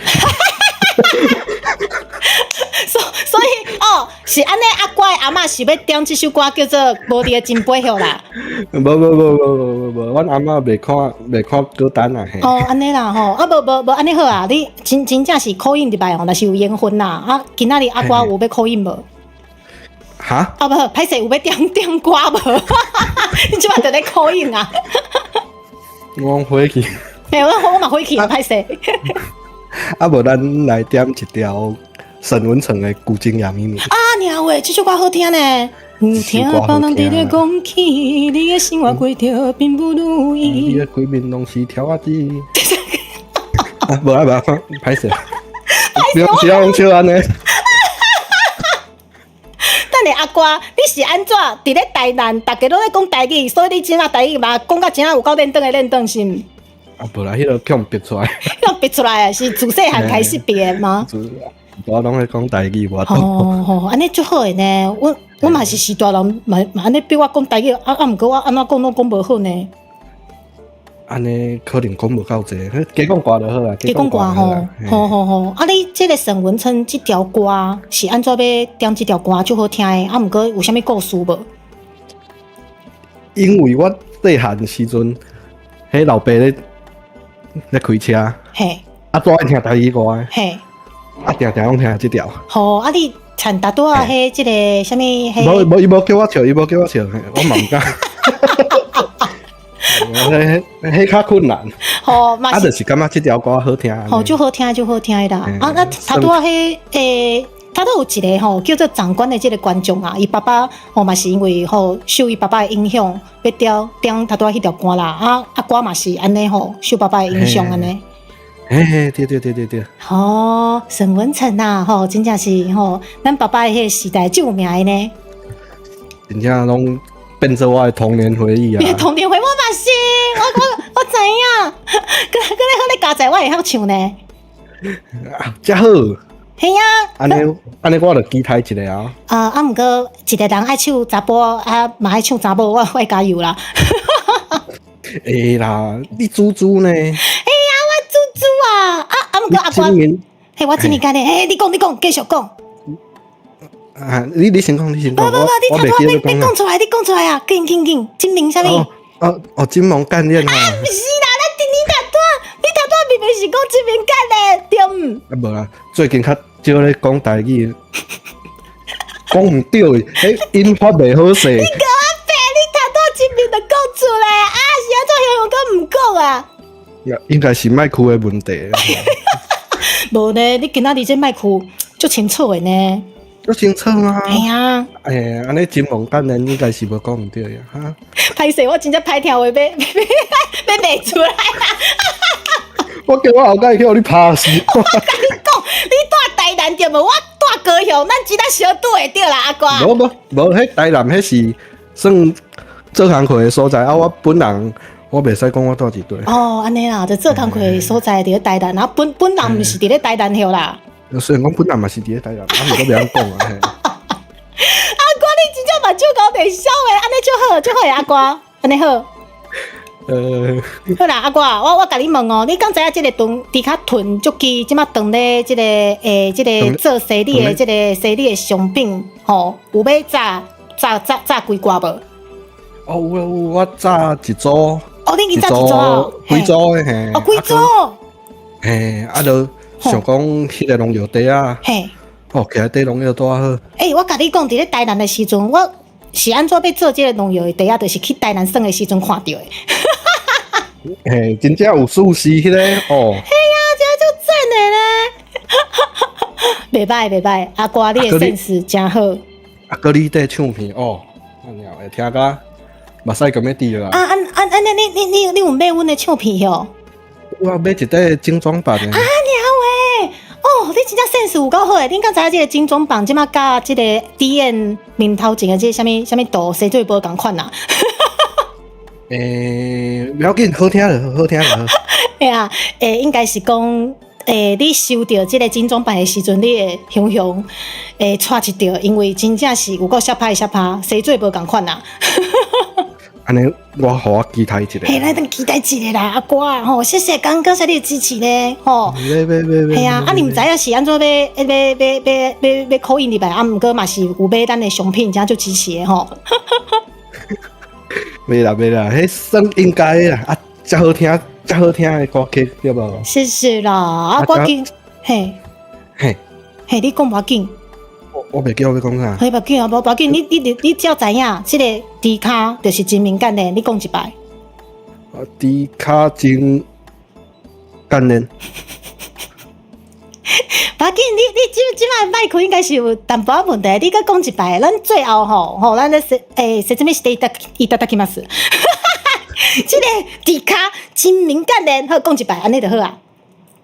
[SPEAKER 4] 所以哦，是按呢，阿歌的阿嬤是欲點這首歌叫做《無你的真背》著啦。
[SPEAKER 8] 無無無無無無無，阮阿嬤袂看袂看歌單啊嘿。
[SPEAKER 4] 哦，按呢啦吼，啊無無無按呢好啊，你真真正是 call in 入來吼，若是有緣分啦。啊，今仔日阿歌有欲 call in 無？
[SPEAKER 8] 哈？
[SPEAKER 4] 啊無，歹勢有欲點點歌無？你這擺就咧 call in 啊？
[SPEAKER 8] 我火氣。
[SPEAKER 4] 嘿，我嘛火氣啊，歹勢。
[SPEAKER 8] 啊，無咱來點一條沈文成的《古今夜咪咪》。
[SPEAKER 4] 啊，娘喂，這首歌好聽呢。有聽別人佇咧講起，你的生活過著並不如意。
[SPEAKER 8] 你的規面攏是條仔子。啊，無啊無啊，歹勢。不要不要用笑按呢。
[SPEAKER 4] 等下阿歌，你是按怎佇咧台南，逐家攏咧講台語，所以你這馬台語嘛講甲真正有夠練轉的練轉是毋？
[SPEAKER 8] 啊，無啦，彼個予人逼出來。
[SPEAKER 4] 予人逼出來的是自細漢開始逼的嗎？
[SPEAKER 8] 大攏咧講台語，無
[SPEAKER 4] 吼吼，按呢足好的呢。我嘛是序大人，嘛嘛按呢逼我講台語，啊啊，毋過我按怎講攏講無好呢。
[SPEAKER 8] 按呢可能講無夠濟，加講歌就好啦。
[SPEAKER 4] 加講歌吼，好好好。啊，你這個沈文成這條歌是按怎欲點這條歌足好聽的？啊，毋過有啥物故事無？
[SPEAKER 8] 因為我細漢時陣，彼老爸咧咧開車，啊，都愛聽台語歌的，啊，定定攏聽這條。
[SPEAKER 4] 吼，啊，你親拄拄仔彼這个啥物？
[SPEAKER 8] 無無，伊無叫我唱，伊無叫我唱，我嘛毋敢。彼彼較困難。
[SPEAKER 4] 吼，嘛
[SPEAKER 8] 啊，就是感覺這條歌好聽。
[SPEAKER 4] 吼，就好聽，就好聽的啦。啊，那拄拄仔彼他都有一個吼叫做長官的這個觀眾啊，伊爸爸吼嘛是因為吼受伊爸爸的影響，欲調點拄拄仔彼條歌啦。啊啊歌嘛是按呢吼，受爸爸的影響按呢。
[SPEAKER 8] 嘿嘿，對對對對對。
[SPEAKER 4] 吼，沈文成啊，吼，真正是吼，咱爸爸的彼个時代最有名的呢。
[SPEAKER 8] 真正攏變做我的童年回憶啊！
[SPEAKER 4] 童年回憶我嘛是，我知影，閣閣咧好咧加載，我會曉唱呢。
[SPEAKER 8] 啊，遮好。
[SPEAKER 4] 嘿啊！
[SPEAKER 8] 按呢按呢，我就期待一下啊。
[SPEAKER 4] 啊啊，毋過一個人愛唱查埔，啊嘛愛唱查某，我會加油啦。
[SPEAKER 8] 會啦，你豬豬呢？
[SPEAKER 4] 嘿啊，我豬豬啊！啊啊，毋過阿哥，嘿，我真理解咧。嘿，你講你講，繼續講。
[SPEAKER 8] 啊，你先講，你先講。
[SPEAKER 4] 無無無，你頭拄仔欲講出來，你講出來啊！緊緊緊，真名啥物？
[SPEAKER 8] 哦哦，真萌幹練啊！
[SPEAKER 4] 啊，毋是啦，咱你頭拄仔，你頭拄仔明明是講真名幹練，對毋？
[SPEAKER 8] 啊，無啦，最近較少咧講台語，講毋對，彼音發袂好勢。
[SPEAKER 4] 你共我白，你頭拄仔真名就講出來啊！是按怎形容閣毋講啊？
[SPEAKER 8] 應該是麥克的問題。
[SPEAKER 4] 無呢，你今仔日這麥克足清楚的呢。
[SPEAKER 8] 足清楚啊！
[SPEAKER 4] 嘿啊！
[SPEAKER 8] 欸，按呢真懵干人應該是無講毋對啊！哈。
[SPEAKER 4] 歹勢，我真正歹聽話，欲欲欲罵出來啊！
[SPEAKER 8] 我叫我後蓋去予你拍死！
[SPEAKER 4] 我共你講，你住台南對無？我住高雄，咱只得相拄會著啦，阿哥。
[SPEAKER 8] 無無無，彼台南彼是算做工課的所在啊！我本人我袂使講我住佇佗。
[SPEAKER 4] 哦，按呢啦，就做工課的所在佇咧台南，啊本本人毋是佇咧台南許啦。
[SPEAKER 8] 雖然講本人嘛是佇咧台南，啊，毋過袂曉講啊。
[SPEAKER 4] 阿哥，你真正目睭夠地痟的，按呢就好，就好的阿哥，按呢好。好啦，阿哥，我共你問哦，你敢知影這个囤豬跤囤足機，這馬當咧這个這个做生理的這个生理的商品吼，有欲炸炸炸炸幾掛無？
[SPEAKER 8] 哦，有有，我炸一組。
[SPEAKER 4] 哦，你已經炸一組啊？
[SPEAKER 8] 幾組的嘿。
[SPEAKER 4] 哦，幾組？
[SPEAKER 8] 嘿，啊，就想講彼个農藥袋仔。
[SPEAKER 4] 嘿。
[SPEAKER 8] 哦，徛佇農藥拄仔好。
[SPEAKER 4] 欸，我共你講，佇咧台南的時陣，我是按怎欲做這个農藥的袋仔，就是去台南耍的時陣看著的。
[SPEAKER 8] 嘿，真正有事實彼个哦。
[SPEAKER 4] 嘿啊，這足讚的咧！袂歹袂歹，阿哥你的 sense 真好。
[SPEAKER 8] 啊，閣你佇唱片哦，啊娘會聽甲目屎咁欲滴啦。
[SPEAKER 4] 啊，按按按呢，你你你你有買阮的唱片許？
[SPEAKER 8] 我買一塊精裝版的。
[SPEAKER 4] 啊娘喂！哦，你真正 sense 有夠好的，恁敢知影這个精裝版這馬佮這个 D N 面頭前的這个啥物啥物圖生做無仝款啊？
[SPEAKER 8] 欸，不要緊，好聽就好，好聽就好。
[SPEAKER 4] 嘿啊，欸，應該是講，欸，你收著這个精裝版的時陣，你會雄雄會掣一著，因為真正是有夠爍拍爍拍，生做無仝款啊。
[SPEAKER 8] 按呢，我予我期待一下。
[SPEAKER 4] 嘿，來咱期待一下啦，阿哥吼，謝謝，感謝你的支持咧，吼。嘿啊，啊，你毋知影是按怎欲欲欲欲欲欲 call in 入來，啊，毋過嘛是有買咱的商品，真足支持的吼。
[SPEAKER 8] 袂啦袂啦，彼算應該的啦，啊，遮好聽，遮好聽的歌曲對無？
[SPEAKER 4] 謝謝啦，啊，歌曲，嘿，
[SPEAKER 8] 嘿，
[SPEAKER 4] 嘿，你講無要緊。
[SPEAKER 8] 我袂記我欲講啥。
[SPEAKER 4] 嘿，無緊啊，無無要緊，你你你你只要知影，這个豬跤就是真敏感的，你講一擺。
[SPEAKER 8] 啊，豬跤真幹練。
[SPEAKER 4] 無要緊，你你這這擺麥克應該是有淡薄仔問題，你閣講一擺，咱最後吼吼，咱咧說欸，説明していただきます。這个豬跤真敏感的，好講一擺，按呢就好啊。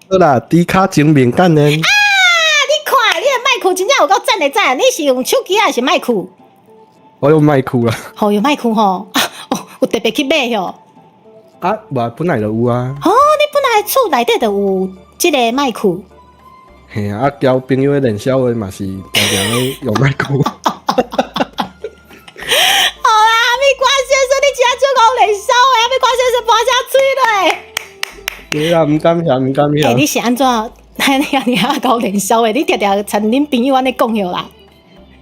[SPEAKER 8] 好啦，豬跤真敏感的。
[SPEAKER 4] 啊！你看，你的麥克真正有夠讚的讚，你是用手機還是麥克？
[SPEAKER 8] 我用麥克啦。
[SPEAKER 4] 好，用麥克吼，啊，哦，有特別去買喲。
[SPEAKER 8] 啊，無本來就有啊。
[SPEAKER 4] 哦，你本來厝內底就有這个麥克。
[SPEAKER 8] 嘿啊，交朋友的练痟话嘛是定定咧用来讲。
[SPEAKER 4] 好啦，哈密瓜先生，你真正足𠢕练痟话，哈密瓜先生跋只喙咧。
[SPEAKER 8] 对啦，毋敢遐，毋敢遐。
[SPEAKER 4] 欸，你是按怎？你你遐𠢕练痟话？你定定亲恁朋友按呢讲著啦。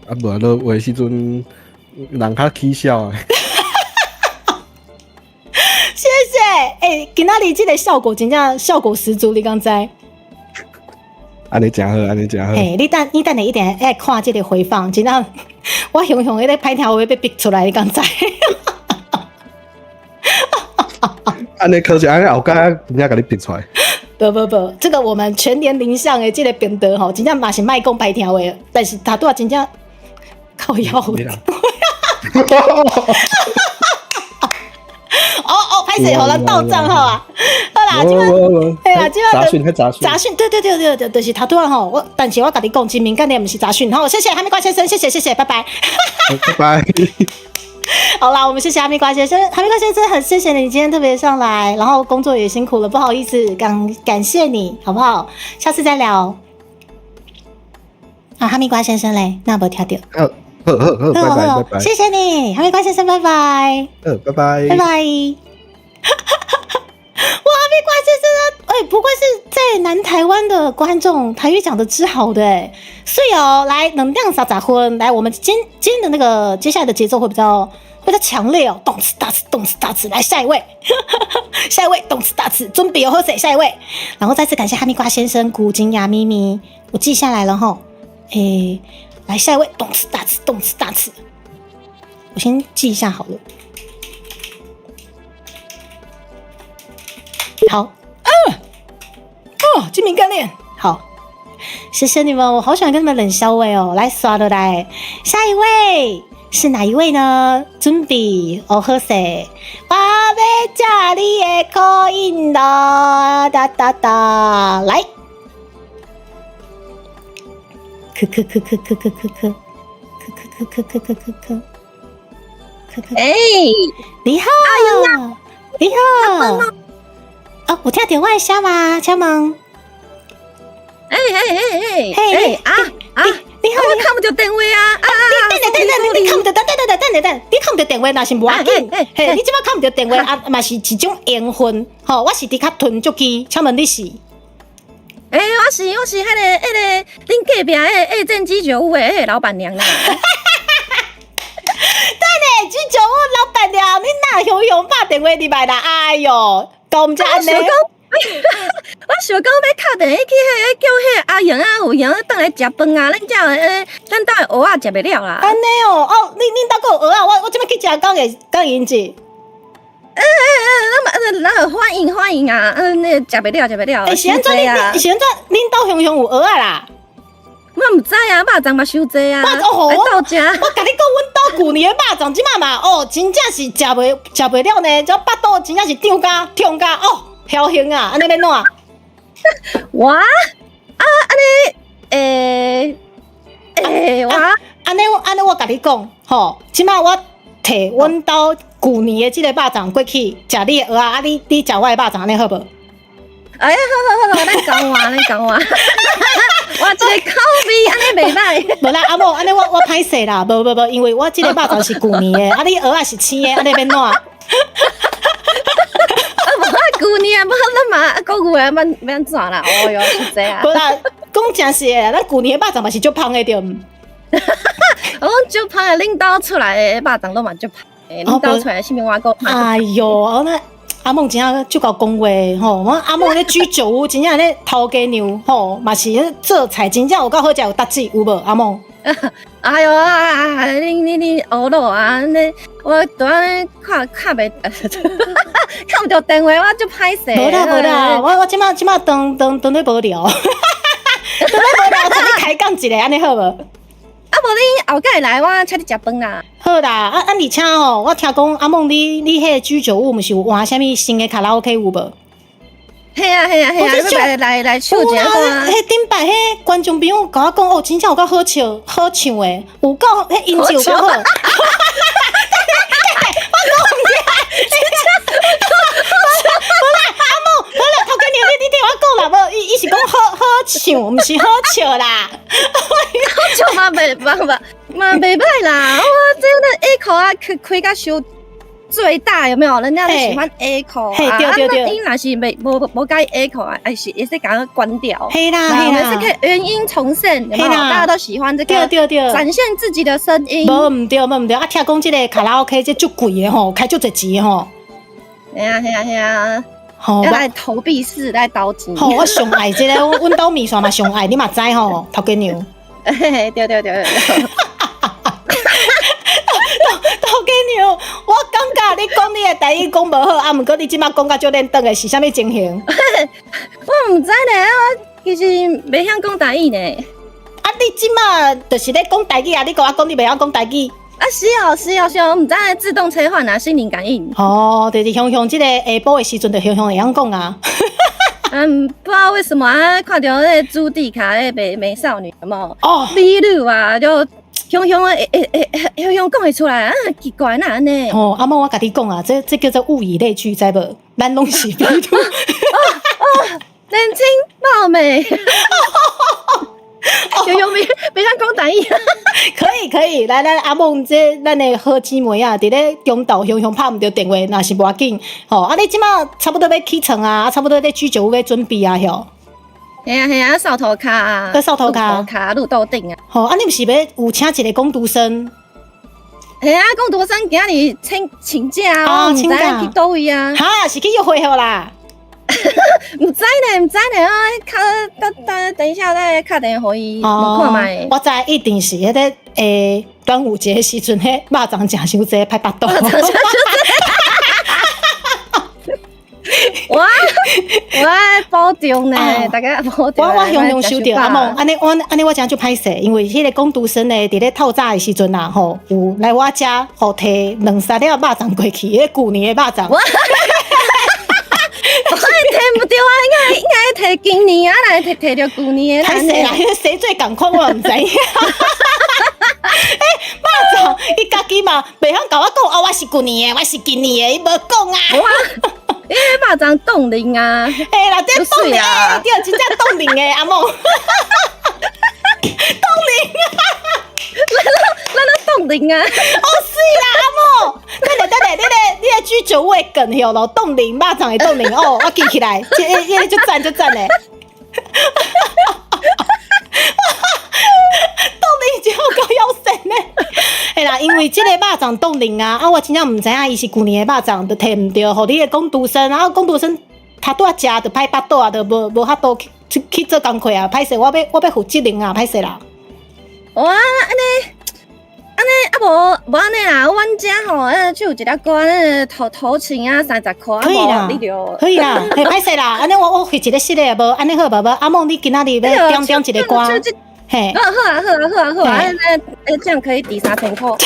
[SPEAKER 8] 啊，无落话时阵，人较起痟的。
[SPEAKER 4] 谢谢。欸，今仔日这个效果真正效果十足，你敢知？
[SPEAKER 8] 按呢真好，按呢真好。
[SPEAKER 4] 嘿，你等下一定爱看这个回放，真正我雄雄彼个歹听话欲逼出来，你敢知？
[SPEAKER 8] 按呢可是按呢后盖真正共你逼出来。
[SPEAKER 4] 不不不，这个我们全年龄向的这个频道吼，真正嘛是莫讲歹听话，但是他拄仔真正靠腰。哦哦，歹势，予咱斗账号啊！好啦，这摆，嘿啦，这摆
[SPEAKER 8] 杂讯，杂讯，
[SPEAKER 4] 杂讯，对对对对对，就是头拄仔吼，我，但是我共你讲，真敏感的毋是杂讯，好，谢谢哈密瓜先生，谢谢谢谢，拜拜，
[SPEAKER 8] 拜拜。
[SPEAKER 4] 好啦，我们谢谢哈密瓜先生，哈密瓜先生很谢谢你今天特别上来，然后工作也辛苦了，不好意思，感谢你，好不好？下次再聊。啊，哈密瓜先生嘞，那无听著。
[SPEAKER 8] 好，好，好，拜拜，拜拜，
[SPEAKER 4] 谢谢你，哈密瓜先生，拜拜。
[SPEAKER 8] 嗯，拜拜，
[SPEAKER 4] 拜拜。哇，哈密瓜先生啊，哎，不愧是在南台湾的观众，台语讲的之好的哎，所以哦，来2点30分，来，我们今天的那个接下来的节奏会比较强烈哦，动次打次，动次打次，来下一位，下一位，动次打次，准备好势，下一位，然后再次感谢哈密瓜先生、古金牙咪咪，我记下来了吼，哎，来下一位，动次打次，动次打次，我先记一下好了。好，啊，哦，精明干练，好，谢谢你们，我好喜欢跟你们冷笑话哦，来刷了来，下一位是哪一位呢？准备哦，好势，我欲食你的口音啦，哒哒哒，来，咳咳咳咳咳咳咳咳咳咳咳咳咳咳咳咳，
[SPEAKER 7] 哎，
[SPEAKER 4] 你好，你好。哦，有听到我的声吗？请问？
[SPEAKER 7] 哎哎哎哎哎啊啊！
[SPEAKER 4] 你好，
[SPEAKER 7] 我看不著电话啊！啊
[SPEAKER 4] 啊！等等等等，你看毋著？等等等等等等，你看毋著电话，若是无要紧。嘿，你这摆看毋著电话啊，嘛是一种缘分。吼，我是伫较囤足机，请问你是？
[SPEAKER 7] 欸，我是彼个恁隔壁彼个居酒屋的彼个老板娘啦。
[SPEAKER 4] 等下，居酒屋老板娘，你哪雄雄拍电话入来啦？哎哟！讲毋才按呢？
[SPEAKER 7] 我想讲欲敲电话去，彼个叫彼个阿英啊，有闲转来食饭啊，恁遮的咱兜的蚵仔食袂了啦。
[SPEAKER 4] 按呢哦，哦，恁兜阁有蚵仔，我这摆去食，敢会用者？
[SPEAKER 7] 那欢迎欢迎啊！那食袂了，食袂了。
[SPEAKER 4] 欸，是按怎？你是按怎？恁兜雄雄有蚵仔啦？
[SPEAKER 7] 我毋知啊，肉粽嘛伤济啊。
[SPEAKER 4] 哦，
[SPEAKER 7] 来斗食。
[SPEAKER 4] 我共你讲，阮兜旧年的肉粽这摆嘛，哦，真正是食袂了呢，这腹肚真正是胀甲痛甲哦，僥幸啊！按呢欲按怎？
[SPEAKER 7] 我啊，按呢，欸欸，我
[SPEAKER 4] 按呢按呢，我共你讲，吼，这摆我提阮兜旧年的这个肉粽过去食你的蚵仔，啊你食我的肉粽，按呢好无？
[SPEAKER 7] 哎呀，好好好好，咱交换，咱交换。我这个口味按呢袂䆀。
[SPEAKER 4] 无啦，阿某，按呢我歹势啦，无无无，因为我这个肉粽是旧年的，啊你蚵仔是青的，按呢欲按怎？
[SPEAKER 7] 啊无啊，旧年啊，无咱嘛，个月啊，欲按怎啦？哦哟，实在啊。
[SPEAKER 4] 无啦，讲诚实的，咱旧年的肉粽嘛是足芳的对毋？
[SPEAKER 7] 我讲足芳的，恁兜出来的肉粽拢嘛足芳的，恁兜出来的啥物碗阁
[SPEAKER 4] 芳。哎哟，那。阿梦真正足𠢕讲话吼，我阿梦咧居酒屋真正咧头家娘吼，嘛是做菜真正有够好食，有值子有无？阿梦。
[SPEAKER 7] 哎哟啊！恁乌鲁啊！呢，我拄仔看看袂，看毋著电话，我足歹势。
[SPEAKER 4] 无啦无啦，我这摆当咧无聊，当咧无聊，同你开讲一下，按呢好无？
[SPEAKER 7] 啊，无你后盖来，我请你食饭啦。
[SPEAKER 4] 好啦，啊啊，而且吼，我听讲阿梦你彼个居酒屋毋是有换啥物新的卡拉 OK 有无？
[SPEAKER 7] 嘿啊嘿啊嘿啊！欲来来来唱一下
[SPEAKER 4] 看。彼顶摆彼观众朋友共我讲，哦，真正有够好笑，好唱的，有够彼音质有够好。我讲毋对，无啦，阿梦，无啦，头家娘，你听我讲啦，无，伊是讲好好唱，毋是好笑啦。
[SPEAKER 7] 好笑嘛袂嘛嘛嘛袂歹啦。哇，這個 echo 啊，開開甲傷最大有沒有？人家都喜歡 echo 啊，
[SPEAKER 4] 對對對。
[SPEAKER 7] 你若是袂無無佮意 echo 啊，還是會使共伊關掉。
[SPEAKER 4] 嘿啦嘿啦，
[SPEAKER 7] 是可以原音重現，有沒有？大家都喜歡這個，
[SPEAKER 4] 對對對，
[SPEAKER 7] 展現自己的聲音。
[SPEAKER 4] 無毋對，無毋對，啊，聽講這個卡拉 OK 這足貴的吼，開足濟錢的吼。
[SPEAKER 7] 嘿啊嘿啊嘿啊！
[SPEAKER 4] 吼，
[SPEAKER 7] 要來投幣式來投錢。
[SPEAKER 4] 吼，我上愛這個，阮兜麵線嘛上愛，你嘛知吼，頭家娘。
[SPEAKER 7] 嘿嘿，對對對對。
[SPEAKER 4] 頭家娘，我感覺你講你的台語講無好，啊，毋過你這馬講甲足輪轉的是啥物情形？
[SPEAKER 7] 我毋知呢，我其實袂曉講台語呢。
[SPEAKER 4] 啊，你這馬就是咧講台語啊！你共我講你袂曉講台語。
[SPEAKER 7] 啊，是哦，是哦，是哦，我毋知自動切換啊，心靈感應。
[SPEAKER 4] 哦，就是雄雄這個下晡的時陣，就雄雄會曉講啊。
[SPEAKER 7] 嗯，不知道為什麼啊，看著那個朱迪卡那個美少女有無？
[SPEAKER 4] 哦，
[SPEAKER 7] 美女啊，就雄雄會會會雄雄講會出來啊，奇怪哪按呢？
[SPEAKER 4] 哦，阿夢我共你講啊，這這叫做物以類聚，知無？咱攏是美女。
[SPEAKER 7] 哦，年輕貌美。有有沒袂曉講台語？
[SPEAKER 4] 可以可以，來來阿夢，這咱的好姊妹啊，佇咧中晝雄雄拍毋著電話，若是無要緊。吼，啊你這馬差不多欲起床啊，差不多咧居酒屋欲準備啊，吼。
[SPEAKER 7] 嘿啊嘿啊，掃塗跤，
[SPEAKER 4] 閣掃塗跤，
[SPEAKER 7] 跤路桌頂啊。
[SPEAKER 4] 吼，啊你毋是欲有請一個工讀生？
[SPEAKER 7] 嘿啊，工讀生今日請請假啊，毋知去佗位啊？
[SPEAKER 4] 哈，是去約會好啦。
[SPEAKER 7] 毋知呢，毋知呢，啊，較等等等一下再敲電話予伊問看覓。
[SPEAKER 4] 我知一定是彼個端午節時陣，彼肉粽食傷濟，歹腹肚。
[SPEAKER 7] 我我愛保重呢，大家保重。
[SPEAKER 4] 我雄雄收著阿夢，按呢我按呢我真足歹勢，因為彼個工讀生呢，佇咧透早的時陣啊，吼，有來我遮，予提兩三粒肉粽過去，彼舊年的肉粽。
[SPEAKER 7] 我提毋著啊，應該應該提今年啊，來提提著舊年的。
[SPEAKER 4] 歹勢啦，誰最仝款我毋知影。欸，肉粽，伊家己嘛袂曉共我講，哦，我是舊年的，我是今年的，伊無講啊。
[SPEAKER 7] 因為肉粽凍齡啊。
[SPEAKER 4] 欸啦，這凍齡啊，對，真正凍齡的阿夢。凍齡啊！
[SPEAKER 7] 咱咱凍齡啊！
[SPEAKER 4] 哦，是啦，阿夢，等下等下，你咧你咧居酒屋的梗曉咯，凍齡肉粽的凍齡哦，我記起來，這個足讚足讚的。凍齡就夠夭壽呢。嘿啦，因為這個肉粽凍齡啊，啊，我真正毋知影伊是舊年的肉粽，就提毋著，予你的工讀生，啊，工讀生他拄仔食就歹腹肚啊，就無無法度去去去做工課啊，歹勢，我欲我欲負責任啊，歹勢啦。
[SPEAKER 7] 哇，按呢，按呢，啊無無按呢啦，阮遮吼，唱一粒歌，頭頭錢啊30箍，
[SPEAKER 4] 可以啦，可以啦，嘿，歹勢啦，按呢我我回一个新的無，按呢好無無？阿夢你今仔日欲點點一个歌，嘿，
[SPEAKER 7] 好啊好啊好啊好啊，按呢，這樣可以抵3000箍。
[SPEAKER 4] 阿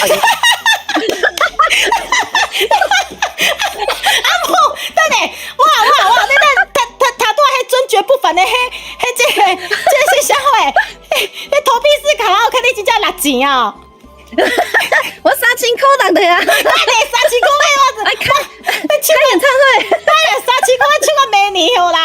[SPEAKER 4] 夢，等下，哇哇哇，你咧他他他拄仔彼尊爵不凡的，彼彼這個這個是啥貨？彼投幣式卡拉 OK，你真正六錢哦！
[SPEAKER 7] 我3000箍人的啊！
[SPEAKER 4] 等下3000箍我
[SPEAKER 7] 來開開演唱會，
[SPEAKER 4] 等下3000箍我唱到明年好啦。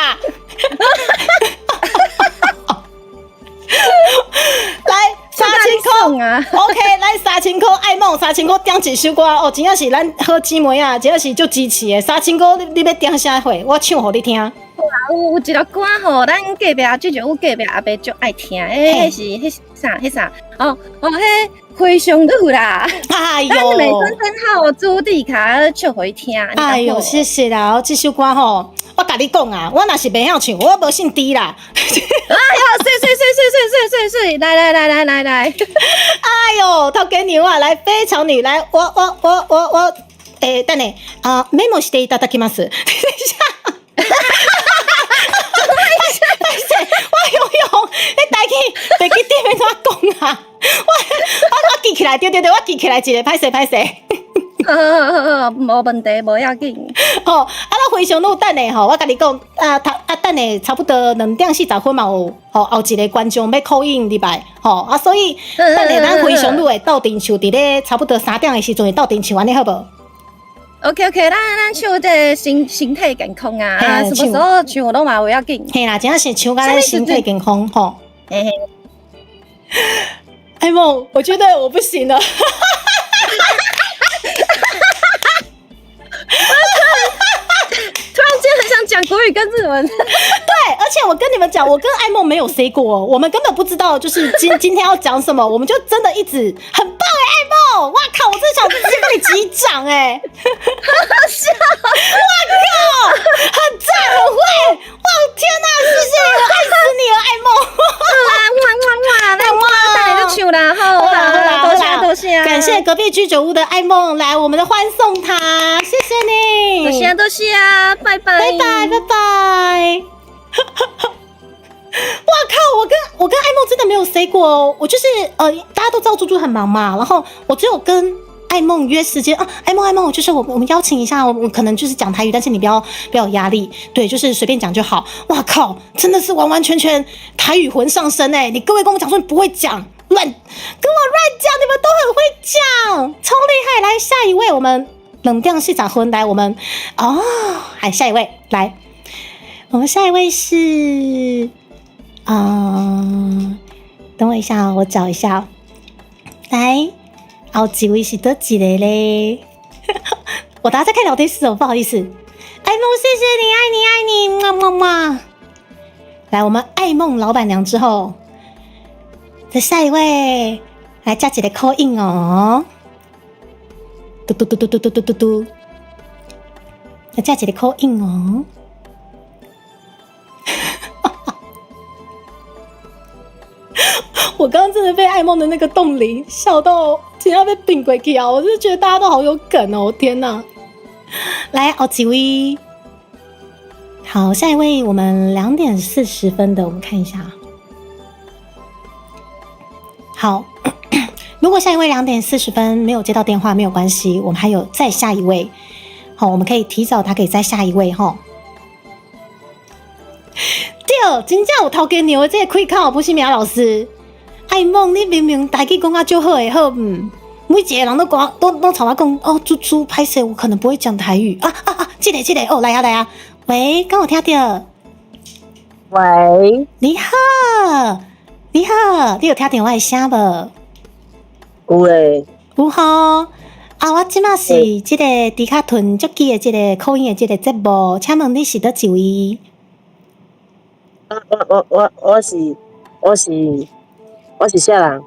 [SPEAKER 4] 來3000箍
[SPEAKER 7] 啊
[SPEAKER 4] ！OK，來3000箍愛夢3000箍點一首歌哦，真正是咱好姊妹啊，真正是足支持的。3000箍你你欲點啥貨？我唱予你聽。
[SPEAKER 7] 有有一个歌吼，咱隔壁最近有隔壁阿伯足愛聽，欸，彼是彼是啥？彼啥？哦哦，彼非常女啦！
[SPEAKER 4] 哎喲，
[SPEAKER 7] 咱美聲真好，朱迪卡唱予伊聽。
[SPEAKER 4] 哎喲，謝謝啦！這首歌吼，我共你講啊，我若是袂曉唱，我無姓朱啦。
[SPEAKER 7] 哎喲，水水水水水水水水，來來來來來來！
[SPEAKER 4] 哎喲，頭家娘啊，來非常女，來，我我我我我，欸，等下啊，メモしていただきます。等一下。歹勢，我雄雄，你台語袂記得欲按怎講啊？我我我記起來，對對對，我記起來一个，歹勢歹勢。
[SPEAKER 7] 好好好好，無問題，無要緊。
[SPEAKER 4] 吼，啊，咱非常女等下吼，我共你講，啊，啊，等下差不多2點40分嘛有，吼，後一个觀眾欲 call in 入來，吼，啊，所以等下咱非常女會鬥陣唱，佇咧差不多3點的時陣會鬥陣唱，按呢好無？
[SPEAKER 9] OK OK，咱唱這個身體健康啊，啊，什麼時候唱攏嘛無要緊。
[SPEAKER 4] 嘿啦，真正是唱甲咱身體健康吼。嘿嘿。愛夢，我覺得我不行了。
[SPEAKER 9] 突然間很想講國語跟日文。
[SPEAKER 4] 對，而且我跟你們講，我跟愛夢沒有 say 過，我們根本不知道就是今天要講什麼，我們就真的一直很棒哎，愛夢，哇靠，我真的想直接跟你擊掌哎，
[SPEAKER 9] 好笑，
[SPEAKER 4] 哇靠，很讚，很會，哇天哪，謝謝你，我愛死你了，愛夢，
[SPEAKER 9] 哇哇哇，那我帶你就唱啦，好啦好啦，多謝多謝，
[SPEAKER 4] 感謝隔壁居酒屋的愛夢來我們的歡送他，謝謝你，
[SPEAKER 9] 多謝多謝啊，拜拜
[SPEAKER 4] 拜拜拜拜。哇靠！我跟愛夢真的沒有 say 過哦，我就是大家都知道豬豬很忙嘛，然後我只有跟愛夢約時間啊，愛夢愛夢，就是我們邀請一下，我可能就是講台語，但是你不要有壓力，對，就是隨便講就好。哇靠，真的是完完全全台語魂上身哎！你各位跟我講說你不會講，亂跟我亂講，你們都很會講，超厲害！來下一位，我們2點40分來，我們哦，來下一位來。我們下一位是，等我一下，我找一下。來，後一位是佗一個咧？我等下再看聊天室哦，不好意思。愛夢，謝謝你，愛你，愛你，麼麼麼。來，我們愛夢老闆娘之後，再下一位，來加幾個 call in 哦。嘟嘟嘟嘟嘟嘟嘟嘟嘟，來加幾個 call in 哦。我剛剛真的被愛夢的那個凍齡笑到，真要被病鬼去啊！我是覺得大家都好有梗哦，天哪！來，後一位，好，下一位，我們2點40分的，我們看一下。好，如果下一位2點40分沒有接到電話，沒有關係，我們還有再下一位。好，我們可以提早，他可以再下一位哈。對，真正有頭家娘的這個開口，不是苗老師。愛夢，你明明台語講啊足好的，好毋？每一個人都講，都朝我講，哦，豬豬歹勢，我可能不會講台語啊啊啊！這個這個，哦，來啊來啊，喂，敢有聽著？
[SPEAKER 10] 喂，
[SPEAKER 4] 你好，你好，你有聽著我的聲無？
[SPEAKER 10] 有咧，
[SPEAKER 4] 有吼。啊，我這馬是這個豬跤屯足機的這個 call in 的這個節目，請問你是佗一位？
[SPEAKER 10] 我是啥人？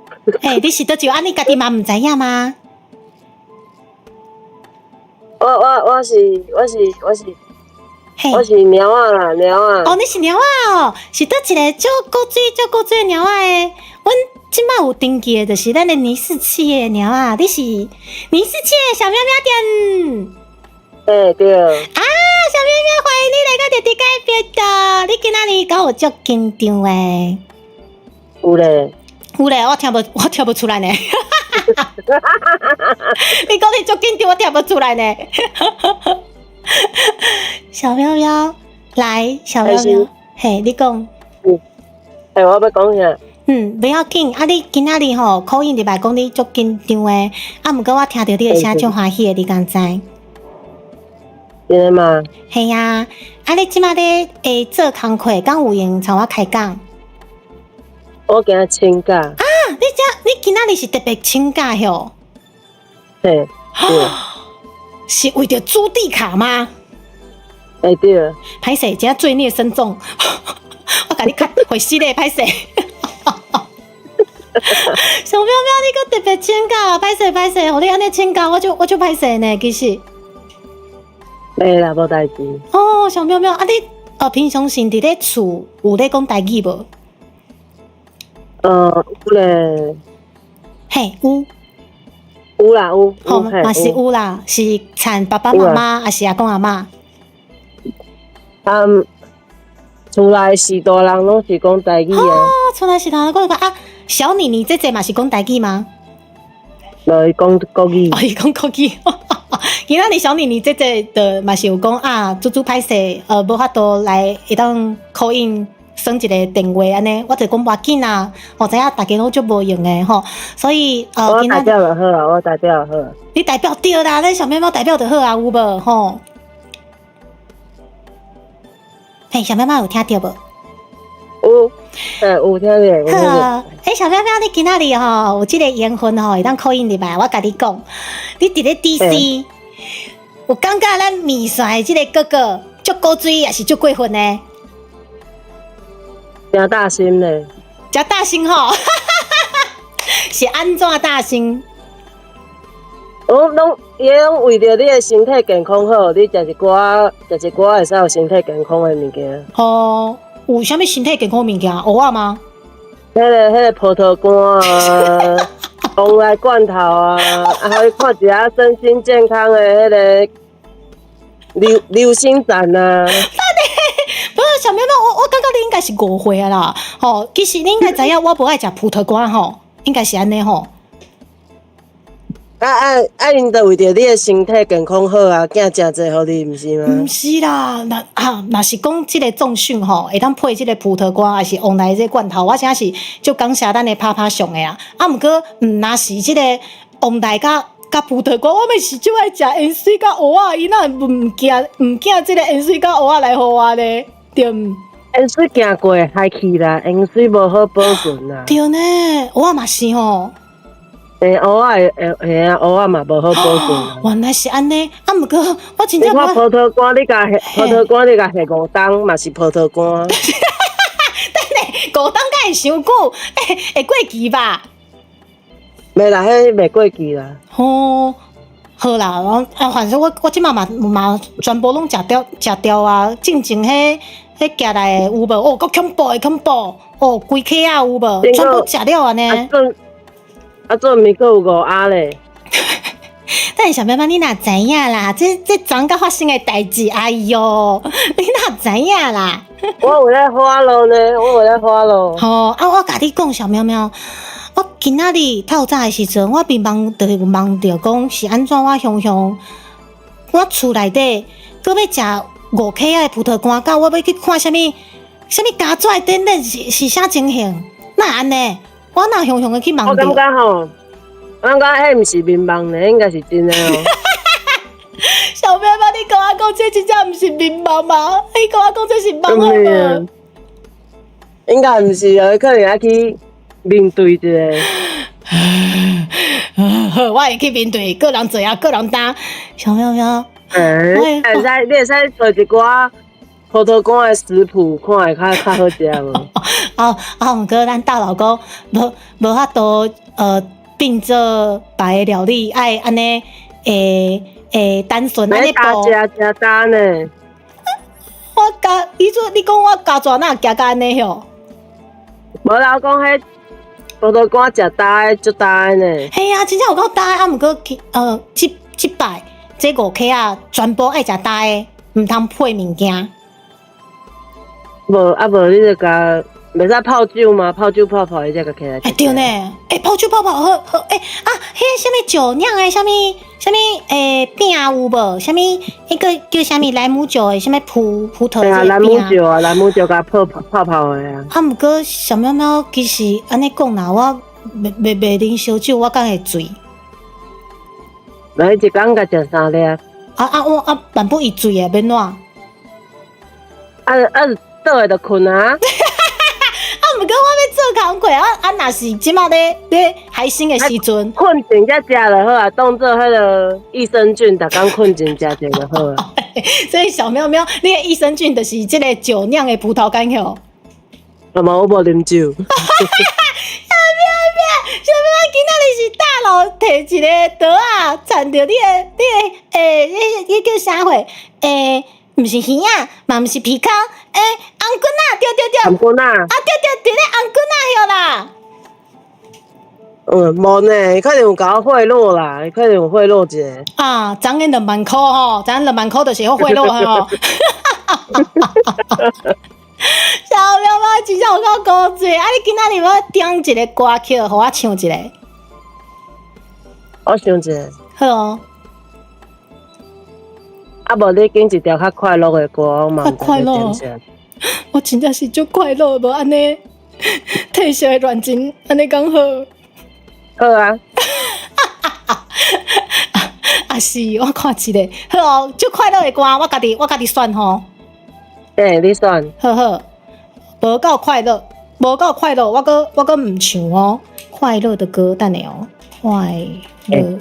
[SPEAKER 4] 欸，你是佗一位？啊，你家己嘛毋知影嗎？
[SPEAKER 10] 我是貓仔啦，貓仔。
[SPEAKER 4] 哦，你是貓仔哦，是佗一個足古錐、足古錐的貓仔的。阮這馬有登記的，就是咱的尼四七的貓仔。你是尼四七的小喵喵店。
[SPEAKER 10] 欸，對。
[SPEAKER 4] 啊，小喵喵，歡迎你來到弟弟改變的。你今仔日敢有足緊張的？
[SPEAKER 10] 有咧。
[SPEAKER 4] 有咧，我聽無出來呢。你講你足緊張，我聽無出來呢。小喵喵，來，小喵喵，嘿，你講。
[SPEAKER 10] 嗯。欸，我欲講啥？
[SPEAKER 4] 嗯，不要緊。啊，你今仔日吼 call in 入來講你足緊張的，啊，毋過我聽著你的聲足歡喜的，你敢知？
[SPEAKER 10] 真的嗎？
[SPEAKER 4] 嘿啊，啊，你這馬咧會做工課，敢有閒參我開講？
[SPEAKER 10] 我今日請假。
[SPEAKER 4] 啊，你今仔日是特別請假喲？
[SPEAKER 10] 嘿，對。
[SPEAKER 4] 是為著豬地卡嗎？
[SPEAKER 10] 欸，對。
[SPEAKER 4] 歹勢，這罪孽深重，我共你較回死咧，歹勢。小喵喵，你閣特別請假，歹勢歹勢，予你按呢請假，我就歹勢呢，其實。
[SPEAKER 10] 袂啦，無代誌。
[SPEAKER 4] 哦，小喵喵，啊你平常時佇咧厝有咧講台語無？
[SPEAKER 10] 有咧。
[SPEAKER 4] 嘿，有。
[SPEAKER 10] 有啦，有。
[SPEAKER 4] 吼，嘛是有啦，是親爸爸媽媽，抑是阿公阿嬤？
[SPEAKER 10] 嗯，厝內是大人攏是講台語啊。
[SPEAKER 4] 哦，厝內是大人講啊，小妮妮這這嘛是講台語嗎？
[SPEAKER 10] 無，伊講國語。
[SPEAKER 4] 哦，伊講國語。今仔日小妮妮這這的嘛是有講啊，豬豬歹勢，無法度來會當 call in 算一个电话按呢，我就讲無要緊啦，我知影大家攏足無閒的吼，所以
[SPEAKER 10] 我代表就好啊，我代表就好。
[SPEAKER 4] 你代表對啦，咱小喵貓代表就好啊，有無吼？嘿，小喵貓有聽著無？
[SPEAKER 10] 有，有聽著。
[SPEAKER 4] 好啊，小喵喵，你今仔日吼有這个緣分吼，會當 call in 入來，我共你講，你佇咧 DC，有感覺咱麵線的這个哥哥足古錐，抑是足過分呢？
[SPEAKER 10] 誠大聲呢？
[SPEAKER 4] 誠大聲吼，是按怎大聲？
[SPEAKER 10] 我攏伊攏為著你的身體健康好，你食一寡，食一寡會使有身體健康的物件。
[SPEAKER 4] 哦，有啥物身體健康的物件？芋仔嗎？
[SPEAKER 10] 彼个葡萄乾啊，旺來罐頭啊，啊，予你看一下身心健康的彼个流星展啊。
[SPEAKER 4] 不是小喵喵，我感覺你應該是誤會啊啦。吼，其實你應該知影我無愛食葡萄乾吼，應該是按呢吼。
[SPEAKER 10] 啊啊啊！𪜶就為著你的身體健康好啊，寄誠濟予你，毋是嗎？
[SPEAKER 4] 毋是啦，若啊，若是講這个重訓吼，會當配這个葡萄乾，抑是旺來這罐頭，我真是足感謝咱的拍拍上的啊。啊，毋過毋若是這个旺來佮葡萄乾，我嘛是足愛食芫荽佮芋仔，伊哪會毋寄這个芫荽佮芋仔來予我咧？對毋？
[SPEAKER 10] 芫荽行過會害去啦，芫荽無好保存啦。
[SPEAKER 4] 對呢，芋仔嘛是吼。
[SPEAKER 10] 芋仔會會啊，芋仔嘛無好保存。
[SPEAKER 4] 原來是按呢，啊，毋過我真正。
[SPEAKER 10] 你看葡萄乾，你共葡萄乾，你共下五冬嘛是葡萄乾。
[SPEAKER 4] 等下，五冬敢會傷久？會過期吧？
[SPEAKER 10] 袂啦，彼袂過期啦。
[SPEAKER 4] 哦，好啦，我啊，反正我這馬嘛全部攏食著食著啊。進前彼寄來的有無？哦，閣恐怖的恐怖，哦，規盒仔有無？全部食了按呢。
[SPEAKER 10] 啊，做物閣有五仔咧。
[SPEAKER 4] 但是小喵喵，你哪知影啦？這昨昏發生的代誌，哎喲，你哪知影啦？
[SPEAKER 10] 我有咧 follow 呢，我有咧 follow。
[SPEAKER 4] 吼啊！我共你講，小喵喵，我今仔日透早的時陣，我眠夢就是有夢著講是按怎我雄雄，我厝內底閣欲食五克仔的葡萄乾，佮我欲去看啥物啥物家跩等等是啥情形？哪會按呢？我哪雄雄的去夢著？
[SPEAKER 10] 我感覺吼，我感覺彼毋是眠夢呢，應該是真的哦。
[SPEAKER 4] 小喵喵，你共我講這真正毋是眠夢嗎？你共我講這是夢好無？
[SPEAKER 10] 應該毋是哦，可能愛去面對一下。
[SPEAKER 4] 好，我會去面對，個人做啊，個人擔。小喵喵，
[SPEAKER 10] 欸，會使，你會使做一寡葡萄乾的食譜，看會較較好食無？
[SPEAKER 4] 啊啊！毋過咱大老公無法度變做別个料理，愛按呢單純按呢步。
[SPEAKER 10] 食食焦呢？
[SPEAKER 4] 我加，你說你講我家跩哪會行到按呢吼？
[SPEAKER 10] 無啦，我講彼葡萄乾食焦的足焦的呢。
[SPEAKER 4] 嘿啊，真正有夠焦的，啊，毋過這擺這五克仔全部愛食焦的，毋通配物件。
[SPEAKER 10] 無啊無，你就共袂使泡酒嗎？泡酒泡泡，伊才共起來。
[SPEAKER 4] 欸對呢，欸泡酒泡泡好好欸啊，彼个啥物酒釀的啥物啥物餅有無？啥物彼个叫啥物萊姆酒的啥物葡萄
[SPEAKER 10] 對啊，萊姆酒啊，萊姆酒共泡泡泡的啊。
[SPEAKER 4] 啊，毋過小喵喵其實按呢講啦，我袂啉燒酒，我敢會醉。
[SPEAKER 10] 無，一工共食三粒。
[SPEAKER 4] 啊啊我啊，萬不伊醉的欲按怎？
[SPEAKER 10] 啊啊！倒下就睏啊！
[SPEAKER 4] 啊，毋過我欲做工課啊啊！若是這馬咧海生的時陣，
[SPEAKER 10] 睏前才食就好啊，當做彼个益生菌，逐工睏前食者就好啊。
[SPEAKER 4] 所以小喵喵，你的益生菌就是這个酒釀的葡萄乾吼。
[SPEAKER 10] 啊無，我無啉酒。
[SPEAKER 4] 小喵喵，小喵喵，今仔日是大佬提一个桌仔，摻著你的欸，你叫啥貨？欸，毋是耳仔，嘛毋是鼻孔，欸，紅棍仔，對對對，
[SPEAKER 10] 紅棍仔，
[SPEAKER 4] 啊對對，佇咧紅棍仔遐啦。
[SPEAKER 10] 嗯，無呢，可能有共我賄賂啦，可能有賄賂一下。
[SPEAKER 4] 啊，昨昏2萬箍吼，昨昏2萬箍就是好賄賂吼。小喵貓真正有夠古錐，啊！你今仔日欲點一个歌曲，予我唱一下。
[SPEAKER 10] 我想一下。
[SPEAKER 4] 好哦。
[SPEAKER 10] 啊，無你揀一條較快樂的歌，我嘛
[SPEAKER 4] 較快樂。我真正是足快樂，無按呢褪色的戀情，按呢敢好？
[SPEAKER 10] 好啊。
[SPEAKER 4] 啊是，我看一下，好哦，足快樂的歌，我家己選吼。
[SPEAKER 10] 對，你選。
[SPEAKER 4] 好好，無夠快樂，無夠快樂，我閣毋唱哦。快樂的歌，等下哦，快樂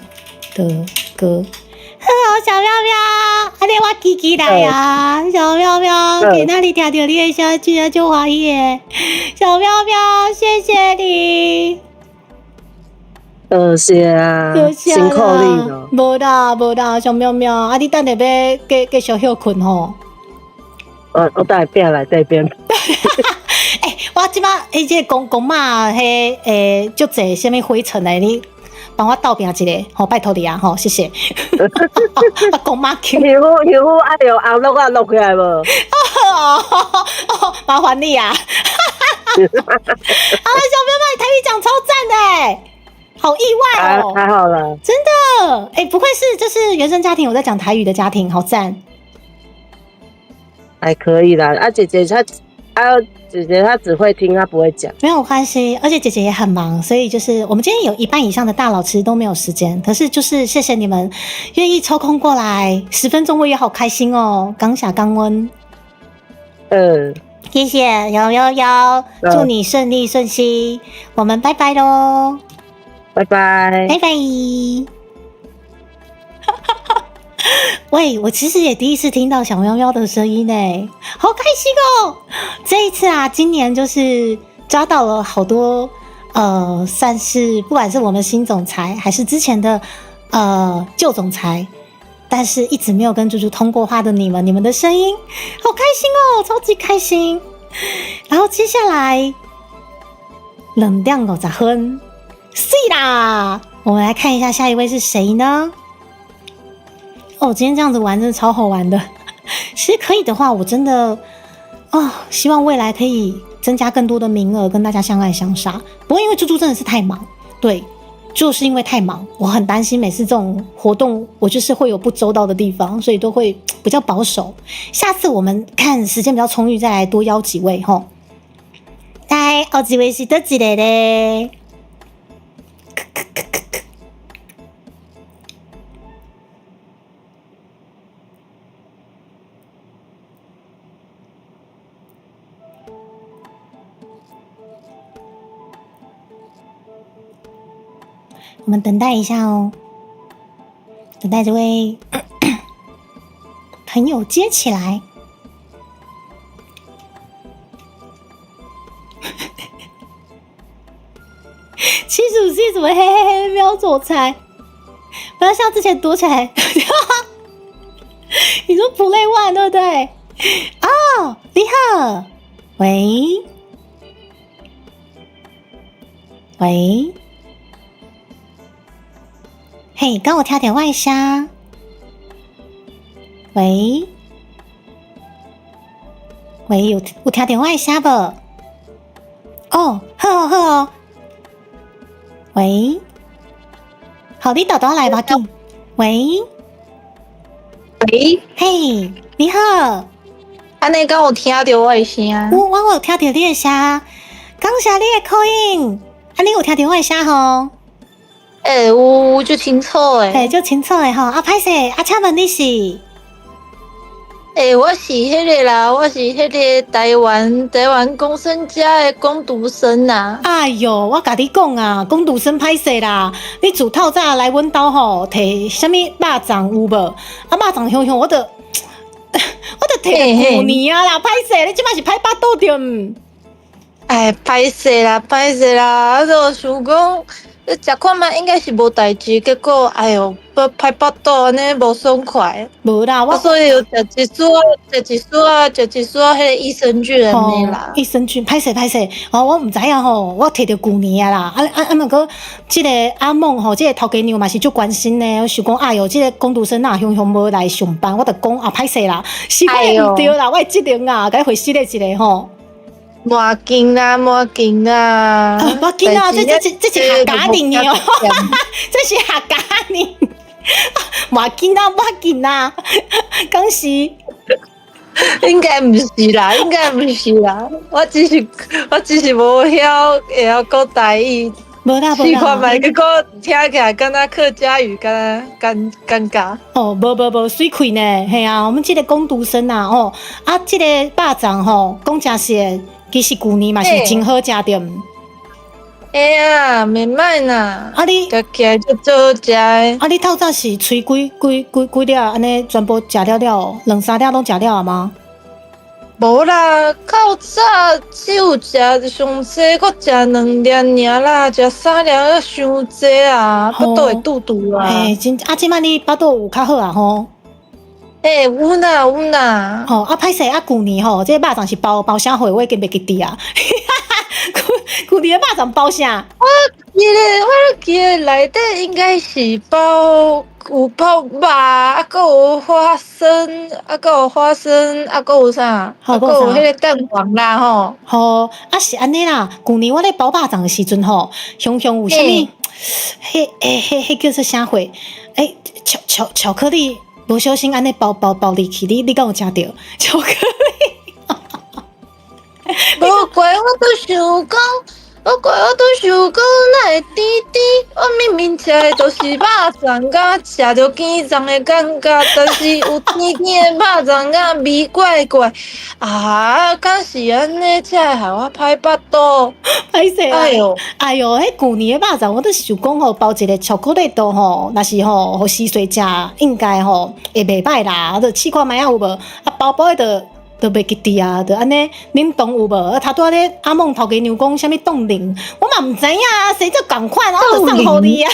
[SPEAKER 4] 的歌。好哦，小喵喵，按呢我記起來啊，小喵喵，今仔日聽著你的聲，真正足歡喜的。小喵喵，謝謝你。
[SPEAKER 10] 多謝啊，辛苦你咯。
[SPEAKER 4] 無啦無啦，小喵喵，啊你等下欲繼續歇睏吼。
[SPEAKER 10] 我等下拼來這邊。
[SPEAKER 4] 欸，我這擺彼這個公公媽彼足濟啥物灰塵的，你幫我鬥拚一下，吼，拜託你啊，吼，謝謝。啊，公媽 Q。
[SPEAKER 10] 皮膚愛用紅鹿仔落起來無？
[SPEAKER 4] 哦，麻煩你啊。好了，小喵喵，你台語講超讚的。好意外哦！
[SPEAKER 10] 還好啦，
[SPEAKER 4] 真的，欸，不愧是就是原生家庭有在講台語的家庭，好讚。
[SPEAKER 10] 還可以啦，啊姐姐她，啊姐姐她只會聽，她不會講。
[SPEAKER 4] 沒有關係，而且姐姐也很忙，所以就是我們今天有一半以上的大佬其實都沒有時間，可是就是謝謝你們願意抽空過來10分鐘，我也好開心哦，感謝感恩。
[SPEAKER 10] 嗯，
[SPEAKER 4] 謝謝幺幺幺，祝你順利順心，我們拜拜嘍。
[SPEAKER 10] 拜拜，
[SPEAKER 4] 拜拜。喂，我其實也第一次聽到小喵喵的聲音呢，好開心哦！這一次啊，今年就是抓到了好多，算是不管是我們新總裁還是之前的舊總裁，但是一直沒有跟豬豬通過話的你們，你們的聲音好開心哦，超級開心。然後接下來2點50分。是啦，我們來看一下下一位是誰呢？哦，今天這樣子玩真的超好玩的。其實可以的話，我真的哦，希望未來可以增加更多的名額跟大家相愛相殺。不過因為豬豬真的是太忙，對，就是因為太忙，我很擔心每次這種活動，我就是會有不周到的地方，所以都會比較保守。下次我們看時間比較充裕，再來多邀幾位吼。來，後一位是佗一個咧？我們等待一下哦，等待這位朋友接起來。75C 怎麼嘿嘿嘿喵總裁？不要像之前躲起來。你說 Play One 對不對？哦，你好，喂喂。嘿，敢有聽著我的聲？喂喂，有聽著我的聲無？哦，好哦好哦。喂，好，你豆豆來吧，緊。喂
[SPEAKER 11] 喂，
[SPEAKER 4] 嘿，你好。
[SPEAKER 11] 按呢敢有聽著我的聲？
[SPEAKER 4] 我有聽著你的聲，感謝你的 call in。啊，你有聽著我的聲吼？
[SPEAKER 11] 欸，有足清楚的。
[SPEAKER 4] 欸，足清楚的吼。啊，歹勢，啊，請問你是？
[SPEAKER 11] 欸，我是彼個啦，我是彼個台灣公生家的工讀生啊。
[SPEAKER 4] 哎喲，我共你講啊，工讀生歹勢啦。你自透早來阮兜吼，提啥物肉粽有無？啊，肉粽香香，我就提舊年啊啦，歹勢，你這擺是歹腹肚著毋？
[SPEAKER 11] 哎，歹勢啦，歹勢啦，啊，就想講。你食看覓應該是無代誌，結果哎喲，歹腹肚按呢無爽快。
[SPEAKER 4] 無啦，我
[SPEAKER 11] 所以有食一束，食一束啊，食一束啊，彼個益生菌按呢啦。
[SPEAKER 4] 益生菌，歹勢歹勢，哦，我毋知影吼，我提著舊年啊啦，啊，毋過這個阿夢吼，這個頭家娘嘛是足關心呢，我想講，哎喲，這個工讀生若雄雄無來上班，我就講啊歹勢啦，是我毋對啦，我的職能啊，共伊回失禮一下吼。
[SPEAKER 11] 無要緊啦，無要緊啦，
[SPEAKER 4] 無要緊啊！這是客家人的哦，這是客家人。無要緊啦，無要緊啦，講是。
[SPEAKER 11] 應該毋是啦，應該毋是啦，我只是無曉會曉講台語。
[SPEAKER 4] 無啦，無
[SPEAKER 11] 試看
[SPEAKER 4] 啦。
[SPEAKER 11] 覓，結果聽起來敢若客家語，敢若尷尷尬。
[SPEAKER 4] 哦，無無無，媠氣呢，嘿啊，我們這個工讀生啊，哦，啊，這個肉粽吼，講誠實的，其實舊年嘛是真好食著毋？
[SPEAKER 11] 會啊，袂歹啦。
[SPEAKER 4] 啊你
[SPEAKER 11] 食起來足足好食的。
[SPEAKER 4] 啊你透早是炊幾幾幾幾粒，按呢全部食了了，兩三粒攏食了啊嗎？
[SPEAKER 11] 無啦，較早只有食上濟，閣食兩粒爾啦，食三粒閣傷濟啊，腹肚會肚肚啊。
[SPEAKER 4] 嘿，真啊，這擺你腹肚有較好啊吼？
[SPEAKER 11] 欸，有啦有啦。
[SPEAKER 4] 吼，啊，歹勢啊，舊年吼，這個肉粽是包包啥貨，我已經袂記得啊。舊年的肉粽包啥？
[SPEAKER 11] 我記得內底應該是包有包肉，啊，閣有花生，啊，閣有花生，啊，閣有啥？啊，閣有彼個蛋黃啦吼。
[SPEAKER 4] 吼，啊是按呢啦。舊年我咧包肉粽的時陣吼，雄雄有啥物？彼欸彼彼叫做啥貨？欸，巧克力，無小心按呢包包包入去，你敢有食著？巧克力？
[SPEAKER 11] 無怪我都想講，無怪我都想講，哪會甜甜？我明明食的就是肉粽，敢食著羹粽的感覺，但是有甜甜的肉粽，敢味怪怪。啊，敢是按呢才會害我歹腹肚。
[SPEAKER 4] 歹勢啊！
[SPEAKER 11] 哎喲，
[SPEAKER 4] 哎喲，彼舊年的肉粽，我都想講吼，包一個巧克力豆吼，若是吼，予時歲食，應該吼會袂歹啦。就試看覓仔有無？啊，包包的就袂記得啊，就按呢，冷凍有無？啊，頭拄仔咧阿夢頭家娘講啥物凍齡，我嘛毋知影啊，誰就仝款，我就送予你啊。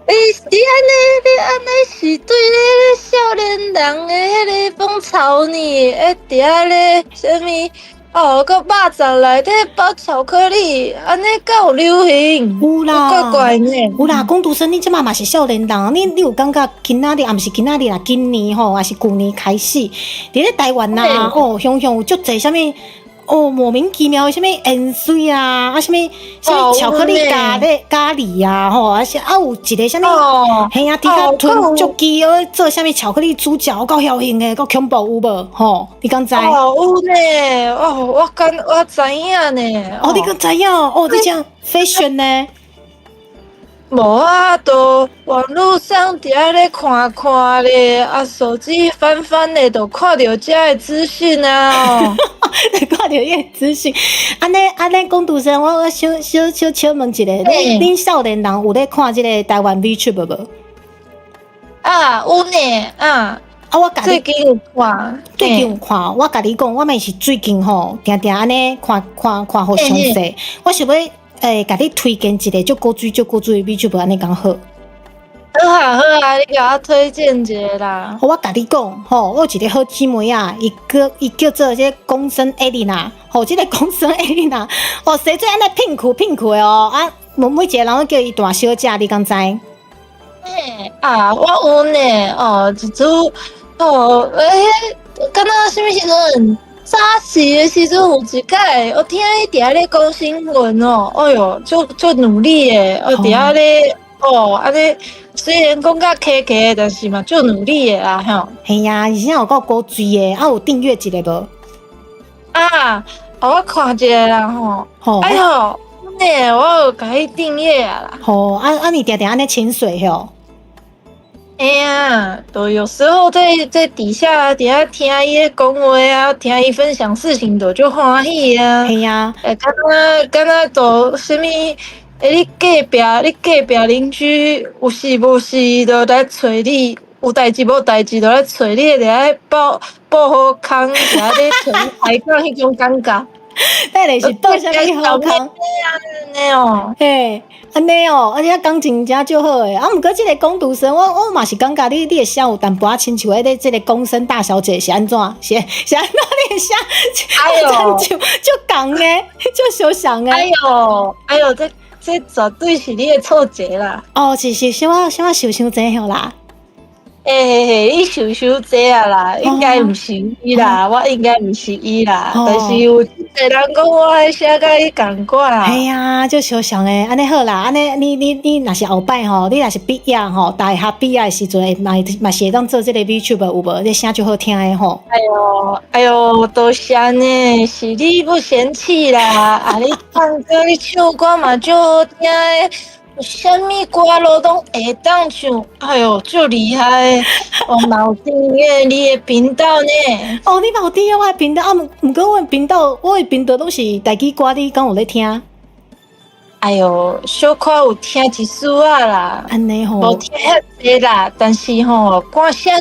[SPEAKER 11] 欸，是按呢，你按呢是對咧少年人的彼个風潮呢？會佇遐咧啥物？哦，閣肉粽內底包巧克力，按呢敢有流行？
[SPEAKER 4] 有啦，
[SPEAKER 11] 怪怪呢。
[SPEAKER 4] 有啦，工讀生，你這馬嘛是少年人，你有感覺今仔日，啊，毋是今仔日啦，今年吼，抑是舊年開始，佇咧台灣啊，哦，雄雄有足濟啥物，哦，莫名其妙的啥物鹽水啊，啊，啥物啥物巧克力咖喱咖喱啊，吼，啊是啊有一個啥物，嘿啊，佇較囤足機哦，做啥物巧克力豬腳，夠僥倖的，夠恐怖有無？吼，你敢知？
[SPEAKER 11] 哦，有呢，哦，我敢我知影呢。
[SPEAKER 4] 哦，你敢知影？哦，你這 fashion 呢？
[SPEAKER 11] 無啊，都網路上佇遐咧看看咧，啊，手機翻翻咧，就看著遮的資訊啊。
[SPEAKER 4] 看著彼个資訊，按呢按呢，工讀生，我小小小請問一下，恁恁少年人有咧看這個台灣 VTuber 無？
[SPEAKER 11] 啊，有呢，啊，
[SPEAKER 4] 啊，我共你
[SPEAKER 11] 最近有看，
[SPEAKER 4] 最近有看，我共你講，我嘛是最近吼，定定按呢看看看予詳細，我想欲欸，共你推薦一個足古錐足古錐的 VTuber，按呢敢好？
[SPEAKER 11] 好啊好啊，你共我推薦一個啦。
[SPEAKER 4] 我共你講吼，我有一個好姊妹啊，伊叫做這個公孫艾麗娜，吼，這個公孫艾麗娜，哦，生做按呢噴氣噴氣的哦，啊，每一個人攏叫伊大小姐，你敢知？
[SPEAKER 11] 欸啊，我有呢，哦，一組，哦，欸，敢若啥物時陣？早時的時陣有一擺，我聽伊佇遐咧講新聞哦，哎喲，足足努力的，哦，佇遐咧，哦，按呢雖然講較客氣，但是嘛足努力的啦，吼。
[SPEAKER 4] 嘿啊，而且有夠古錐的，啊有訂閱一個無？
[SPEAKER 11] 啊，我看一下啦吼，哎喲，呢，我有共伊訂閱啊啦。
[SPEAKER 4] 吼，啊啊，你定定按呢潛水吼？
[SPEAKER 11] 哎呀，都有時候在底下底下聽伊咧講話啊，聽伊分享事情，都足歡喜啊。
[SPEAKER 4] 係啊，
[SPEAKER 11] 欸，敢若敢若都啥物？欸，你隔壁鄰居有事無事就來揣你，有代誌無代誌就來揣你，佇遐報報好康，佇遐咧揣你開講彼種感覺。
[SPEAKER 4] 等下是報啥物好康？
[SPEAKER 11] 按呢哦，
[SPEAKER 4] 嘿，按呢哦，而且感情誠足好的。啊，毋過這個工讀生，我嘛是感覺你的聲有淡薄仔親像彼個這個公孫大小姐是按怎？是按怎？你的聲，
[SPEAKER 11] 哎喲，
[SPEAKER 4] 足仝的，足相像的。
[SPEAKER 11] 哎喲，哎喲，這絕對是你的錯覺啦！
[SPEAKER 4] 哦，是小可小可想傷濟吼啦。
[SPEAKER 11] 欸嘿嘿，你想傷濟啊啦，應該毋是伊啦，我應該毋是伊啦，但是有一濟人講我的聲佮伊仝款啊。
[SPEAKER 4] 嘿啊，足相像的，按呢好啦，按呢你若是後擺吼，你若是畢業吼，大學畢業的時陣，嘛是會當做這個 VTuber 有無？這聲足好聽的吼。
[SPEAKER 11] 哎喲，哎喲，多謝呢，是你不嫌棄啦。啊，你唱歌、你唱歌嘛足好聽的，啥物歌攏會當唱，哎喲，足厲害！我嘛有訂閱你的頻道呢。
[SPEAKER 4] 哦，你嘛有訂閱我的頻道啊？毋過我的頻道攏是台語歌，你敢有咧聽？
[SPEAKER 11] 哎喲，小可有聽一絲仔啦，
[SPEAKER 4] 按呢吼，
[SPEAKER 11] 無聽遐濟啦，但是吼，歌聲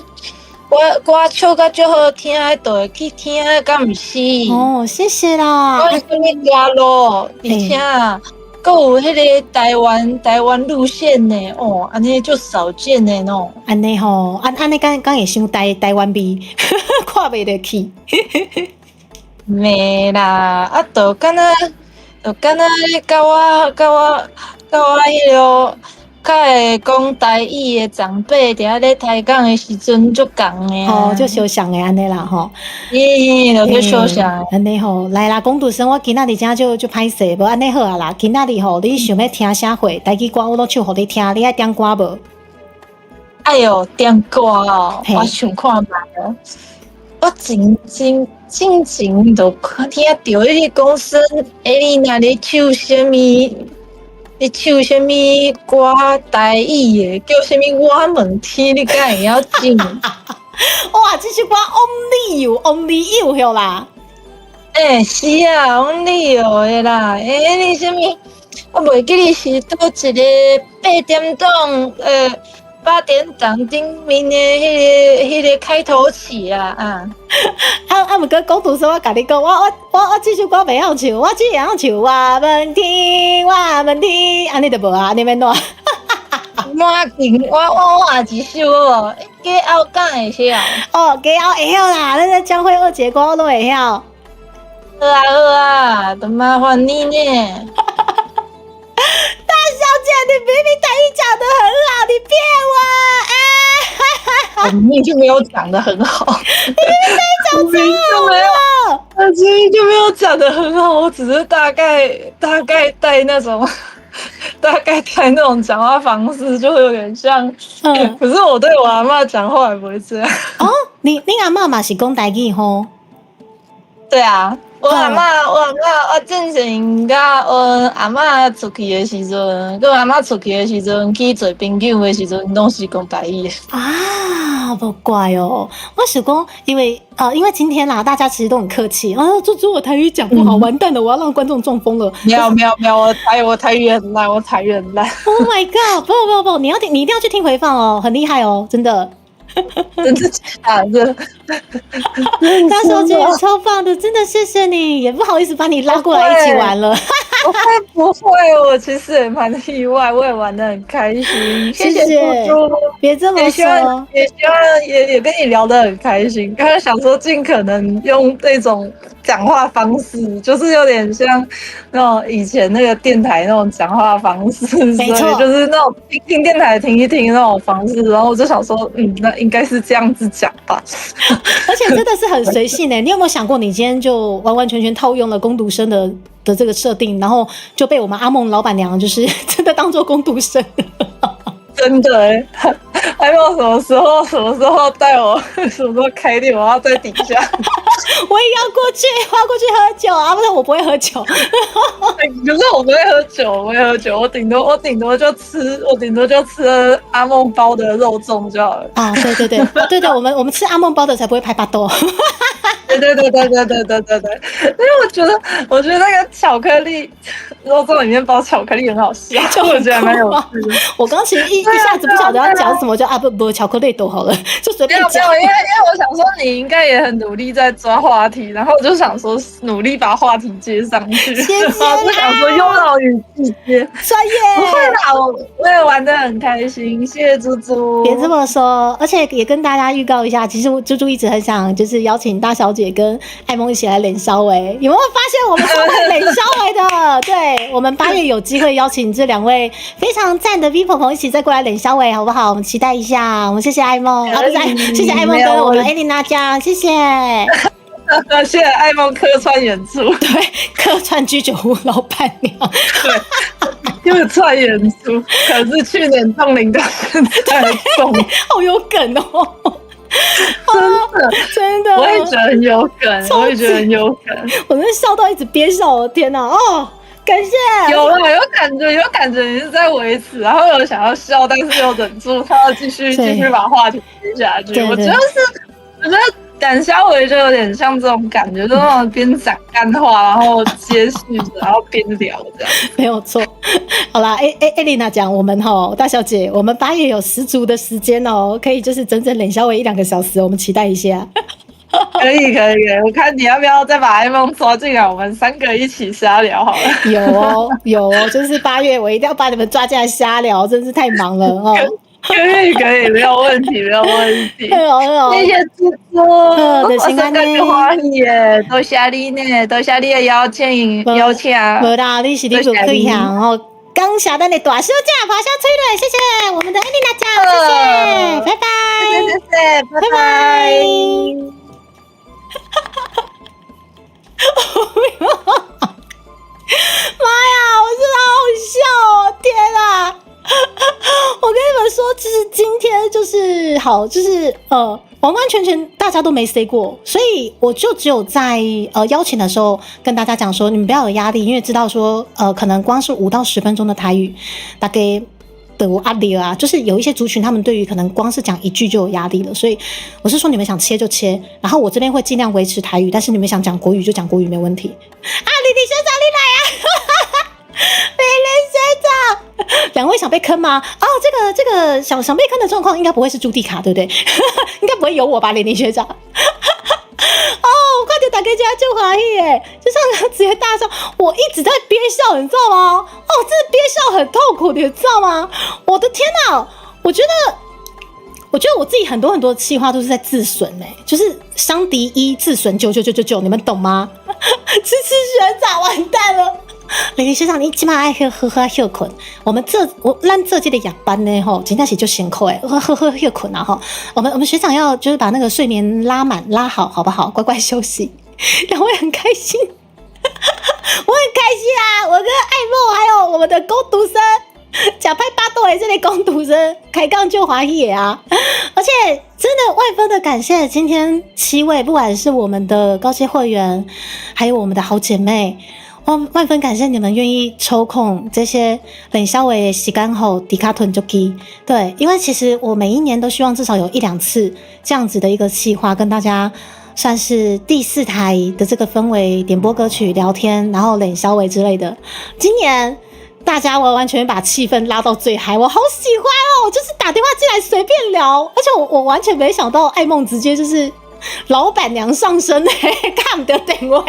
[SPEAKER 11] 歌歌唱甲足好聽的，就會去聽，敢毋是？
[SPEAKER 4] 哦，謝謝啦。
[SPEAKER 11] 我啥物歌路，而且閣有彼個台灣路線的哦，按呢足少見的喏。
[SPEAKER 4] 按呢吼，按呢敢會傷台灣味，看袂落去。
[SPEAKER 11] 袂啦，啊，就敢若佮我彼个較會講台語的長輩，佇遐咧抬槓的時陣足仝的。
[SPEAKER 4] 哦，足相像的按呢啦吼。
[SPEAKER 11] 咦，就足相像。
[SPEAKER 4] 按呢吼，來啦，工讀生，我今仔日遮就歹勢，無按呢好啊啦。今仔日吼，你想欲聽啥貨？台語歌我攏唱予你聽，你愛點歌無？
[SPEAKER 11] 哎喲，點歌哦，我想看覓哦。我前前進前就聽著你講說，欸，你若咧唱啥物？你唱啥物歌台語的，叫啥物？我們聽，你敢會曉唱？
[SPEAKER 4] 哇，這首歌 Only You，Only You 曉啦。
[SPEAKER 11] 欸，是啊，Only You 的啦。欸，你啥物？我袂記得是佗一个八點檔，八點檔頂面的彼個開頭曲啊啊！
[SPEAKER 4] 啊，毋過工讀生，我共你講，我這首歌袂曉唱，我只會曉唱我們聽，我們聽，按呢就無啊，按呢欲按怎？
[SPEAKER 11] 無緊，我也一首哦，家後敢會曉？
[SPEAKER 4] 哦，家後會曉啦，咱這江蕙二姐歌我攏會曉。
[SPEAKER 11] 好啊好啊，就麻煩你呢。
[SPEAKER 4] 大小姐，你明明台語講得很好，你騙我啊！
[SPEAKER 11] 我明明就沒有講得很好，
[SPEAKER 4] 你明明講
[SPEAKER 11] 就沒有，我明明就沒有講得很好，我只是大概帶那種，大概帶那種講話方式，就會有點像。可是我對我阿嬤講話也不會這樣。
[SPEAKER 4] 哦，你阿嬤嘛是講台語吼？
[SPEAKER 11] 對啊。我阿嬤，我之前佮我阿嬤出去的時陣，佮阿嬤出去的時陣，去做朋友的時陣，攏是講台語的。
[SPEAKER 4] 啊，無怪哦，我是講，因為今天啦，大家其實都很客氣啊，豬豬我台語講不好，完蛋了，我要讓觀眾中風了。
[SPEAKER 11] 沒有沒有沒有，我台語很爛，我台語很爛。
[SPEAKER 4] Oh my god！不不不，你要聽，你一定要去聽回放哦，很厲害哦，真的。
[SPEAKER 11] 真的假的？
[SPEAKER 4] 大小姐超棒的，真的謝謝你，也不好意思把你拉過來一起玩了。
[SPEAKER 11] 不會不會，我其實也蠻意外，我也玩得很開心。
[SPEAKER 4] 謝謝豬豬，別這麼說，
[SPEAKER 11] 也希望也跟你聊得很開心。剛剛想說盡可能用那種講話方式，就是有點像那種以前那個電台那種講話方式，
[SPEAKER 4] 沒錯，
[SPEAKER 11] 就是那種聽聽電台聽一聽那種方式。然後我就想說，那應該是這樣子講吧。
[SPEAKER 4] 而且真的是很隨性欸，你有沒有想過，你今天就完完全全套用了工讀生的這個設定，然後就被我們阿夢老闆娘就是真的當做工讀生。
[SPEAKER 11] 真的欸，還有什麼時候帶我，什麼時候開店，我要在底下。
[SPEAKER 4] 我也要過去，我要過去喝酒啊！不是，我不會喝酒。
[SPEAKER 11] 可是我不會喝酒，我不會喝酒，我頂多就吃阿夢包的肉粽就好了。
[SPEAKER 4] 啊，對對對，對對，我們吃阿夢包的才不會拍巴肚。
[SPEAKER 11] 對對對對對對對對對，因為我覺得那個巧克力肉粽裡面包巧克力很好笑，就我覺得蠻有趣的。
[SPEAKER 4] 我剛其實一下子不曉得要講什麼，就啊不不巧克力都好了，就隨便講。
[SPEAKER 11] 沒有，因為我想說你應該也很努力在抓話題，然後我就想說努力把話題接上去。
[SPEAKER 4] 謝謝。
[SPEAKER 11] 不想說用老語氣接，
[SPEAKER 4] 專業。
[SPEAKER 11] 不會啦，我也玩得很開心，謝謝豬豬。
[SPEAKER 4] 別這麼說，而且也跟大家預告一下，其實豬豬一直很想就是邀請大小姐跟愛夢一起來練痟話，有沒有發現我們超會練痟話的？對，我們8月有機會邀請這兩位非常讚的 V 婆婆一起再過來練痟話，好不好？我們期待一下。我們謝謝愛夢啊，不是，謝謝愛夢跟我們艾琳娜醬，謝謝。
[SPEAKER 12] 谢谢爱梦客串演出，
[SPEAKER 4] 对，客串居酒屋老板娘，
[SPEAKER 12] 对，客串演出，可是去年冻龄到现在冻，
[SPEAKER 4] 好有梗哦，
[SPEAKER 12] 真的
[SPEAKER 4] 真的，
[SPEAKER 12] 我也觉得很有梗，我也觉得很有梗，
[SPEAKER 4] 我真的笑到一直憋笑，我的天哪，哦，感谢，
[SPEAKER 12] 有了，有感觉，有感觉你是在维持，然后有想要笑，但是又忍住，他要继续继续把话题接下去。我觉得是，我觉得胆小伟就有点像这种感觉，就那种边讲干话，然后接续着，然后边聊这样。
[SPEAKER 4] 没有错。好啦，艾丽娜讲，我们哈大小姐，我们8月有十足的时间哦，可以就是整整冷笑话1-2个小时，我们期待一下。
[SPEAKER 12] 可以可以，我看你要不要再把爱梦抓进来，我们三个一起瞎聊好了。
[SPEAKER 4] 有哦有哦，就是8月我一定要把你们抓进来瞎聊，真是太忙了哦。
[SPEAKER 12] 可以可以，没有问题没有问题。
[SPEAKER 4] 谢
[SPEAKER 12] 谢猪猪，我是更欢喜耶，多谢你呢，多谢你的邀请邀请。
[SPEAKER 4] 无啦，你是你有可以啊哦。感谢咱的大小姐爬小吹了，谢谢我们的艾丽娜酱，谢谢，拜拜，
[SPEAKER 12] 谢谢，拜
[SPEAKER 4] 拜。妈呀，我真的好好笑哦！天啊，我跟你们说，其实今天就是好，就是完完全全大家都没 say 过，所以我就只有在邀请的时候跟大家讲说，你们不要有压力，因为知道说可能光是5到10分钟的台语，大概的压力啊，就是有一些族群他们对于可能光是讲一句就有压力了，所以我是说你们想切就切，然后我这边会尽量维持台语，但是你们想讲国语就讲国语没问题。啊，李李学长你来啊！美玲学长，两位想被坑吗？哦，这个想想被坑的状况应该不会是朱蒂卡，对不对？应该不会有我吧，玲玲学长。哦，快点打给家就怀疑耶！就像他直接大笑，我一直在憋笑，你知道吗？哦，这憋笑很痛苦，你知道吗？我的天哪，我觉得我自己很多很多的企划都是在自损哎，就是伤敌一自损九九九九九，你们懂吗？吃吃学长完蛋了。玲玲学长，你这马爱好好好歇睏。我们这我咱做这个夜班呢吼，真正是足辛苦的，好好歇睏啊吼。我们学长要就是把那个睡眠拉满拉好，好不好？乖乖休息。两位很开心，我很开心啊！我跟爱梦还有我们的工读生，呷歹巴肚的这个工读生开讲就欢喜的啊！而且真的万分的感谢今天七位，不管是我们的高阶会员，还有我们的好姐妹。万万分感谢你们愿意抽空这些冷消委洗干后迪卡屯就给对，因为其实我每一年都希望至少有1-2次这样子的一个企划，跟大家算是第四台的这个氛围点播歌曲、聊天，然后冷消委之类的。今年大家完完全全把气氛拉到最嗨，我好喜欢哦！就是打电话进来随便聊，而且我完全没想到爱梦直接就是老板娘上身欸，看不到电话。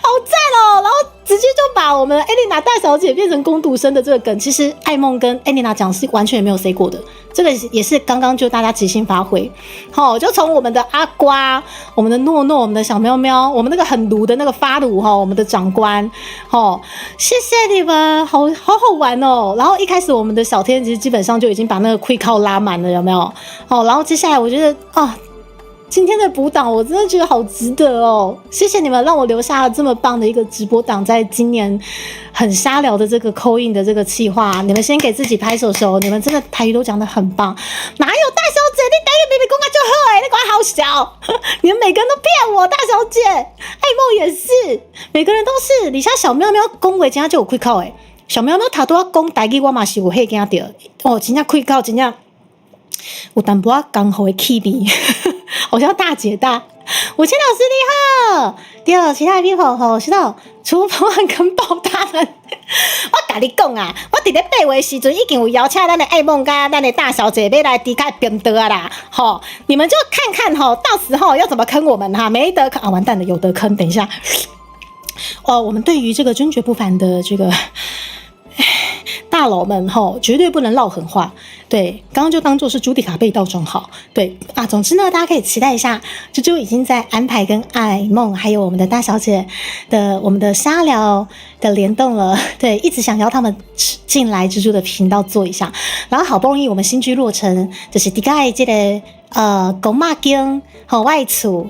[SPEAKER 4] 好赞哦！然后直接就把我们艾丽娜大小姐变成工读生的这个梗，其实爱梦跟艾丽娜讲是完全没有 say 过的，这个也是刚刚就大家即兴发挥。好，就从我们的阿瓜、我们的诺诺、我们的小喵喵、我们那个很鲁的那个发鲁哈，我们的长官，哦，谢谢你们，好好好玩哦。然后一开始我们的小天其实基本上就已经把那个气口拉满了，有没有？好，然后接下来我觉得啊，今天的补档我真的觉得好值得哦！谢谢你们让我留下了这么棒的一个直播档，在今年很瞎聊的这个 call in 的这个企划，你们先给自己拍手手，你们真的台语都讲得很棒。哪有大小姐？你台语明明讲得就好哎，你讲好笑，你们每个人都骗我，大小姐，爱梦也是，每个人都是。你像小喵喵讲话真正就有气口哎，小喵喵头拄仔讲台语，我嘛是有吓惊著哦，真正气口真正有淡薄仔江湖的气味。好像大姐大，我千老师你好。第二，其他的 people 吼，知道厨房跟爆他们。我共你讲啊，我伫咧8月时阵已经有邀请咱的爱梦佮咱的大小姐欲来迪卡频道啊啦，吼，你们就看看吼，到时候要怎么坑我们哈，没得坑啊，完蛋了，有得坑，等一下。哦，我们对于这个尊爵不凡的这个大佬们吼，绝对不能撂狠话。对，刚刚就当做是朱迪卡被盗装好。对啊，总之呢，大家可以期待一下，猪猪已经在安排跟爱梦还有我们的大小姐的我们的瞎聊的联动了。对，一直想邀他们进来猪猪的频道做一下。然后好不容易我们新居落成，就是迪盖这个公妈间和外厝。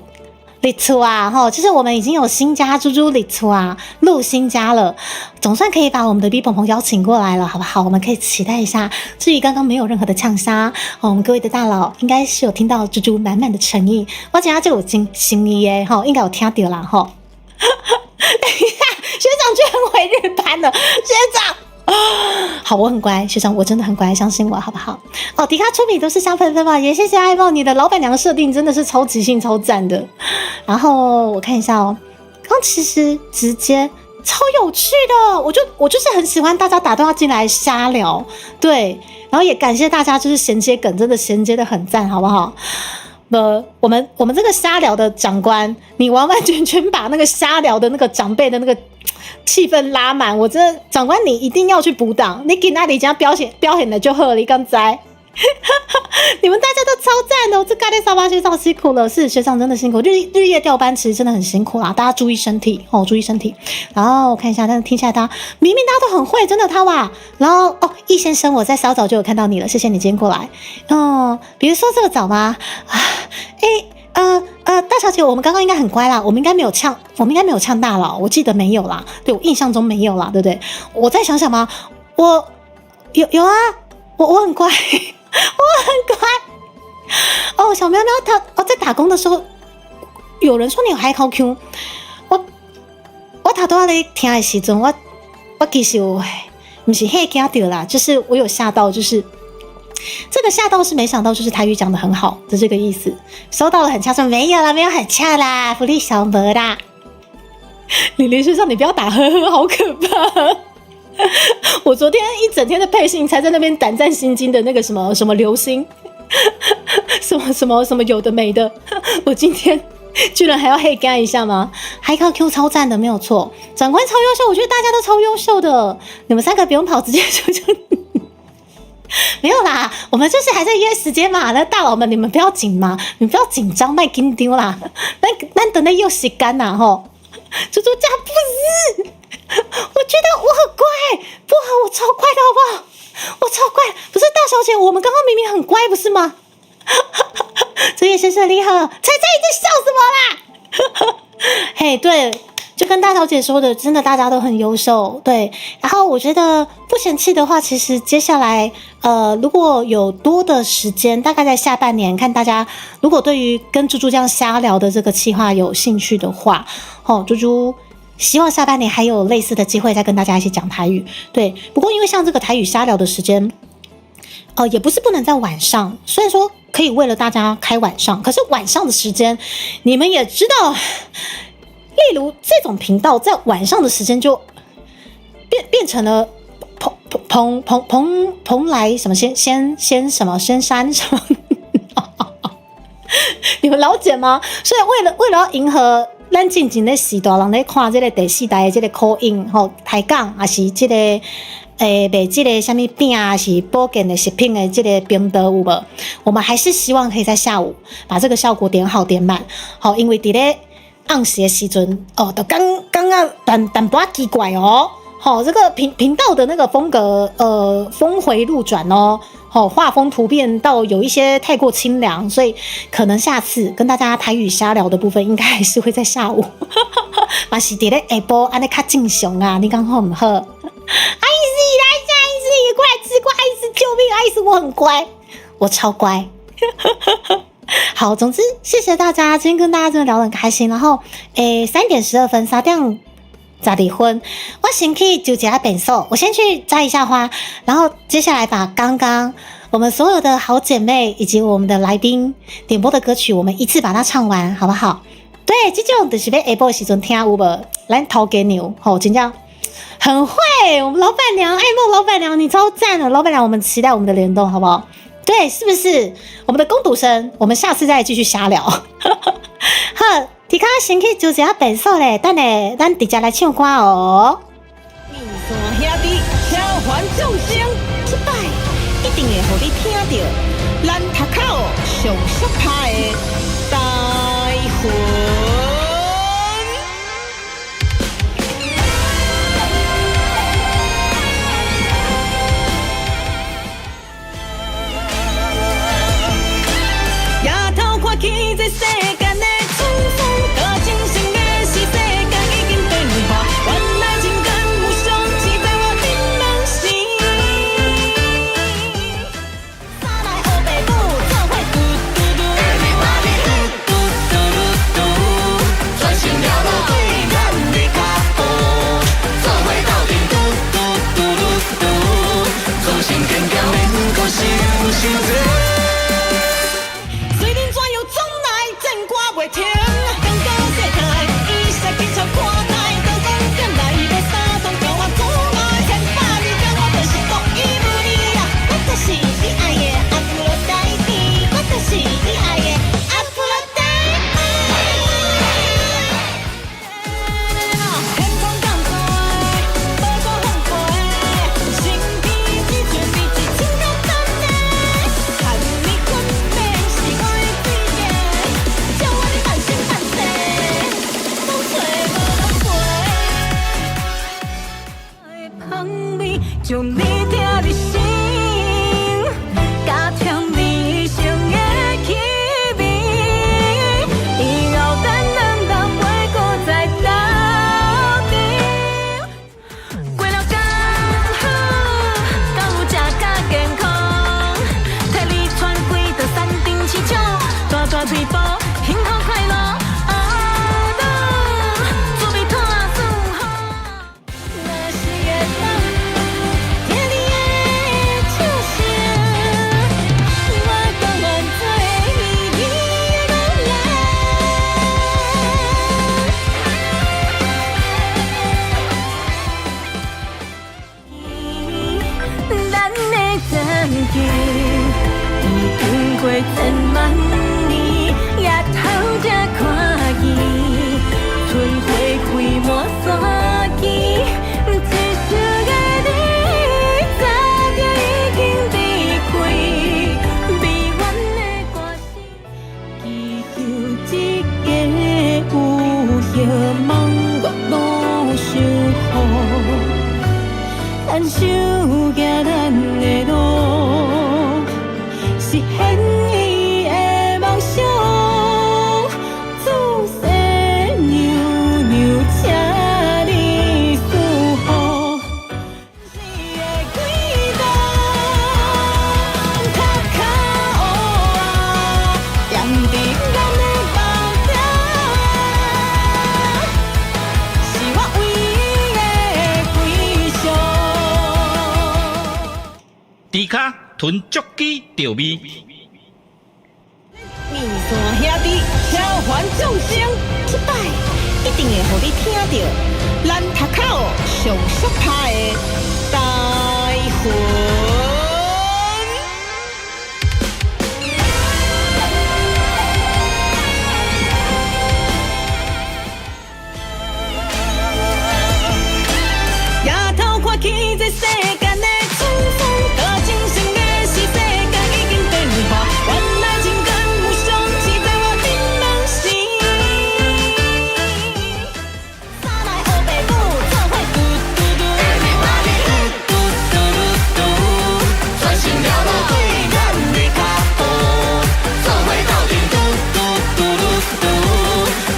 [SPEAKER 4] 入厝啊，吼，就是我们已经有新家猪猪入厝啊，入新家了，总算可以把我们的 B 鹏鹏邀请过来了，好不好？我们可以期待一下。至于刚刚没有任何的呛声，我们各位的大佬应该是有听到猪猪满满的诚意，我今仔就有真心意的，吼，应该有听到啦，吼。等一下，学长居然回日班了，学长。好，我很乖，学长，我真的很乖，相信我好不好？哦，迪卡出品都是香喷喷嘛，也谢谢爱梦，你的老板娘设定真的是超即兴、超赞的。然后我看一下哦，刚其实直接超有趣的，我就是很喜欢大家打电话进来瞎聊，对，然后也感谢大家就是衔接梗，真的衔接的很赞，好不好？我们这个瞎聊的长官，你完完全全把那个瞎聊的那个长辈的那个气氛拉满，我真的长官你一定要去补档，你给那里讲表现表现的就好，你刚才，你们大家都超赞的，我这咖喱沙发学长辛苦了，是学长真的辛苦，日日夜调班其实真的很辛苦啦，大家注意身体哦，注意身体。然后我看一下，但是听下来大家明明大家都很会，真的他哇。然后哦，易先生，我在稍早就有看到你了，谢谢你今天过来。哦，比如说这个早吗？啊，哎。大小姐，我们刚刚应该很乖啦，我们应该没有呛，我们应该没有呛大佬，我记得没有啦，对，我印象中没有啦，对不对？我再想想嘛，我有啊，我很乖，我很乖。哦，小喵喵他哦在打工的时候，有人说你有海口腔，我头拄仔咧听的时阵，我其实有，毋是吓惊著啦，就是我有吓到，就是。这个吓到是没想到，就是台语讲的很好的这个意思。收到了很呛，说没有啦，没有很呛啦，福利小魔啦。李林学长，你不要打呵呵，好可怕！我昨天一整天的配信，才在那边胆战心惊的那个什么什么流星，什么什么什么有的没的，我今天居然还要黑干一下吗？还靠 Q 超赞的，没有错，长官超优秀，我觉得大家都超优秀的，你们三个不用跑，直接就。没有啦，我们就是还在约时间嘛。那大佬们，你们不要紧嘛，你们不要紧张，莫紧张啦。咱等咧约时间呐吼。猪猪家不是，我觉得我很乖，不好，我超乖的好不好？我超乖，不是大小姐，我们刚刚明明很乖，不是吗？作业先生你好，猜猜你在笑什么啦？嘿，对。就跟大小姐说的，真的大家都很优秀，对。然后我觉得不嫌弃的话，其实接下来，如果有多的时间，大概在下半年，看大家如果对于跟猪猪这样瞎聊的这个企划有兴趣的话，哦，猪猪希望下半年还有类似的机会再跟大家一起讲台语，对。不过因为像这个台语瞎聊的时间，也不是不能在晚上，虽然说可以为了大家开晚上，可是晚上的时间，你们也知道。例如这种频道在晚上的时间就变成了蓬蓬蓬蓬蓬莱什么仙仙仙什么仙山什么，你们了解吗？所以为了要迎合咱进前的时代人咧看这个第四代的这个口音吼，台港还是这个卖这个啥物饼啊，是保健的食品的这个频道有无？我们还是希望可以在下午把这个效果点好点满，好，因为伫咧。暗时的时阵哦，就刚刚刚淡淡薄仔奇怪哦，好，这个频道的那个风格，峰回路转哦，好，画风突变到有一些太过清凉，所以可能下次跟大家台语瞎聊的部分，应该还是会在下午，嘛是伫咧下晡按呢较正常啊，你讲好毋好？阿姨来，下一次也过来吃过，阿姨救命！阿姨我很乖，我超乖。好，总之谢谢大家，今天跟大家真的聊得很开心。然后，诶，3点12分，3点12分，我先去就一下便所，我先去摘一下花，然后接下来把刚刚我们所有的好姐妹以及我们的来宾点播的歌曲，我们一次把它唱完，好不好？对，这种就是欲下晡时阵听有无？咱头家娘吼，真正很会。我们老板娘爱梦老板娘，你超赞的，老板娘，我们期待我们的联动，好不好？对，是不是我们的工读生？我们下次再继续瞎聊。好，迪卡先去做一下便所咧，等下咱直接来唱歌哦。
[SPEAKER 1] 面线兄弟，超凡众生，这摆一定会予你听著，咱头壳上适拍的台魂。抬头看见这世间的沧桑将你疼入心，加添你生的气味。以后咱两人袂阁再斗阵，过了刚好，敢有食较健康？替你传几道山珍市场，大大嘴巴，幸福快乐。哦，滋味拖算好。若是会当听你的笑声，我甘愿做你的憨人。咱的曾经已经过千万年，日头才看见春花开满山枝，一世的你早就已经离开，美怨的歌声，祈求这个有希望越愈相好。牵手行咱的路，实现伊的梦想。祖先娘娘，请你赐福。你的轨道，较较乌啊，踮伫咱的目中，是我唯一的归宿。
[SPEAKER 2] 猪跤吞足机著味。
[SPEAKER 1] 面线兄弟，超凡众生，这摆一定会予你听著咱头壳上俗拍的台魂。抬头看起这世间的春风，多真心的是世界已经变化，原来情感有相似在我的梦时。三来乌白母，做伙嘟嘟嘟，Everybody 嘟嘟嘟嘟，
[SPEAKER 3] 专心了路对咱的脚步，做伙斗阵嘟嘟嘟噜嘟，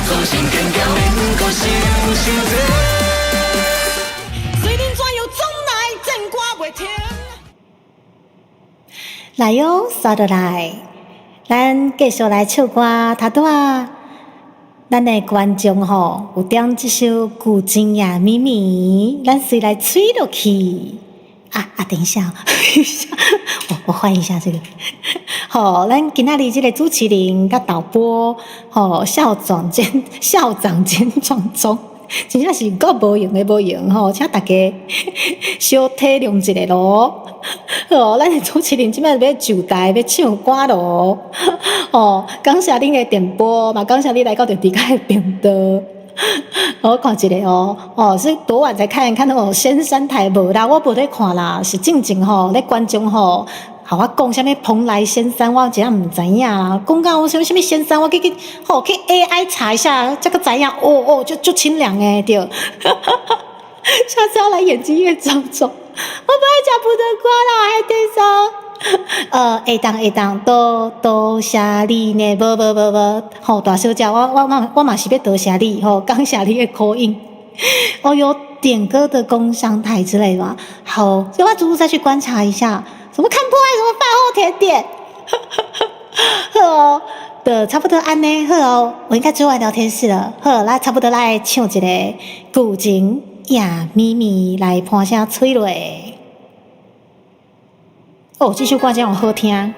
[SPEAKER 3] 自信坚强免阁想伤济。
[SPEAKER 1] 随恁怎样总来战歌袂停。
[SPEAKER 4] 来哟，刷落来，咱继续来唱歌。头拄仔，咱的观众吼有点这首《旧情夜绵绵》，咱随来吹落去。啊啊，等一下，我换一下这个。好，咱今仔日这个主持人佮导播，吼，校长兼撞钟，真正是够无用的无用吼，请大家小体谅一下咯。哦，咱的主持人这摆欲就台欲唱歌咯。哦，感谢恁的点播，嘛感谢你来到著伫个频道。我看一下哦，哦，是多晚才看，看到仙山台无啦，我无咧看啦，是进前吼，咧观众吼，予我讲啥物蓬莱仙山，我真正毋知影啦。讲到啥物啥物仙山，我去吼去 AI 查一下，才阁知影。哦哦，足清凉的对。下次要来眼睛越肿肿，我不爱食葡萄干啦，海带酥。会当会当，多多谢你呢，无无无无，吼，大小姐，我嘛是欲多谢你，吼，感谢你的 call in。哦，有点歌的工商台之类的吗？好，所以我逐步再去观察一下，什么看破爱，什么饭后甜点，好哦，的差不多按呢，好哦，我应该做完聊天室了，好，来差不多来唱一个旧情夜绵绵来伴声吹落。哦，这首歌真有好听，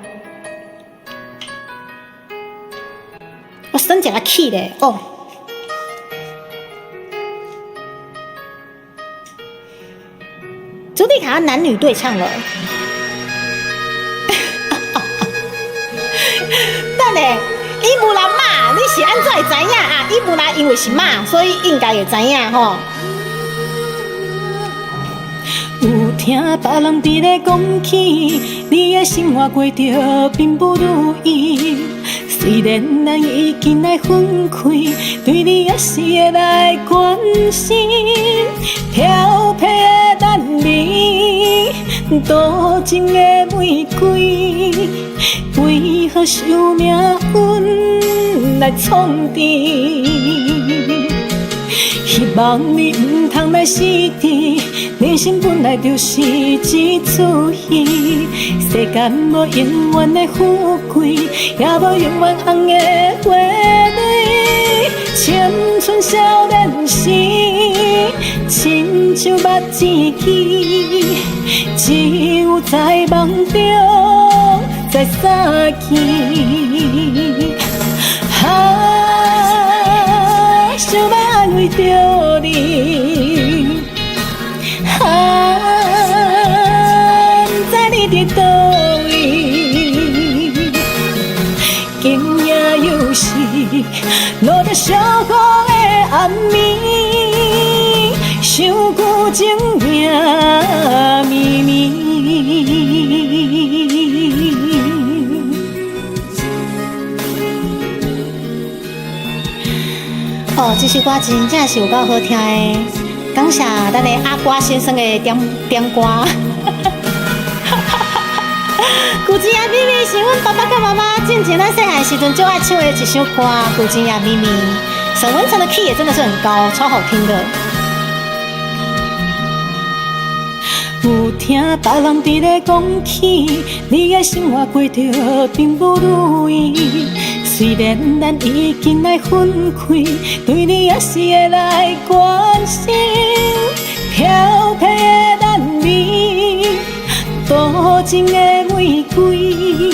[SPEAKER 4] 我生一个气咧哦。朱丽卡男女对唱了，等下，伊无人骂，你是按怎会知影啊？伊无人因为是骂，所以应该会知影吼。有听别人伫咧讲起，你的生活过著并不如意。虽然咱已经来分开，对你也是会来关心。调皮的男儿，
[SPEAKER 1] 多情的玫瑰，为何受命运来创治？希望你毋通来失智，人生本来就是一出戏，世间无永远的富贵，也无永远红的花蕊。青春少年时，亲像目一支，只有在梦中再相见。啊，想欲安慰著你，啊，不知你佇佗位，今夜又是落著小雨的暗暝，伤久情影绵绵。
[SPEAKER 4] 哦，这首歌真正是有够好听的，感谢咱的阿瓜先生的点点歌。旧情也美美是阮爸爸佮妈妈进前咱细汉时阵最爱唱的一首歌，《旧情也美美》。沈文成的 key 也真的是很高，超好听的。
[SPEAKER 1] 有听别人伫咧讲起，你的生活过著并不如意。虽然咱已经来分开，对你也是会来关心。飘飘的男儿，多情的玫瑰，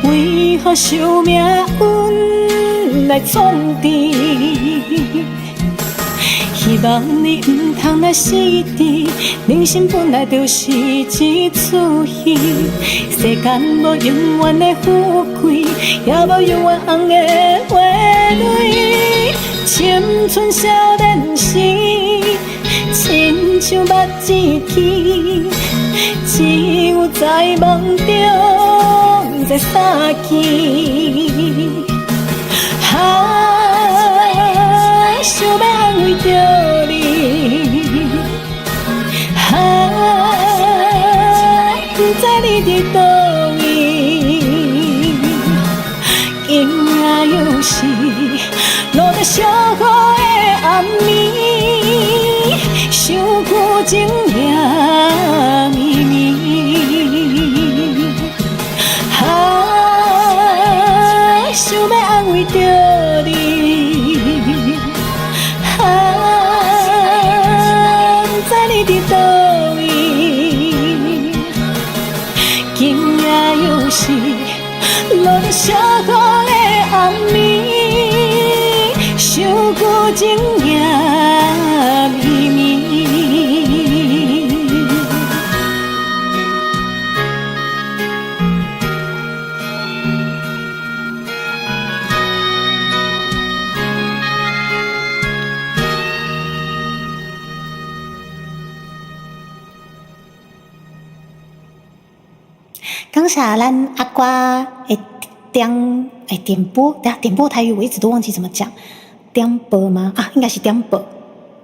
[SPEAKER 1] 为何受命运来创治？希望你毋通来失智，人生本来就是一出戏，世间无永远的富贵，也无永远红的花蕊。青春少年时，亲像目一支，只有在梦中再相见。啊，想欲安慰著你，啊，不知你佇佗位，今夜又是落著小雨的暗暝，伤久情影绵绵。啊，想欲安慰著你。啊，不知你佇佗位，今夜又是落著小雨的暗暝，伤久情影绵绵。
[SPEAKER 4] 感谢咱阿瓜的点点播，等下点播台语我一直都忘记怎么讲，点播吗？啊，应该是点播。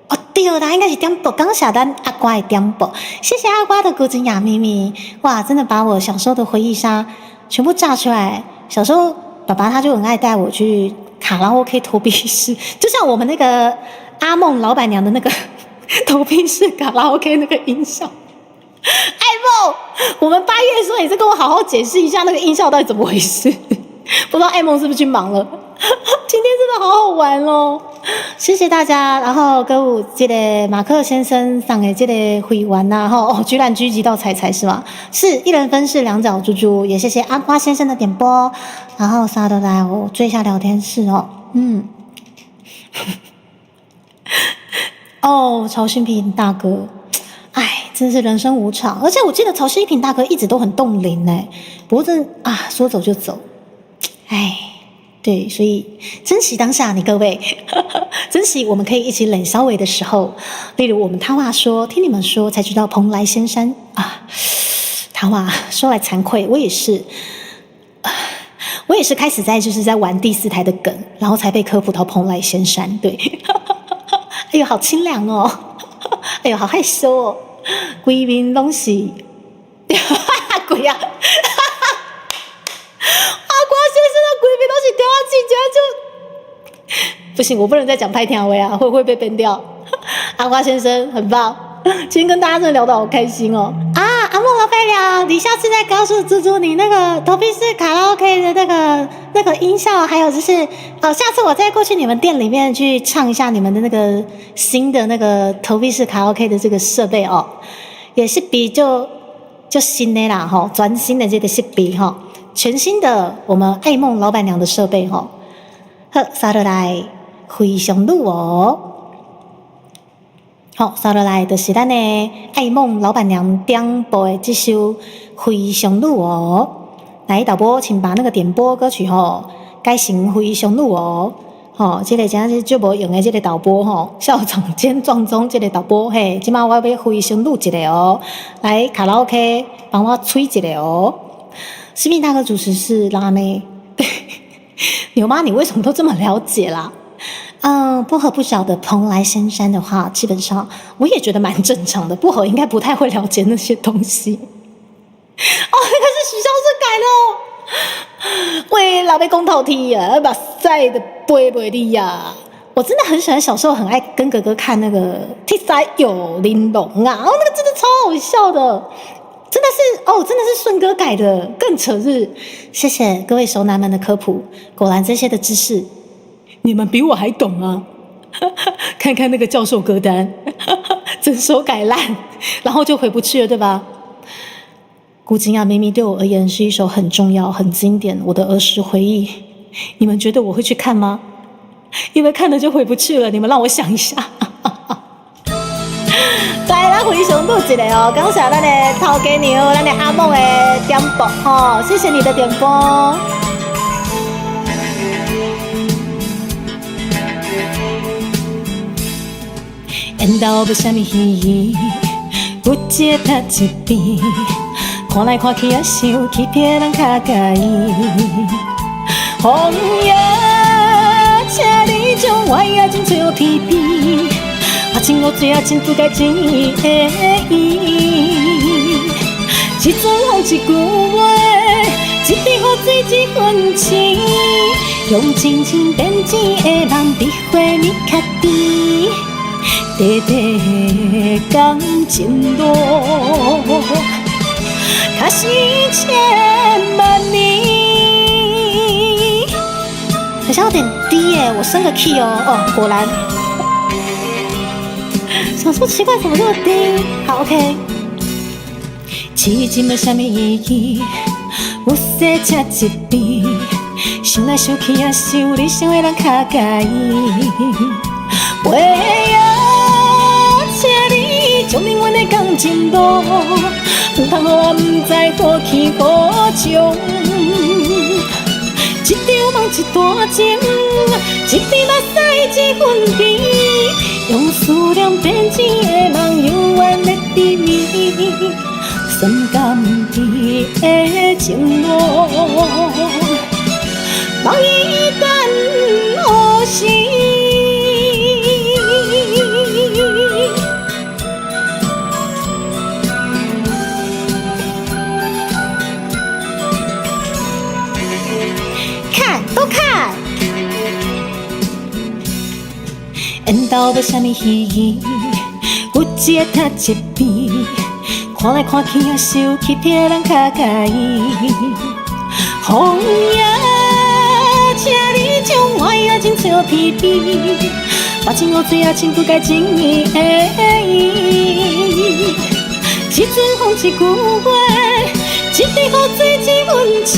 [SPEAKER 4] 哦，对啦，应该是点播。感谢咱阿瓜的点播，谢谢阿瓜的古筝雅咪咪，哇，真的把我小时候的回忆杀全部炸出来。小时候爸爸他就很爱带我去卡拉 OK 投币式，就像我们那个阿梦老板娘的那个投币式卡拉 OK 那个音效。爱梦，我们8月的时候也是跟我好好解释一下那个音效到底怎么回事，不知道爱梦是不是去忙了。今天真的好好玩哦，谢谢大家。然后阁有这个马克先生送的这个会员呐，吼，哦，居然狙击到彩彩是吗？是一人分饰两角猪猪，也谢谢阿瓜先生的点播。然后沙都来，我追一下聊天室哦，嗯，哦，曹新平大哥。哎，真是人生无常，而且我记得曹新平大哥一直都很冻龄哎，不过真啊，说走就走，哎，对，所以珍惜当下，你各位，珍惜我们可以一起冷稍微的时候。例如我们他话说，听你们说才知道蓬莱仙山啊，他话说来惭愧，我也是，我也是开始在就是在玩第四台的梗，然后才被科普到蓬莱仙山，对，哎呦，好清凉哦。哎呦，好害羞哦！规面拢是，鬼啊！阿瓜先生的规边都是调仔真就不行，我不能再讲歹听话啊，会被 ban 掉。阿瓜先生很棒，今天跟大家真的聊得好开心哦。啊，阿梦老板娘，你下次再告诉猪猪你那个投币式卡拉 OK 的那个音效，还有就是哦，下次我再过去你们店里面去唱一下你们的那个新的那个投币式卡拉 OK 的这个设备哦，也是比就新的啦吼，全新的这个设备吼，全新的我们爱梦老板娘的设备吼。好，刷落来非常女哦。好，刷落来就是咱的爱梦老板娘点播的这首《非常女哦》。来，导播，请把那个点播歌曲吼改成《非常女哦》。吼，这个真是足无用的这个导播吼，校长兼撞钟这个导播嘿，这马我欲非常女一个哦。来卡拉 OK 帮我吹一个哦。视频大哥主持是辣妹，对，牛妈，你为什么都这么了解啦？嗯，薄荷不晓得蓬莱仙山的话，基本上我也觉得蛮正常的。薄荷应该不太会了解那些东西。哦，那个是许孝顺改的哦。喂，老爸讲透天啊，目屎都飞袂离呀！我真的很喜欢，小时候很爱跟哥哥看那个《铁狮玉玲珑》啊，哦，那个真的超好笑的，真的是哦，真的是顺哥改的，更扯是。谢谢各位熟男们的科普，果然这些的知识，你们比我还懂啊！看看那个教授歌单，整首改烂，然后就回不去了，对吧？古今啊，明明对我而言是一首很重要、很经典，我的儿时回忆。你们觉得我会去看吗？因为看了就回不去了。你们让我想一下。来，咱非常女一个哦，感谢咱的头家娘，咱的阿梦的点播吼，谢谢你的点播。缘投无啥物意义，有一个搭一边，看来看去也想欺骗人较佮意。风呀，请你将我的爱情吹予天边，目睭乌水啊，真不该情的伊。一阵风一句话，一滴雨水一份情，用真情变钱的梦，比花蜜较甜。短短的感情路，卡是千万年。好像有点低耶，我升个 key 哦。哦，果然。想说奇怪，怎么这么低？好，OK。痴情无啥物意义，有势车一边，想来想去也想你想的人较佮意。飞啊，请你证明阮的感情路，毋通予我毋知何去何从。一场梦一段情，一滴目屎一份甜，用思念编织的梦，犹原咧甜蜜，酸甘甜的情路，梦伊等何时？看，都看。缘投无啥物意义，有一个搭一边，看来看去也是有欺骗的人较佮意。风呀，请你将我的爱情吹予天边，目睭乌水也亲不该情意的伊。一阵风一句话，一滴雨水一份情，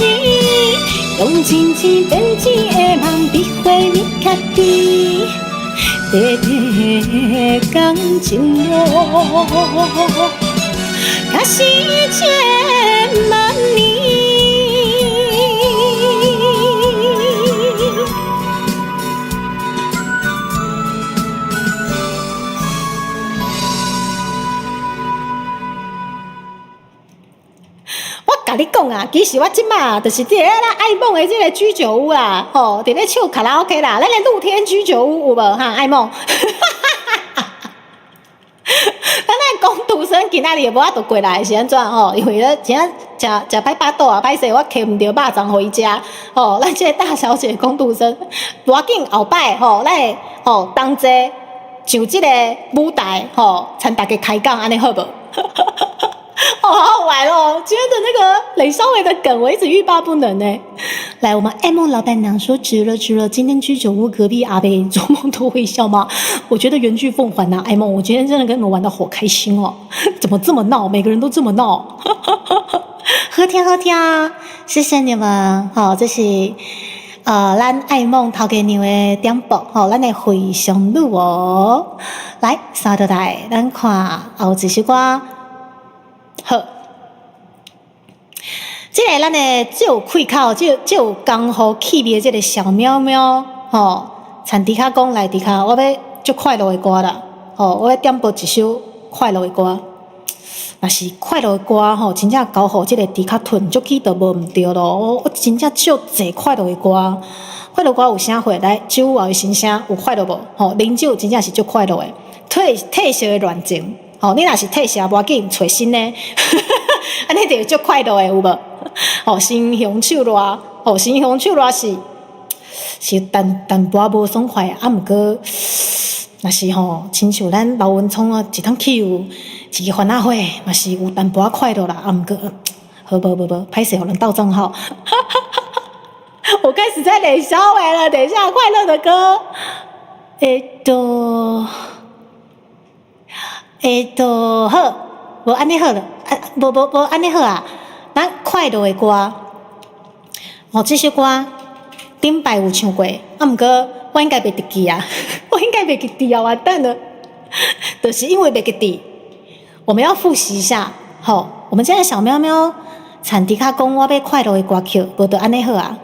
[SPEAKER 4] 用真情编织的梦，比花蜜较甜。短短的感情路，卡是千万年。我共你讲啊，其实我这马就是伫咧咱爱梦的这个居酒屋啦，吼，伫咧唱卡拉 OK 啦，咱的露天居酒屋有无哈？爱梦，咱的工读生咱今仔日無法度過來是按怎吼？因為咧真正食食歹巴肚啊，歹勢我揢毋著肉粽予伊食吼。咱這個大小姐工讀生，無要緊後擺吼，咱會吼同齊上這個舞台吼，參大家開講按呢好無？哦，好好玩哦！今天的那個雷少偉的梗，我一直欲罷不能呢。來，我們愛夢老闆娘說值了值了，今天居酒屋隔壁阿伯做夢都會笑嗎？我覺得原劇奉還啊，愛夢，我今天真的跟你們玩得好開心哦！怎麼這麼鬧？每個人都這麼鬧。好聽好聽，謝謝你們。好，這是咱愛夢頭家娘的點播，吼，咱的回鄉女哦。來，三落來，咱看後一首歌。好，這個咱的最有氣口、最最有江湖氣味的這個小喵喵，吼，田豬跤講來豬跤，我欲足快樂的歌啦，吼，我欲點播一首快樂的歌。若是快樂的歌吼，真正交予這個豬跤吞，足去就無毋對囉。我真正足濟快樂的歌，快樂歌有啥貨？來，酒後的心聲有快樂無？吼，啉酒真正是足快樂的，褪褪色的戀情。吼，你若是褪色，無要緊，揣新的，按呢就會足快樂的有無？吼，心雄手熱，吼，心雄手熱是是淡淡薄仔無爽快，啊，毋過若是吼，親像咱劉文聰啊，一通去有一個番仔火，嘛是有淡薄仔快樂啦，啊，毋過好無無無，歹勢予人盜帳號。我開始在練小偉了，等一下快樂的歌，欸欸好，無按呢好了，啊，無無無按呢好啊，咱快樂的歌，哦，這首歌頂擺有唱過，啊，毋過我應該袂記啊，我應該袂記得啊，完蛋了，就是因為袂記得，我們要複習一下，好，我們現在小喵喵田豬跤講我欲快樂的歌曲，無就按呢好啊。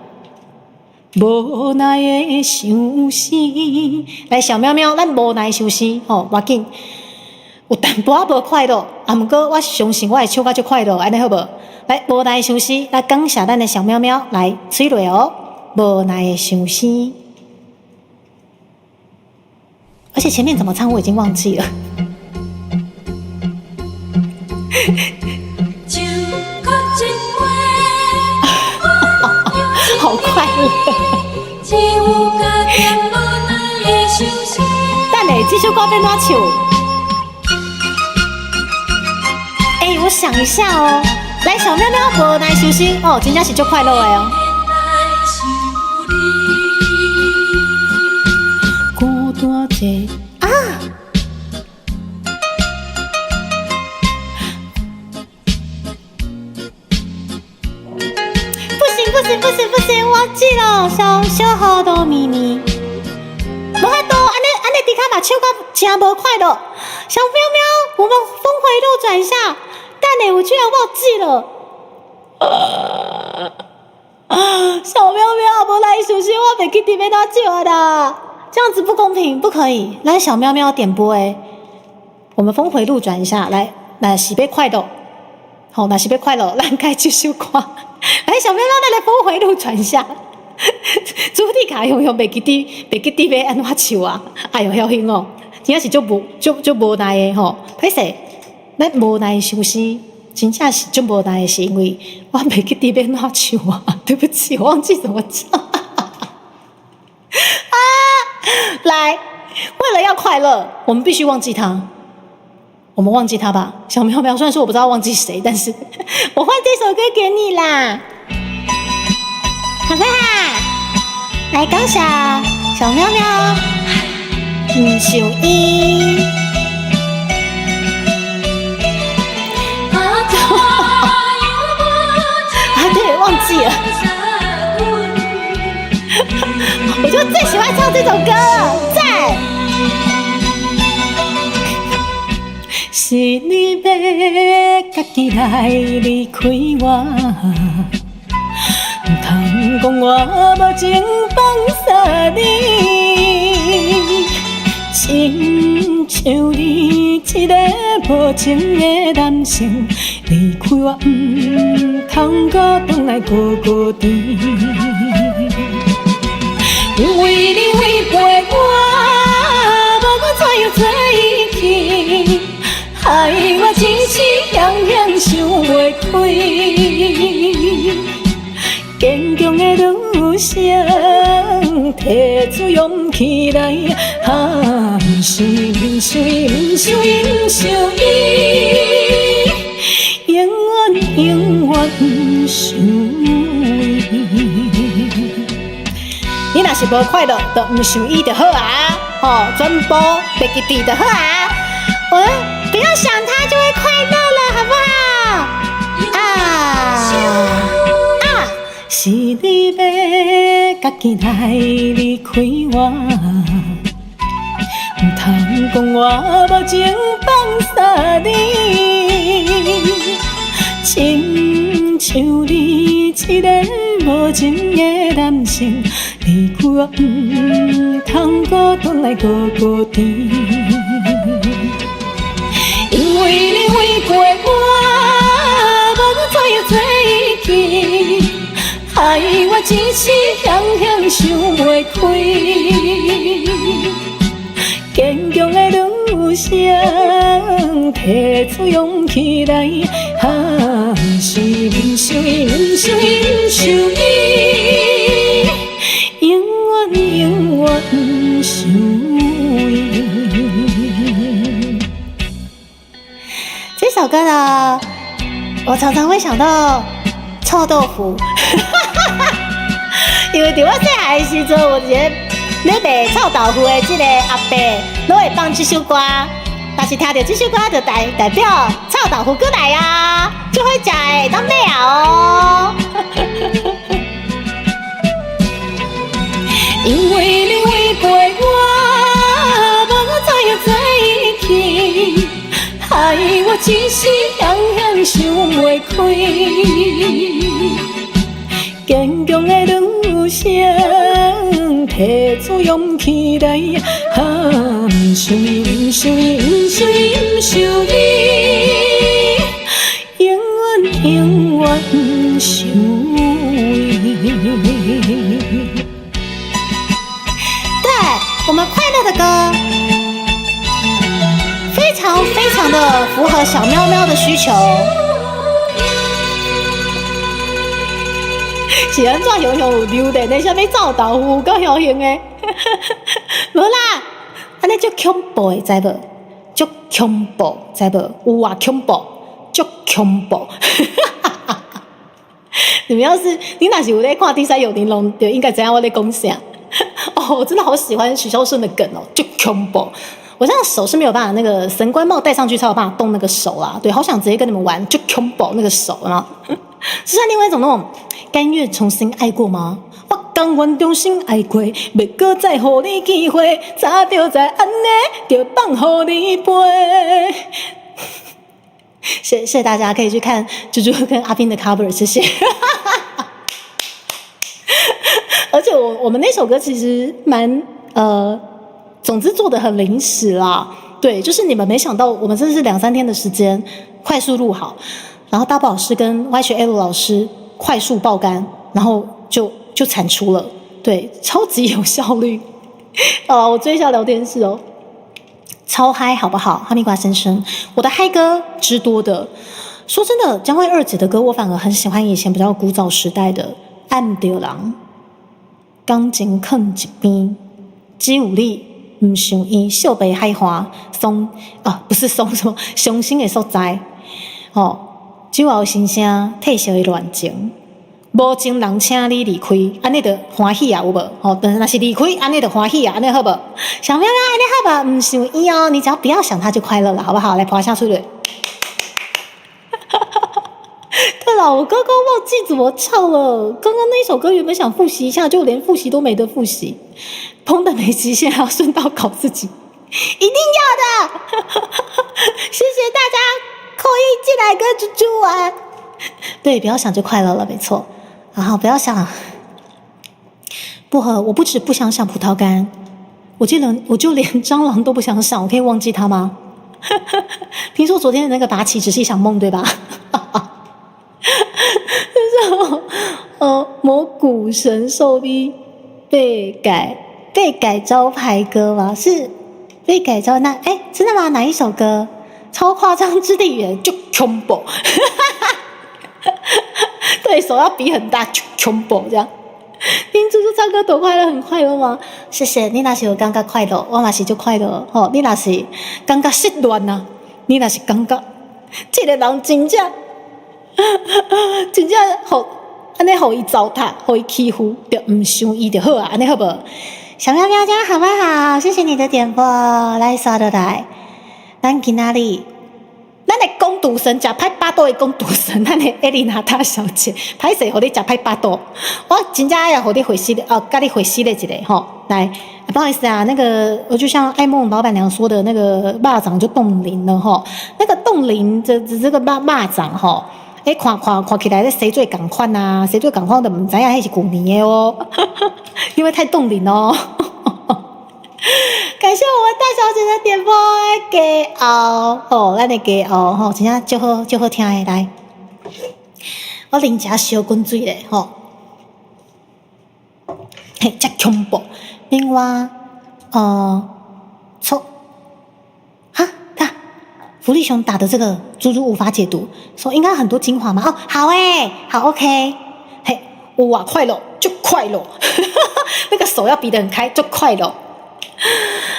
[SPEAKER 4] 無奈的相思，來小喵喵，咱無奈相思，吼，無要緊。有淡薄仔無快樂，啊，毋過我相信我會唱甲足快樂，按呢好無？來，無奈相思，來感謝咱的小喵喵來催淚哦，無奈的相思。而且前面怎麼唱我已經忘記了。好快樂。等下，這首歌欲按怎唱？欸，我想一下哦，來，小喵喵，無奈相思哦，真正是足快樂的哦。孤單一啊！不行不行不行不行，忘記了，小小好多秘密。無法度，按呢按呢，豬跤嘛唱甲真無快樂。小喵喵，我們峰迴路轉一下。但呢，我居然忘記了。小喵喵，無奈相思，我袂記得欲按怎唱啦，這樣子不公平，不可以。來，小喵喵點播誒，我們峰迴路轉一下，來，若是欲快樂，好，若是欲快樂，咱開這首歌。來，小喵喵，咱來峰迴路轉一下。主題卡用用袂記得，袂記得欲按怎唱啊？哎喲，僥倖哦，真正是足無足足無奈的吼，歹勢。咱無奈相思，真正是足無奈的，是因為我袂記得欲按怎唱啊！對不起，我忘記怎麼唱。啊，來，為了要快樂，我們必須忘記他。我們忘記他吧，小喵喵。雖然說我不知道忘記誰，但是我換這首歌給你啦，好不好？來，感謝小喵喵，毋想伊。啊，對，忘記了。我就最喜歡唱這首歌了，讚！是你欲家己來離開我，毋通講我無情放捨你，親像你一个無情的男性，離開我毋通閣轉來孤孤甜。因為你違背我，無管怎樣做伊去，害我一生
[SPEAKER 1] 袂开。坚强的女性，提出勇气来，啊，毋想伊，毋想伊，毋想伊，毋想伊，永远永远毋想伊。你若是无快乐，就毋想伊就好啊！吼，全部袂记得就好啊！我不要想他就会快乐了，好不好？啊啊！是你欲家己来离开我，毋通讲我无情放捒你，亲像你一个无情的男性，离开我毋通阁转来阁孤甜。因为你违背我，无怎样做去，害我一时险险想袂开。坚强的女性，提出勇气来，啊，毋想伊，毋想伊，毋想伊，毋想伊，永远永远毋想伊。
[SPEAKER 4] 这首歌呢，我常常会想到臭豆腐，因為佇我細漢的時陣，有一個咧賣臭豆腐的這個阿伯，攏會放這首歌。若是聽著這首歌，就代表臭豆腐閣來啊，足好食的，會當買啊哦。
[SPEAKER 1] 因為你違背我，無怎樣做去，害我一時險險想袂開。堅強的女性，提出勇氣來，啊，毋想伊，毋想伊，毋想伊，毋想伊，永遠永遠毋想伊。
[SPEAKER 4] 對，我們快樂的歌，非常非常的符合小喵喵的需求。是按怎雄雄有留電的，啥物臭豆腐夠雄雄的？無啦，按呢足恐怖的，知無？足恐怖，知無？有啊，恐怖，足恐怖。你們要是你若是有咧看《天使有玲瓏》，就應該知影我咧講啥。哦，我真的好喜歡許孝順的梗哦，足恐怖。我這樣手是沒有辦法，那個神官帽戴上去才有辦法動那個手啦。對，好想直接跟你們玩，足恐怖那個手啊。是像另外一種那種甘願重新愛過嗎？我甘願重新愛過，袂閣再予你機會，早就知按呢就放予你飛。謝謝大家，可以去看豬豬跟阿斌的 cover，謝謝。而且我們那首歌其實蠻總之做得很臨時啦。對，就是你們沒想到，我們真的是兩三天的時間快速錄好。然後大寶老師跟 YHL 老師快速爆肝，然後就產出了，對，超級有效率。哦，我追一下聊天室哦，超嗨好不好？哈密瓜先生，我的嗨歌之多的。說真的，江蕙二姐的歌我反而很喜歡，以前比較古早時代的《暗著人》、鋼琴囥一邊、只有你毋想伊、小白海花、松啊，不是松什麼，傷心的所在，哦。酒後心聲，褪色的戀情，無情人請你離開，按呢就歡喜啊，有無？吼，但是若是離開，按呢就歡喜啊，按呢好無？小喵喵，按呢好無？毋想伊哦，你只要不要想他就快樂了，好不好？來爬下出來。對了，我剛剛忘記怎麼唱了。剛剛那首歌原本想複習一下，就連複習都沒得複習，砰的沒極限，還要順道搞自己，一定要的。謝謝大家。扣一進來跟豬豬玩，對，不要想就快樂了，沒錯。然後不要想薄荷，我不止不想想葡萄乾，我記得我就連蟑螂都不想想，我可以忘記它嗎？聽說昨天的那個拔起只是一場夢，對吧？就是魔骨神獸 V 被改招牌歌嗎？是被改招那哎，真的嗎？哪一首歌？超誇張之地緣就恐怖，對，手要比很大，恐怖這樣。聽豬豬唱歌多快樂，很快樂嗎？謝謝你，若是有感覺快樂，我嘛是足快樂。吼，你若是感覺失戀啊，你若是感覺這個人真正真正予按呢予伊糟蹋，予伊欺負，就毋想伊就好啊，按呢好無？小喵喵，這樣好不好？謝謝你的點播，來刷落來。咱今仔日，咱的工讀生食歹巴肚的工讀生，咱的艾麗娜大小姐，歹勢予你食歹巴肚，我真正愛予你回息哦，共你回息咧一下吼。來，不好意思啊，那個我就像愛夢老闆娘說的那個肉粽就凍齡了吼，那個凍齡這個肉粽吼，欸，看看看起來咧生做仝款啊，生做仝款就毋知影彼是舊年的哦，因為太凍齡哦。感謝我們大小姐的點播，加油哦，咱的加油吼，真正足好足好聽的來，我啉一下燒滾水咧吼，嘿，遮恐怖。另外，錯，哈，看福利熊打的這個豬豬無法解讀，說應該很多精華嘛？哦，好誒，好 OK，嘿，哇，快樂就快樂，那個手要比得很開，就快樂。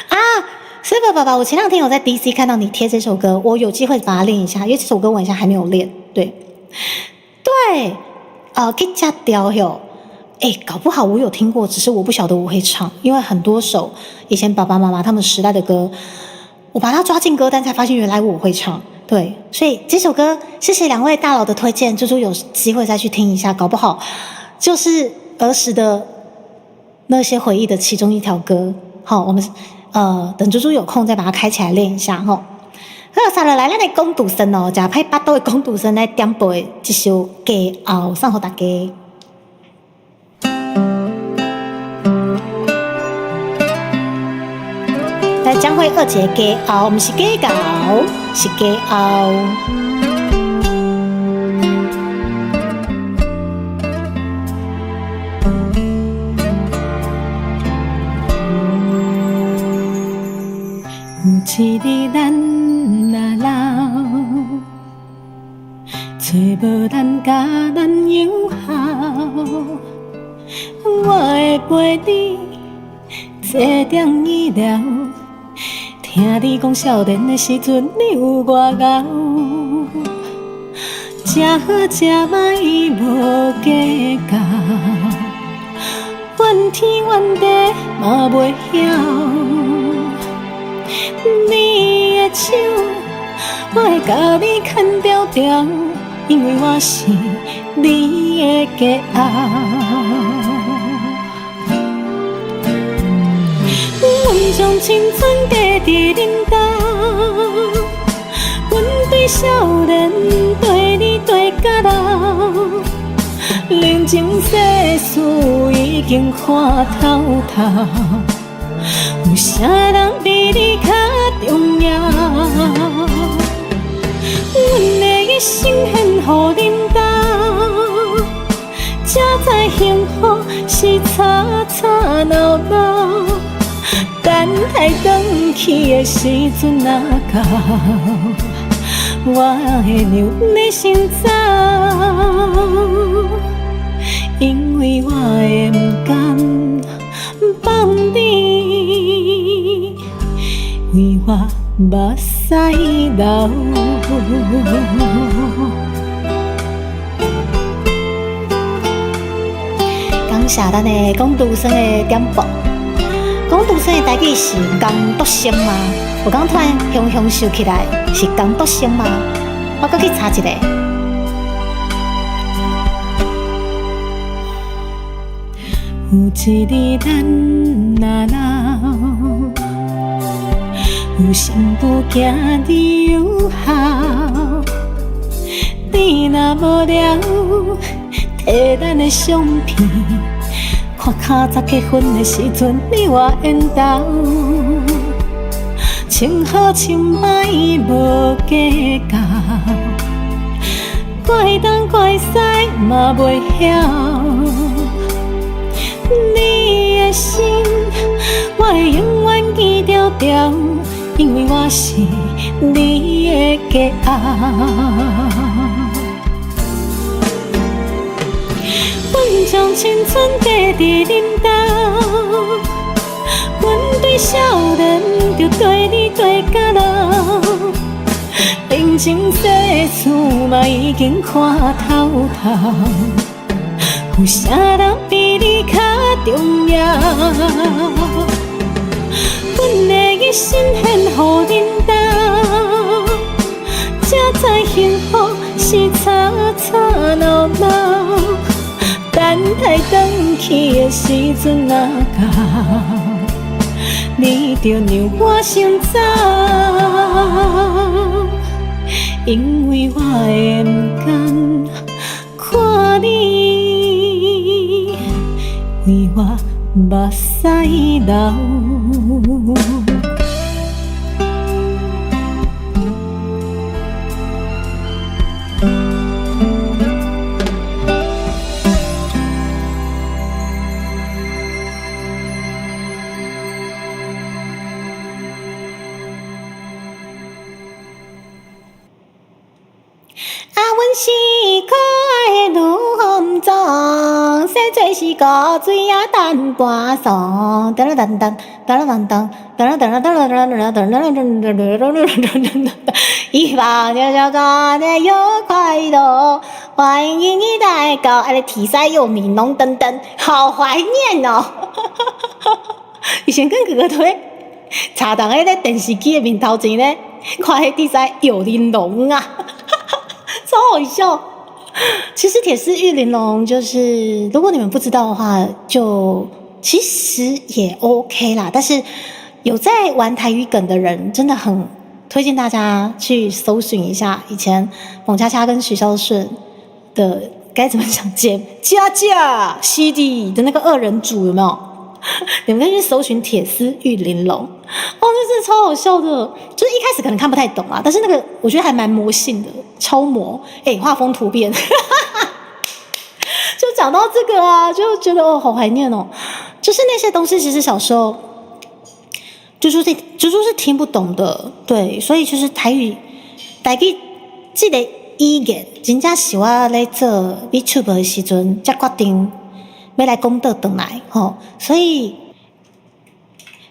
[SPEAKER 4] 啊，Super 爸爸，我前兩天有在 DC 看到你貼這首歌，我有機會把它練一下，因為這首歌我好像還沒有練。對，對，去吃掉喲，欸，搞不好我有聽過，只是我不曉得我會唱，因為很多首以前爸爸媽媽他們時代的歌，我把它抓進歌單，才發現原來我會唱。對，所以這首歌謝謝兩位大佬的推薦，豬豬有機會再去聽一下，搞不好就是兒時的那些回憶的其中一條歌。好，我們等豬豬有空再把它開起來練一下吼。好，接落來咱的工讀生哦，食歹巴肚的工讀生來點播的這首《加油》送予大家。來，江蕙二姐加油，毋是加油，是加油。有一日咱若老，找無人共咱养孝，我會陪你坐点医疗，听你讲少年的时阵你有偌𠢕，食好食歹无计较，怨天怨地嘛袂晓。你的手，我會共你牽牢牢，因為我是你的家后。阮將青春嫁佇恁兜，阮對少年綴你綴甲老，人情世事已經看透透。有啥人比你較重要？阮的一生獻予恁兜，才知幸福是吵吵鬧鬧。等待轉去的時陣若到，我會讓你先走，因為我會毋甘放你。為我目屎流。感謝咱的工讀生的點播。工讀生的台語是工讀生嗎？我剛突然雄雄想起來，是工讀生嗎？我閣去查一下。有一日咱若老，有新妇囝兒有孝，你若無聊，摕咱的相片，看較早結婚的時陣，你我緣投，穿好穿歹無計較，怪東怪西嘛袂曉。你的心，我會永遠記牢牢，因為我是你的家后。
[SPEAKER 1] 阮将青春嫁伫恁兜，阮对少年就缀你缀到老，人情世事嘛已经看透透，有啥人比你较重要？阮的一生献予恁兜，才知幸福是吵吵闹闹。等待转去的时阵若到，你著让我先走，因为我会毋甘看你为我目屎流。啊，阮是可爱的女风装，洗做是古水仔等伴送。噔噔噔噔噔噔噔噔噔噔噔噔噔噔噔噔噔，一放就就过得又快乐，欢迎你来到爱的铁丝玉玲珑噔噔，好怀念哦！以前跟哥哥都会插佇彼个电视机的面头前咧，看彼铁丝玉玲珑啊。超好笑！其实铁丝玉玲珑就是，如果你们不知道的话，就其实也 OK 啦。但是有在玩台语梗的人，真的很推荐大家去搜寻一下以前彭恰恰跟许孝顺的该怎么讲姐加加 CD 的那个二人组有没有？你们可以去搜寻铁丝玉玲珑，哦，那真的超好笑的。就是一开始可能看不太懂啊，但是那个我觉得还蛮魔性的，超魔。欸，画风突变，就讲到这个啊，就觉得哦，好怀念哦。就是那些东西，其实小时候就是听不懂的，对，所以就是台语，台语这个语言，真正是我咧做 VTuber 的时阵才决定欲来讲倒转来，吼，所以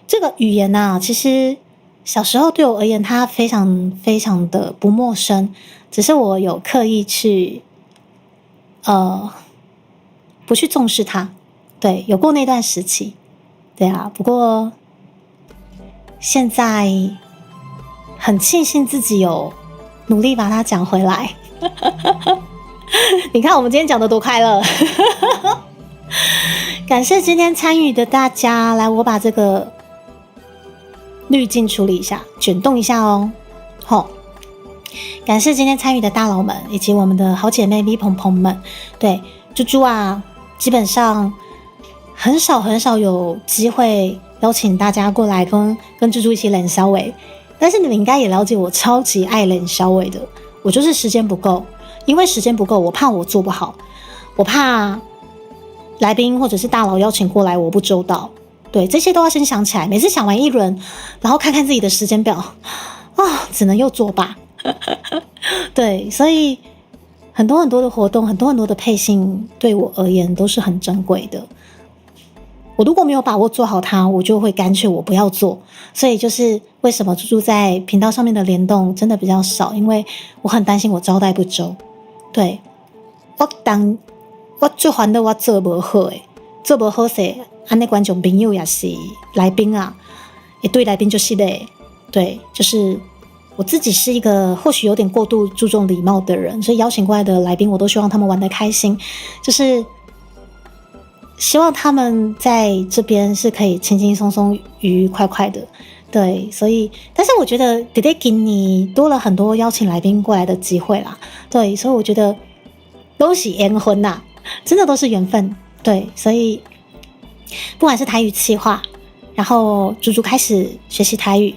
[SPEAKER 1] 这个语言啊，其实小时候对我而言，它非常非常的不陌生，只是我有刻意去，不去重视它，对，有过那段时期，对啊，不过现在很庆幸自己有努力把它讲回来。你看我们今天讲得多快乐。感谢今天参与的大家，来，我把这个滤镜处理一下，卷动一下哦。好，感谢今天参与的大佬们，以及我们的好姐妹 V 鹏鹏们。对，猪猪啊，基本上很少很少有机会邀请大家过来跟猪猪一起冷消尾，但是你们应该也了解，我超级爱冷消尾的，我就是时间不够，因为时间不够，我怕我做不好，我怕来宾或者是大佬邀请过来我不周到，对，这些都要先想起来。每次想完一轮，然后看看自己的时间表，啊，只能又作罢。对，所以很多很多的活动，很多很多的配信，对我而言都是很珍贵的。我如果没有把握做好它，我就会干脆我不要做。所以就是为什么猪猪在频道上面的联动真的比较少，因为我很担心我招待不周。对，我当。我最烦恼我做无好的，做无好势，按呢观众朋友也是来宾啊，会对来宾就是咧，对，就是我自己是一个或许有点过度注重礼貌的人，所以邀请过来的来宾，我都希望他们玩得开心，就是希望他们在这边是可以轻轻松松、愉愉快快的，对，所以，但是我觉得弟弟给你多了很多邀请来宾过来的机会啦，对，所以我觉得都是缘分呐。真的都是缘分，对，所以不管是台语企划，然后猪猪开始学习台语，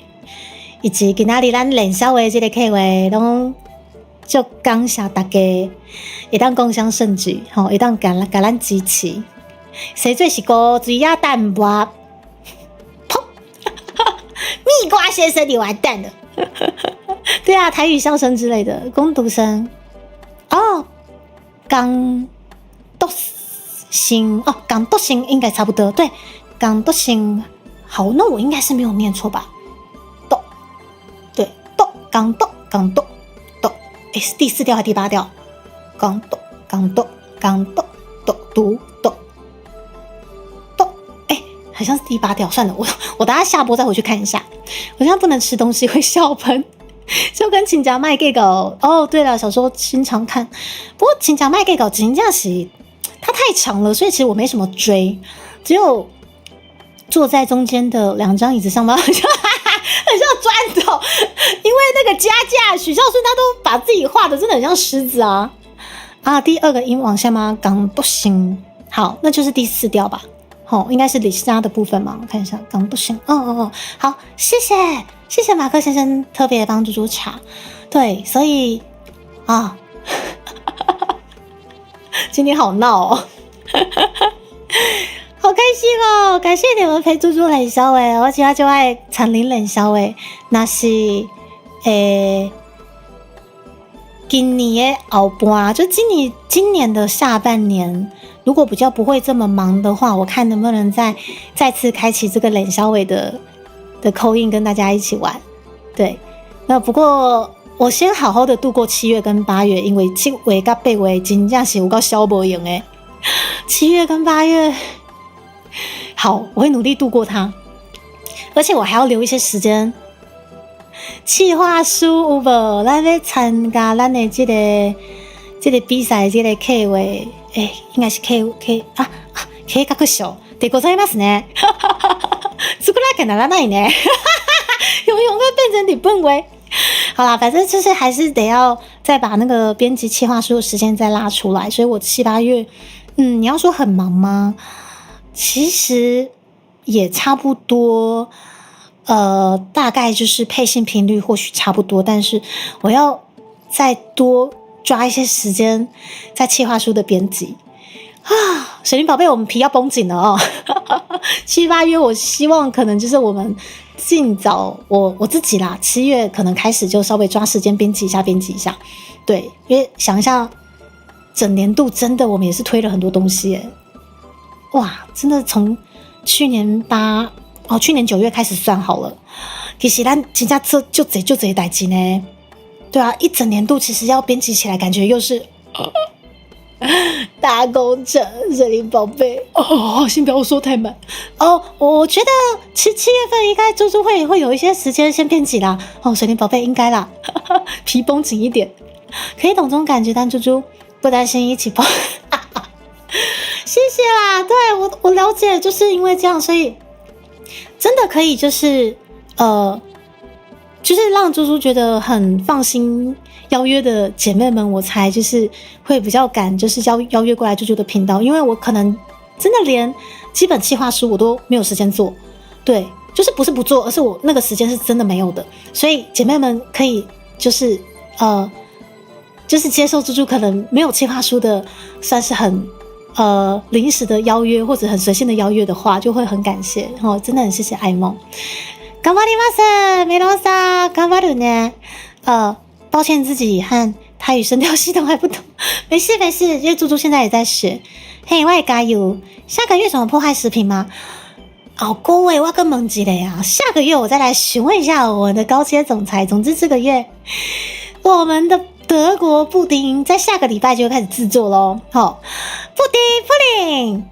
[SPEAKER 1] 以及今仔日咱练痟话这个计划，拢足感谢大家会当共襄盛举，吼，会当共咱支持。谁最是高水仔蛋白？砰！蜜瓜先生，你完蛋了。对啊，台语相声之类的，工读生哦，刚。
[SPEAKER 4] 星哦，港都星应该差不多，对，港都星。好，那我应该是没有念错吧？哆，对，哆，港哆，港哆，哆，哎，是第四调还是第八调？港哆，港哆，港哆，哆，读哆，哆，哎，好像是第八调。算了，我等下下播再回去看一下。我现在不能吃东西会笑喷，就跟亲家卖给狗哦。对了，小时候经常看，不过亲家卖给狗真正是它太长了，所以其实我没什么追，只有坐在中间的两张椅子上吗？很像很像砖头，因为那个加价许孝顺他都把自己画的真的很像狮子啊啊！第二个音往下吗？港不行，好，那就是第四调吧。好，应该是李莎的部分嘛？我看一下，港不行。哦哦哦，好，谢谢谢谢马克先生特别帮猪猪查。对，所以啊，今天好闹哦。好开心哦！感谢你们陪猪猪练肖话，我今仔就爱参恁练肖话。若是欸，今年的后半，就今年的下半年，如果比较不会这么忙的话，我看能不能再次开启这个练肖话的 call in 跟大家一起玩。对，那不过我先好好的度过七月跟八月，因为七月佮八月真正是有够痟无闲的。七月跟八月。好，我会努力度过它，而且我还要留一些时间。企划书有无？咱欲参加咱的这个比赛，这个计划，欸，应该是计计啊啊，計画書でございますね。作らなきゃならないね，永永会变成日本话。好啦，反正就是还是得要再把那个编辑企划书的时间再拉出来，所以我七八月，嗯，你要说很忙吗？其实也差不多，大概就是配信频率或许差不多，但是我要再多抓一些时间在企划书的编辑啊。水灵宝贝，我们皮要绷紧了哦。七八月，我希望可能就是我们尽早，我自己啦，7月可能开始就稍微抓时间编辑一下，编辑一下。对，因为想一下，整年度真的我们也是推了很多东西耶。哇，真的从去年八哦，去年9月开始算好了。其实咱真正做足济足济代志呢。对啊，一整年度其实要编辑起来，感觉又是大工程。水灵宝贝哦，先不要说太满哦。我觉得七月份应该猪猪会有一些时间先编辑啦。哦，水灵宝贝应该啦，皮绷紧一点，可以懂这种感觉，但猪猪不担心一起绷。谢谢啦，对，我了解，就是因为这样，所以真的可以就是让猪猪觉得很放心邀约的姐妹们，我才就是会比较敢，就是邀约过来猪猪的频道，因为我可能真的连基本企划书我都没有时间做，对，就是不是不做，而是我那个时间是真的没有的，所以姐妹们可以就是接受猪猪可能没有企划书的，算是很临时的邀约或者很随性的邀约的话，就会很感谢哦，真的很谢谢爱梦。頑張ります，メロンさん，頑張るね。抱歉自己和台语声调系统还不懂，没事没事，因为猪猪现在也在学。嘿，我也加油。下个月什么破坏食品吗？哦，各位，我阁问一下啊，下个月我再来询问一下我的高阶总裁。总之这个月，我们的德国布丁在下个礼拜就会开始制作喽。好，布丁布丁，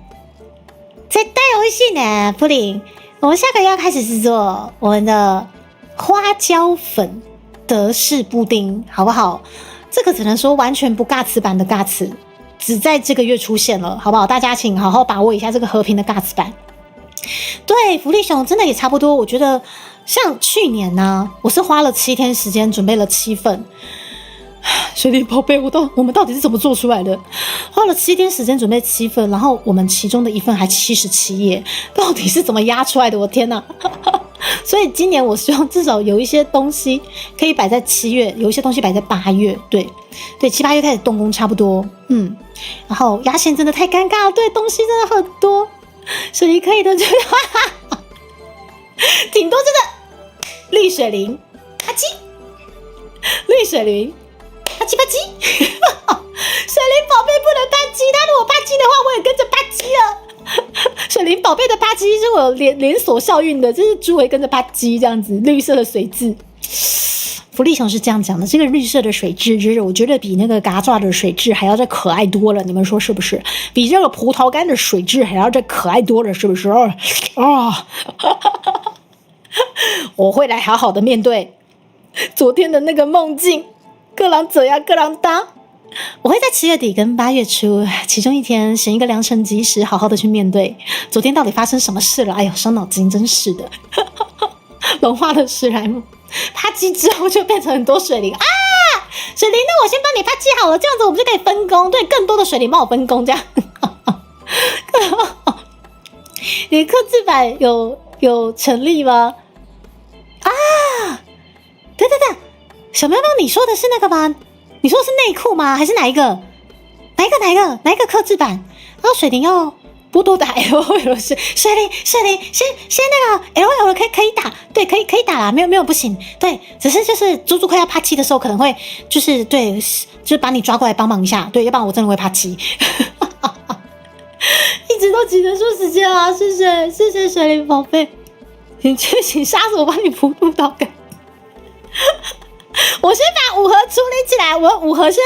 [SPEAKER 4] 絶対美味しい呢，布丁。我们下个月要开始制作我们的花椒粉德式布丁，好不好？这个只能说完全不尬词版的尬词，只在这个月出现了，好不好？大家请好好把握一下这个和平的尬词版。对，福利熊真的也差不多。我觉得像去年呢，我是花了7天时间准备了七份。水灵宝贝，我们到底是怎么做出来的？花了七天时间准备七份，然后我们其中的一份还77页，到底是怎么压出来的？我天哪！所以今年我希望至少有一些东西可以摆在七月，有一些东西摆在八月。对，对，七八月开始动工差不多。嗯，然后压线真的太尴尬了，对，东西真的很多，水灵可以的，挺多真的。绿水灵，啪叽，绿水灵。啪叽啪叽，水灵宝贝不能啪叽，他如果啪叽的话，我也跟着啪叽。了。水灵宝贝的啪叽是我连锁效应的，就是猪会跟着啪叽这样子，绿色的水蛭。福利熊是这样讲的，这个绿色的水蛭，就是我觉得比那个嘎爪的水蛭还要再可爱多了，你们说是不是？比这个葡萄干的水蛭还要再可爱多了，是不是？啊！我会来好好的面对昨天的那个梦境，各人怎样，各人担。我会在7月底跟8月初其中一天选一个良辰吉时，好好的去面对昨天到底发生什么事了。哎呦，伤脑筋，真是的。融化的史莱姆，啪叽之后就变成很多水灵啊！水灵，那我先帮你啪叽好了，这样子我们就可以分工，对，更多的水灵帮我分工，这样。你客制版有成立吗？啊，对对对，小喵喵，你说的是那个吗？你说的是内裤吗？还是哪一个？哪一个？哪一个？哪一个客制版？然后水灵要多多打 L O L 是水灵水灵，先那个 L O L 可以打，对，可以打啦，没有没有不行，对，只是就是猪猪快要趴七的时候，可能会就是对，就是把你抓过来帮忙一下，对，要不然我真的会趴七。一直都挤得出时间啊，谢谢谢谢水灵宝贝，你去请杀死我帮你补录到干。我先把五盒处理起来，我五盒先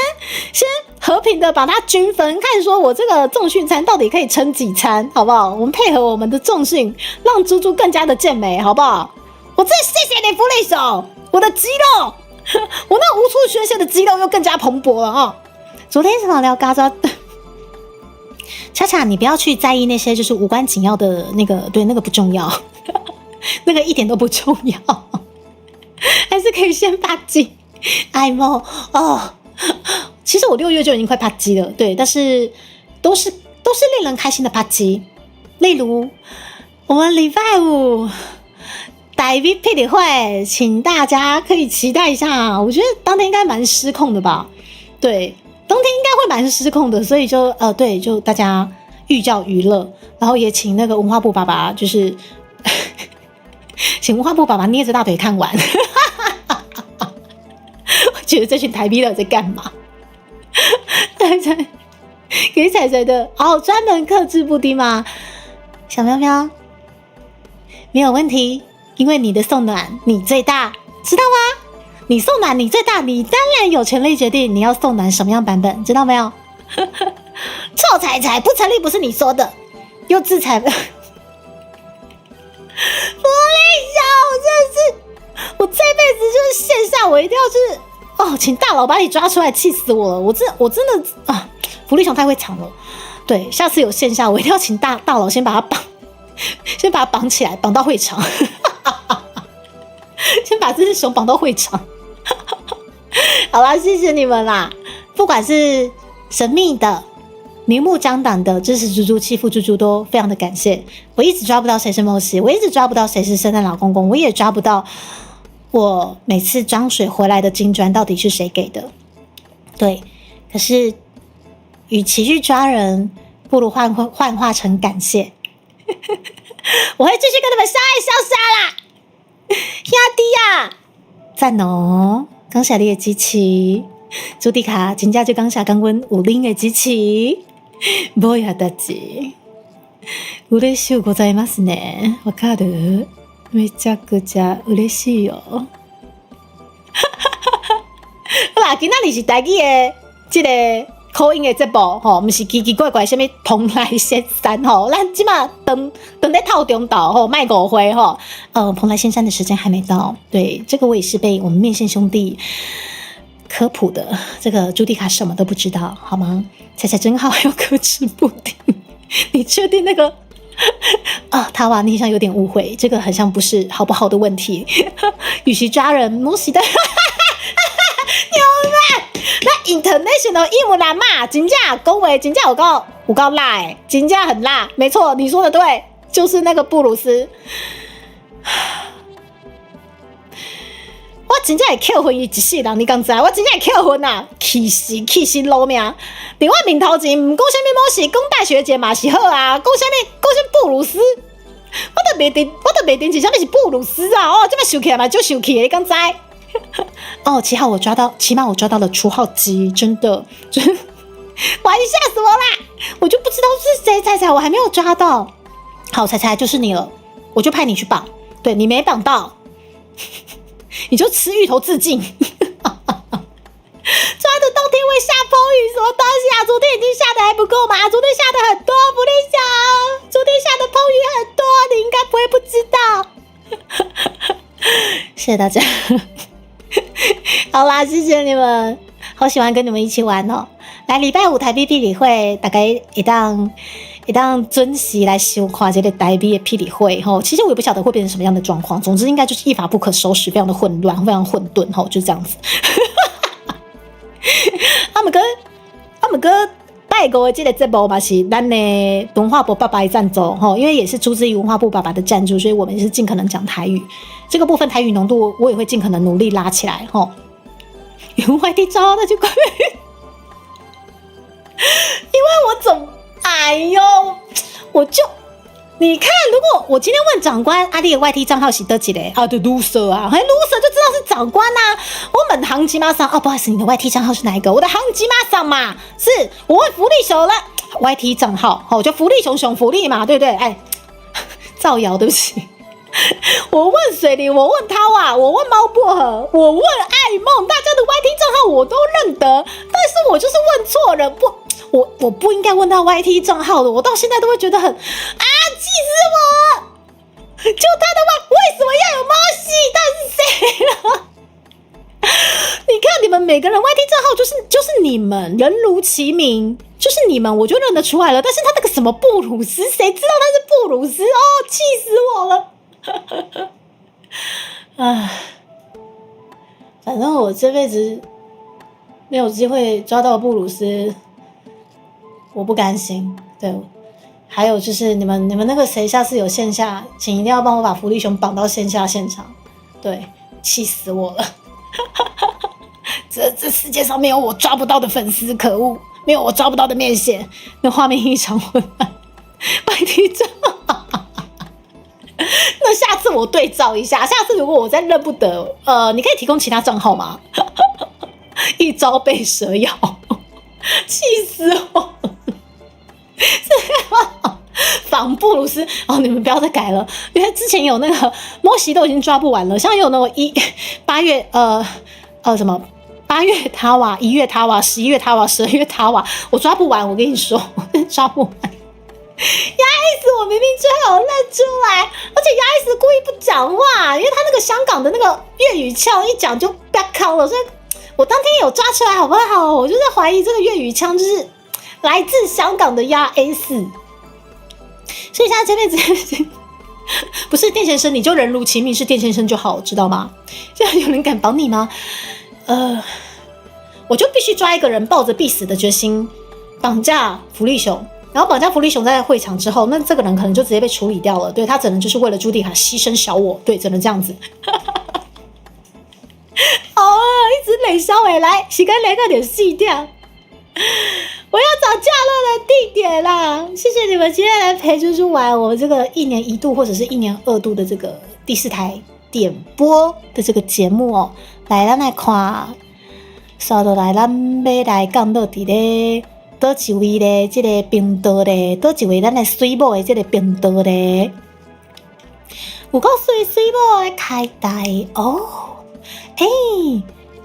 [SPEAKER 4] 和平的把它均分，看说我这个重训餐到底可以撑几餐，好不好？我们配合我们的重训，让猪猪更加的健美，好不好？我真谢谢你，福利手，我的肌肉，我那无处宣泄的肌肉又更加蓬勃了啊！昨天是聊嘎抓，恰恰你不要去在意那些就是无关紧要的那个，对，那个不重要，那个一点都不重要。还是可以先啪叽，爱猫哦。其实我6月就已经快啪叽了，对，但是都是令人开心的啪叽。例如，我们礼拜五台语霹雳会，请大家可以期待一下。我觉得当天应该蛮失控的吧？对，当天应该会蛮失控的，所以就对，就大家寓教于乐，然后也请那个文化部爸爸，就是请文化部爸爸捏着大腿看完。我觉得这群台币到底在干嘛？彩彩给彩彩的哦，专门客制布丁吗？小喵喵，没有问题，因为你的送暖你最大，知道吗？你送暖你最大，你当然有权利决定你要送暖什么样版本，知道没有？臭彩彩不成立，不是你说的，又制裁。福利小，我真的是，我这辈子就是线下，我一定要去哦，请大佬把你抓出来，气死我了！我真的啊，福利熊太会藏了。对，下次有线下，我一定要请大佬先把他绑，先把他绑起来，绑到会场，先把这只熊绑到会场。好啦，谢谢你们啦！不管是神秘的、明目张胆的支持猪猪、欺负猪猪，都非常的感谢。我一直抓不到谁是莫西，我一直抓不到谁是圣诞老公公，我也抓不到我每次装水回来的金砖到底是谁给的。对，可是与其去抓人，不如幻化成感谢。我会继续跟你们相爱相杀啦，兄弟呀，赞哦！感谢你的支持，朱迪卡真正就感谢讲阮有恁的支持，无や代志。嬉しゅうございますね。わかる？めちゃくちゃ嬉しいよ。好啦，今仔日是台语的这个口音的节目吼，毋是奇奇怪怪啥物蓬莱仙山吼，咱这马等等咧透中岛吼，莫误会吼。蓬莱仙山的时间还没到，对，这个我也是被我们面线兄弟科普的，这个朱迪卡什么都不知道，好吗？彩彩真好，有客制布丁，你确定那个？啊，他哇，你好像有点误会，这个好像不是好不好的问题。与其抓人，摩西的，牛奶，那 international 英文啦嘛，真正讲话真正有够辣欸，真正很辣，没错，你说的对，就是那个布鲁斯。我真正会扣分伊一世人，你敢知？我真正会扣分啊！气死气死老命！伫我面头前，毋讲啥物摩西，讲大学姐嘛是好啊，讲啥物讲啥布鲁斯，我都袂认是啥物是布鲁斯啊！哦，这么生气嘛，足生气的，你敢知？哦，起码我抓到了初号机，真的，真玩一下什么啦？我就不知道是谁，彩彩，我还没有抓到。好，彩彩就是你了，我就派你去绑。对，你没绑到，你就吃芋头自尽。抓的当天会下风雨，什么东西啊？昨天已经下的还不够吗？昨天下的很多，福利熊，昨天下的风雨很多，你应该不会不知道。谢谢大家。好啦，谢谢你们，好喜欢跟你们一起玩哦。来，礼拜五台北霹雳会，大家会当准时来收看这个台北的霹雳会吼。其实我也不晓得会变成什么样的状况，总之应该就是一发不可收拾，非常的混乱，非常混沌吼，就这样子。啊毋过拜五的这个节目嘛是咱的文化部爸爸的赞助吼，因为也是出自于文化部爸爸的赞助，所以我们也是尽可能讲台语。这个部分台语浓度我也会尽可能努力拉起来吼。有 YT 账号那就快，因为我总哎呦，我就你看，如果我今天问长官啊，你的 YT 账号是佗一个啊？对，loser 啊，嘿，loser 就知道是长官呐。我问行吉马桑哦，不好意思，你的 YT 账号是哪一个？我的行吉马桑嘛，是我问福利熊了 YT 账号，好，就福利熊熊福利嘛，对不对？哎，造谣，对不起。我问水灵，我问涛啊，我问猫薄荷，我问爱梦，大家的 YT 账号我都认得，但是我就是问错人，不，我不应该问到 YT 账号的，我到现在都会觉得很啊，气死我！就他的话，为什么要有猫系？到底是谁了？你看你们每个人 YT 账号就是你们人如其名，就是你们，我就认得出来了。但是他那个什么布鲁斯，谁知道他是布鲁斯？哦，气死我了！唉，反正我这辈子没有机会抓到布鲁斯，我不甘心。对，还有就是你们那个谁，下次有线下，请一定要帮我把福利熊绑到线下现场。对，气死我了！这世界上没有我抓不到的粉丝，可恶！没有我抓不到的面线，那画面异常混乱。白提照。那下次我对照一下，下次如果我再认不得，你可以提供其他账号吗？一朝被蛇咬，气死我！仿布鲁斯哦，你们不要再改了，因为之前有那个摩西都已经抓不完了，像有那个1、8月什么8月塔瓦、1月塔瓦、11月塔瓦、12月塔瓦，我抓不完，我跟你说，我抓不完。鸭意思我明明最好认出来，而且鸭意思故意不讲话，因为他那个香港的那个粤语腔一讲就不要康了，所以我当天有抓出来，好不好？我就在怀疑这个粤语腔就是来自香港的鸭 S，所以现在这边直接不是电先生，你就人如其名是电先生就好，知道吗？现在有人敢绑你吗？我就必须抓一个人，抱着必死的决心绑架福利熊。然后绑架福利熊在会场之后，那这个人可能就直接被处理掉了。对，他只能就是为了朱迪卡牺牲小我，对，只能这样子。好啊，一直累稍微来，时间来个点细掉。我要找驾乐的地点啦！谢谢你们今天来陪猪猪玩我们这个一年一度或者是一年二度的这个第四台点播的这个节目哦。来，咱来看，刷落来，咱欲来讲到伫咧。佗一位咧？这个频道咧？佗一位咱的水某的这个频道咧？有够媠水某的开台哦！哎，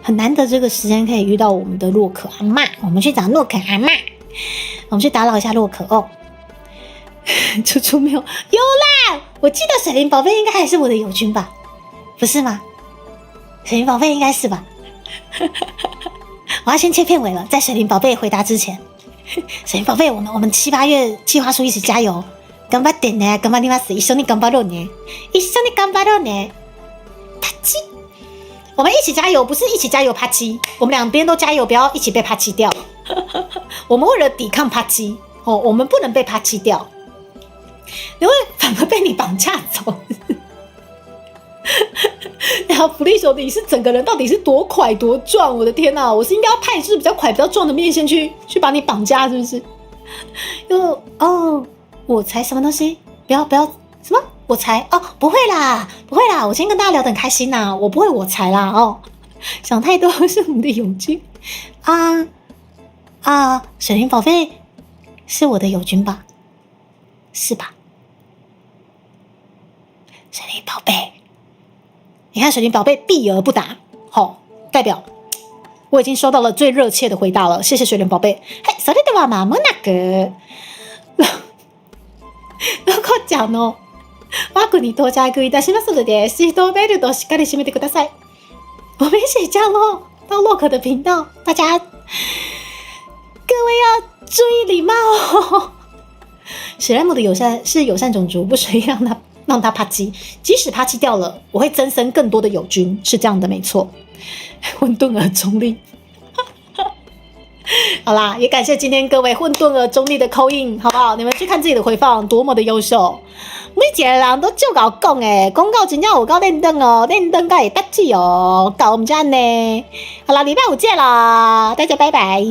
[SPEAKER 4] 很难得这个时间可以遇到我们的洛可阿嬷，我们去找洛可阿嬷，我们去打扰一下洛可哦。猪猪没有有啦，我记得水灵宝贝应该还是我的友军吧？不是吗？水灵宝贝应该是吧？我要先切片尾了，在水灵宝贝回答之前。水灵宝贝，我们七八月计划书一起加油，頑張ってね，頑張ります，一緒に頑張ろうね，一緒に頑張ろうね，啪叽，我們一起加油，不是一起加油啪叽，我們兩邊都加油，不要一起被啪叽掉。我們為了抵抗啪叽，哦，我們不能被啪叽掉，你會反而被你綁架走。然後福利熊，你是整個人到底是多快多壯？我的天哪！我是應該要派就是比較快比較壯的面線去把你綁架，是不是？又哦，我才什麼東西？不要不要什麼？我才哦，不會啦，不會啦！我今天跟大家聊得很開心呐，我不會我才啦哦，想太多是我們的友軍啊。啊，水灵宝贝是我的友军吧？是吧？水灵宝贝，你看水灵宝贝避而不答，好，代表我已经收到了最热切的回答了。謝謝水靈寶貝。はい、それではまもなく。ロコちゃんの枠に到着いたしますので、シートベルトしっかり締めてください。我們一起降落到洛克的頻道，大家各位要注意禮貌哦。史萊姆的友善是友善種族，不隨意讓他啪叽，即使啪叽掉了，我會增生更多的友軍，是這樣的，沒錯。混沌而中立。好啦，也感謝今天各位混沌而中立的 call in，好不好？你們去看自己的回放，多麼的優秀。每一個人都足𠢕講的，講到真正有夠認真哦，認真到會得志哦，夠毋才按呢。好啦，禮拜五見啦，大家拜拜。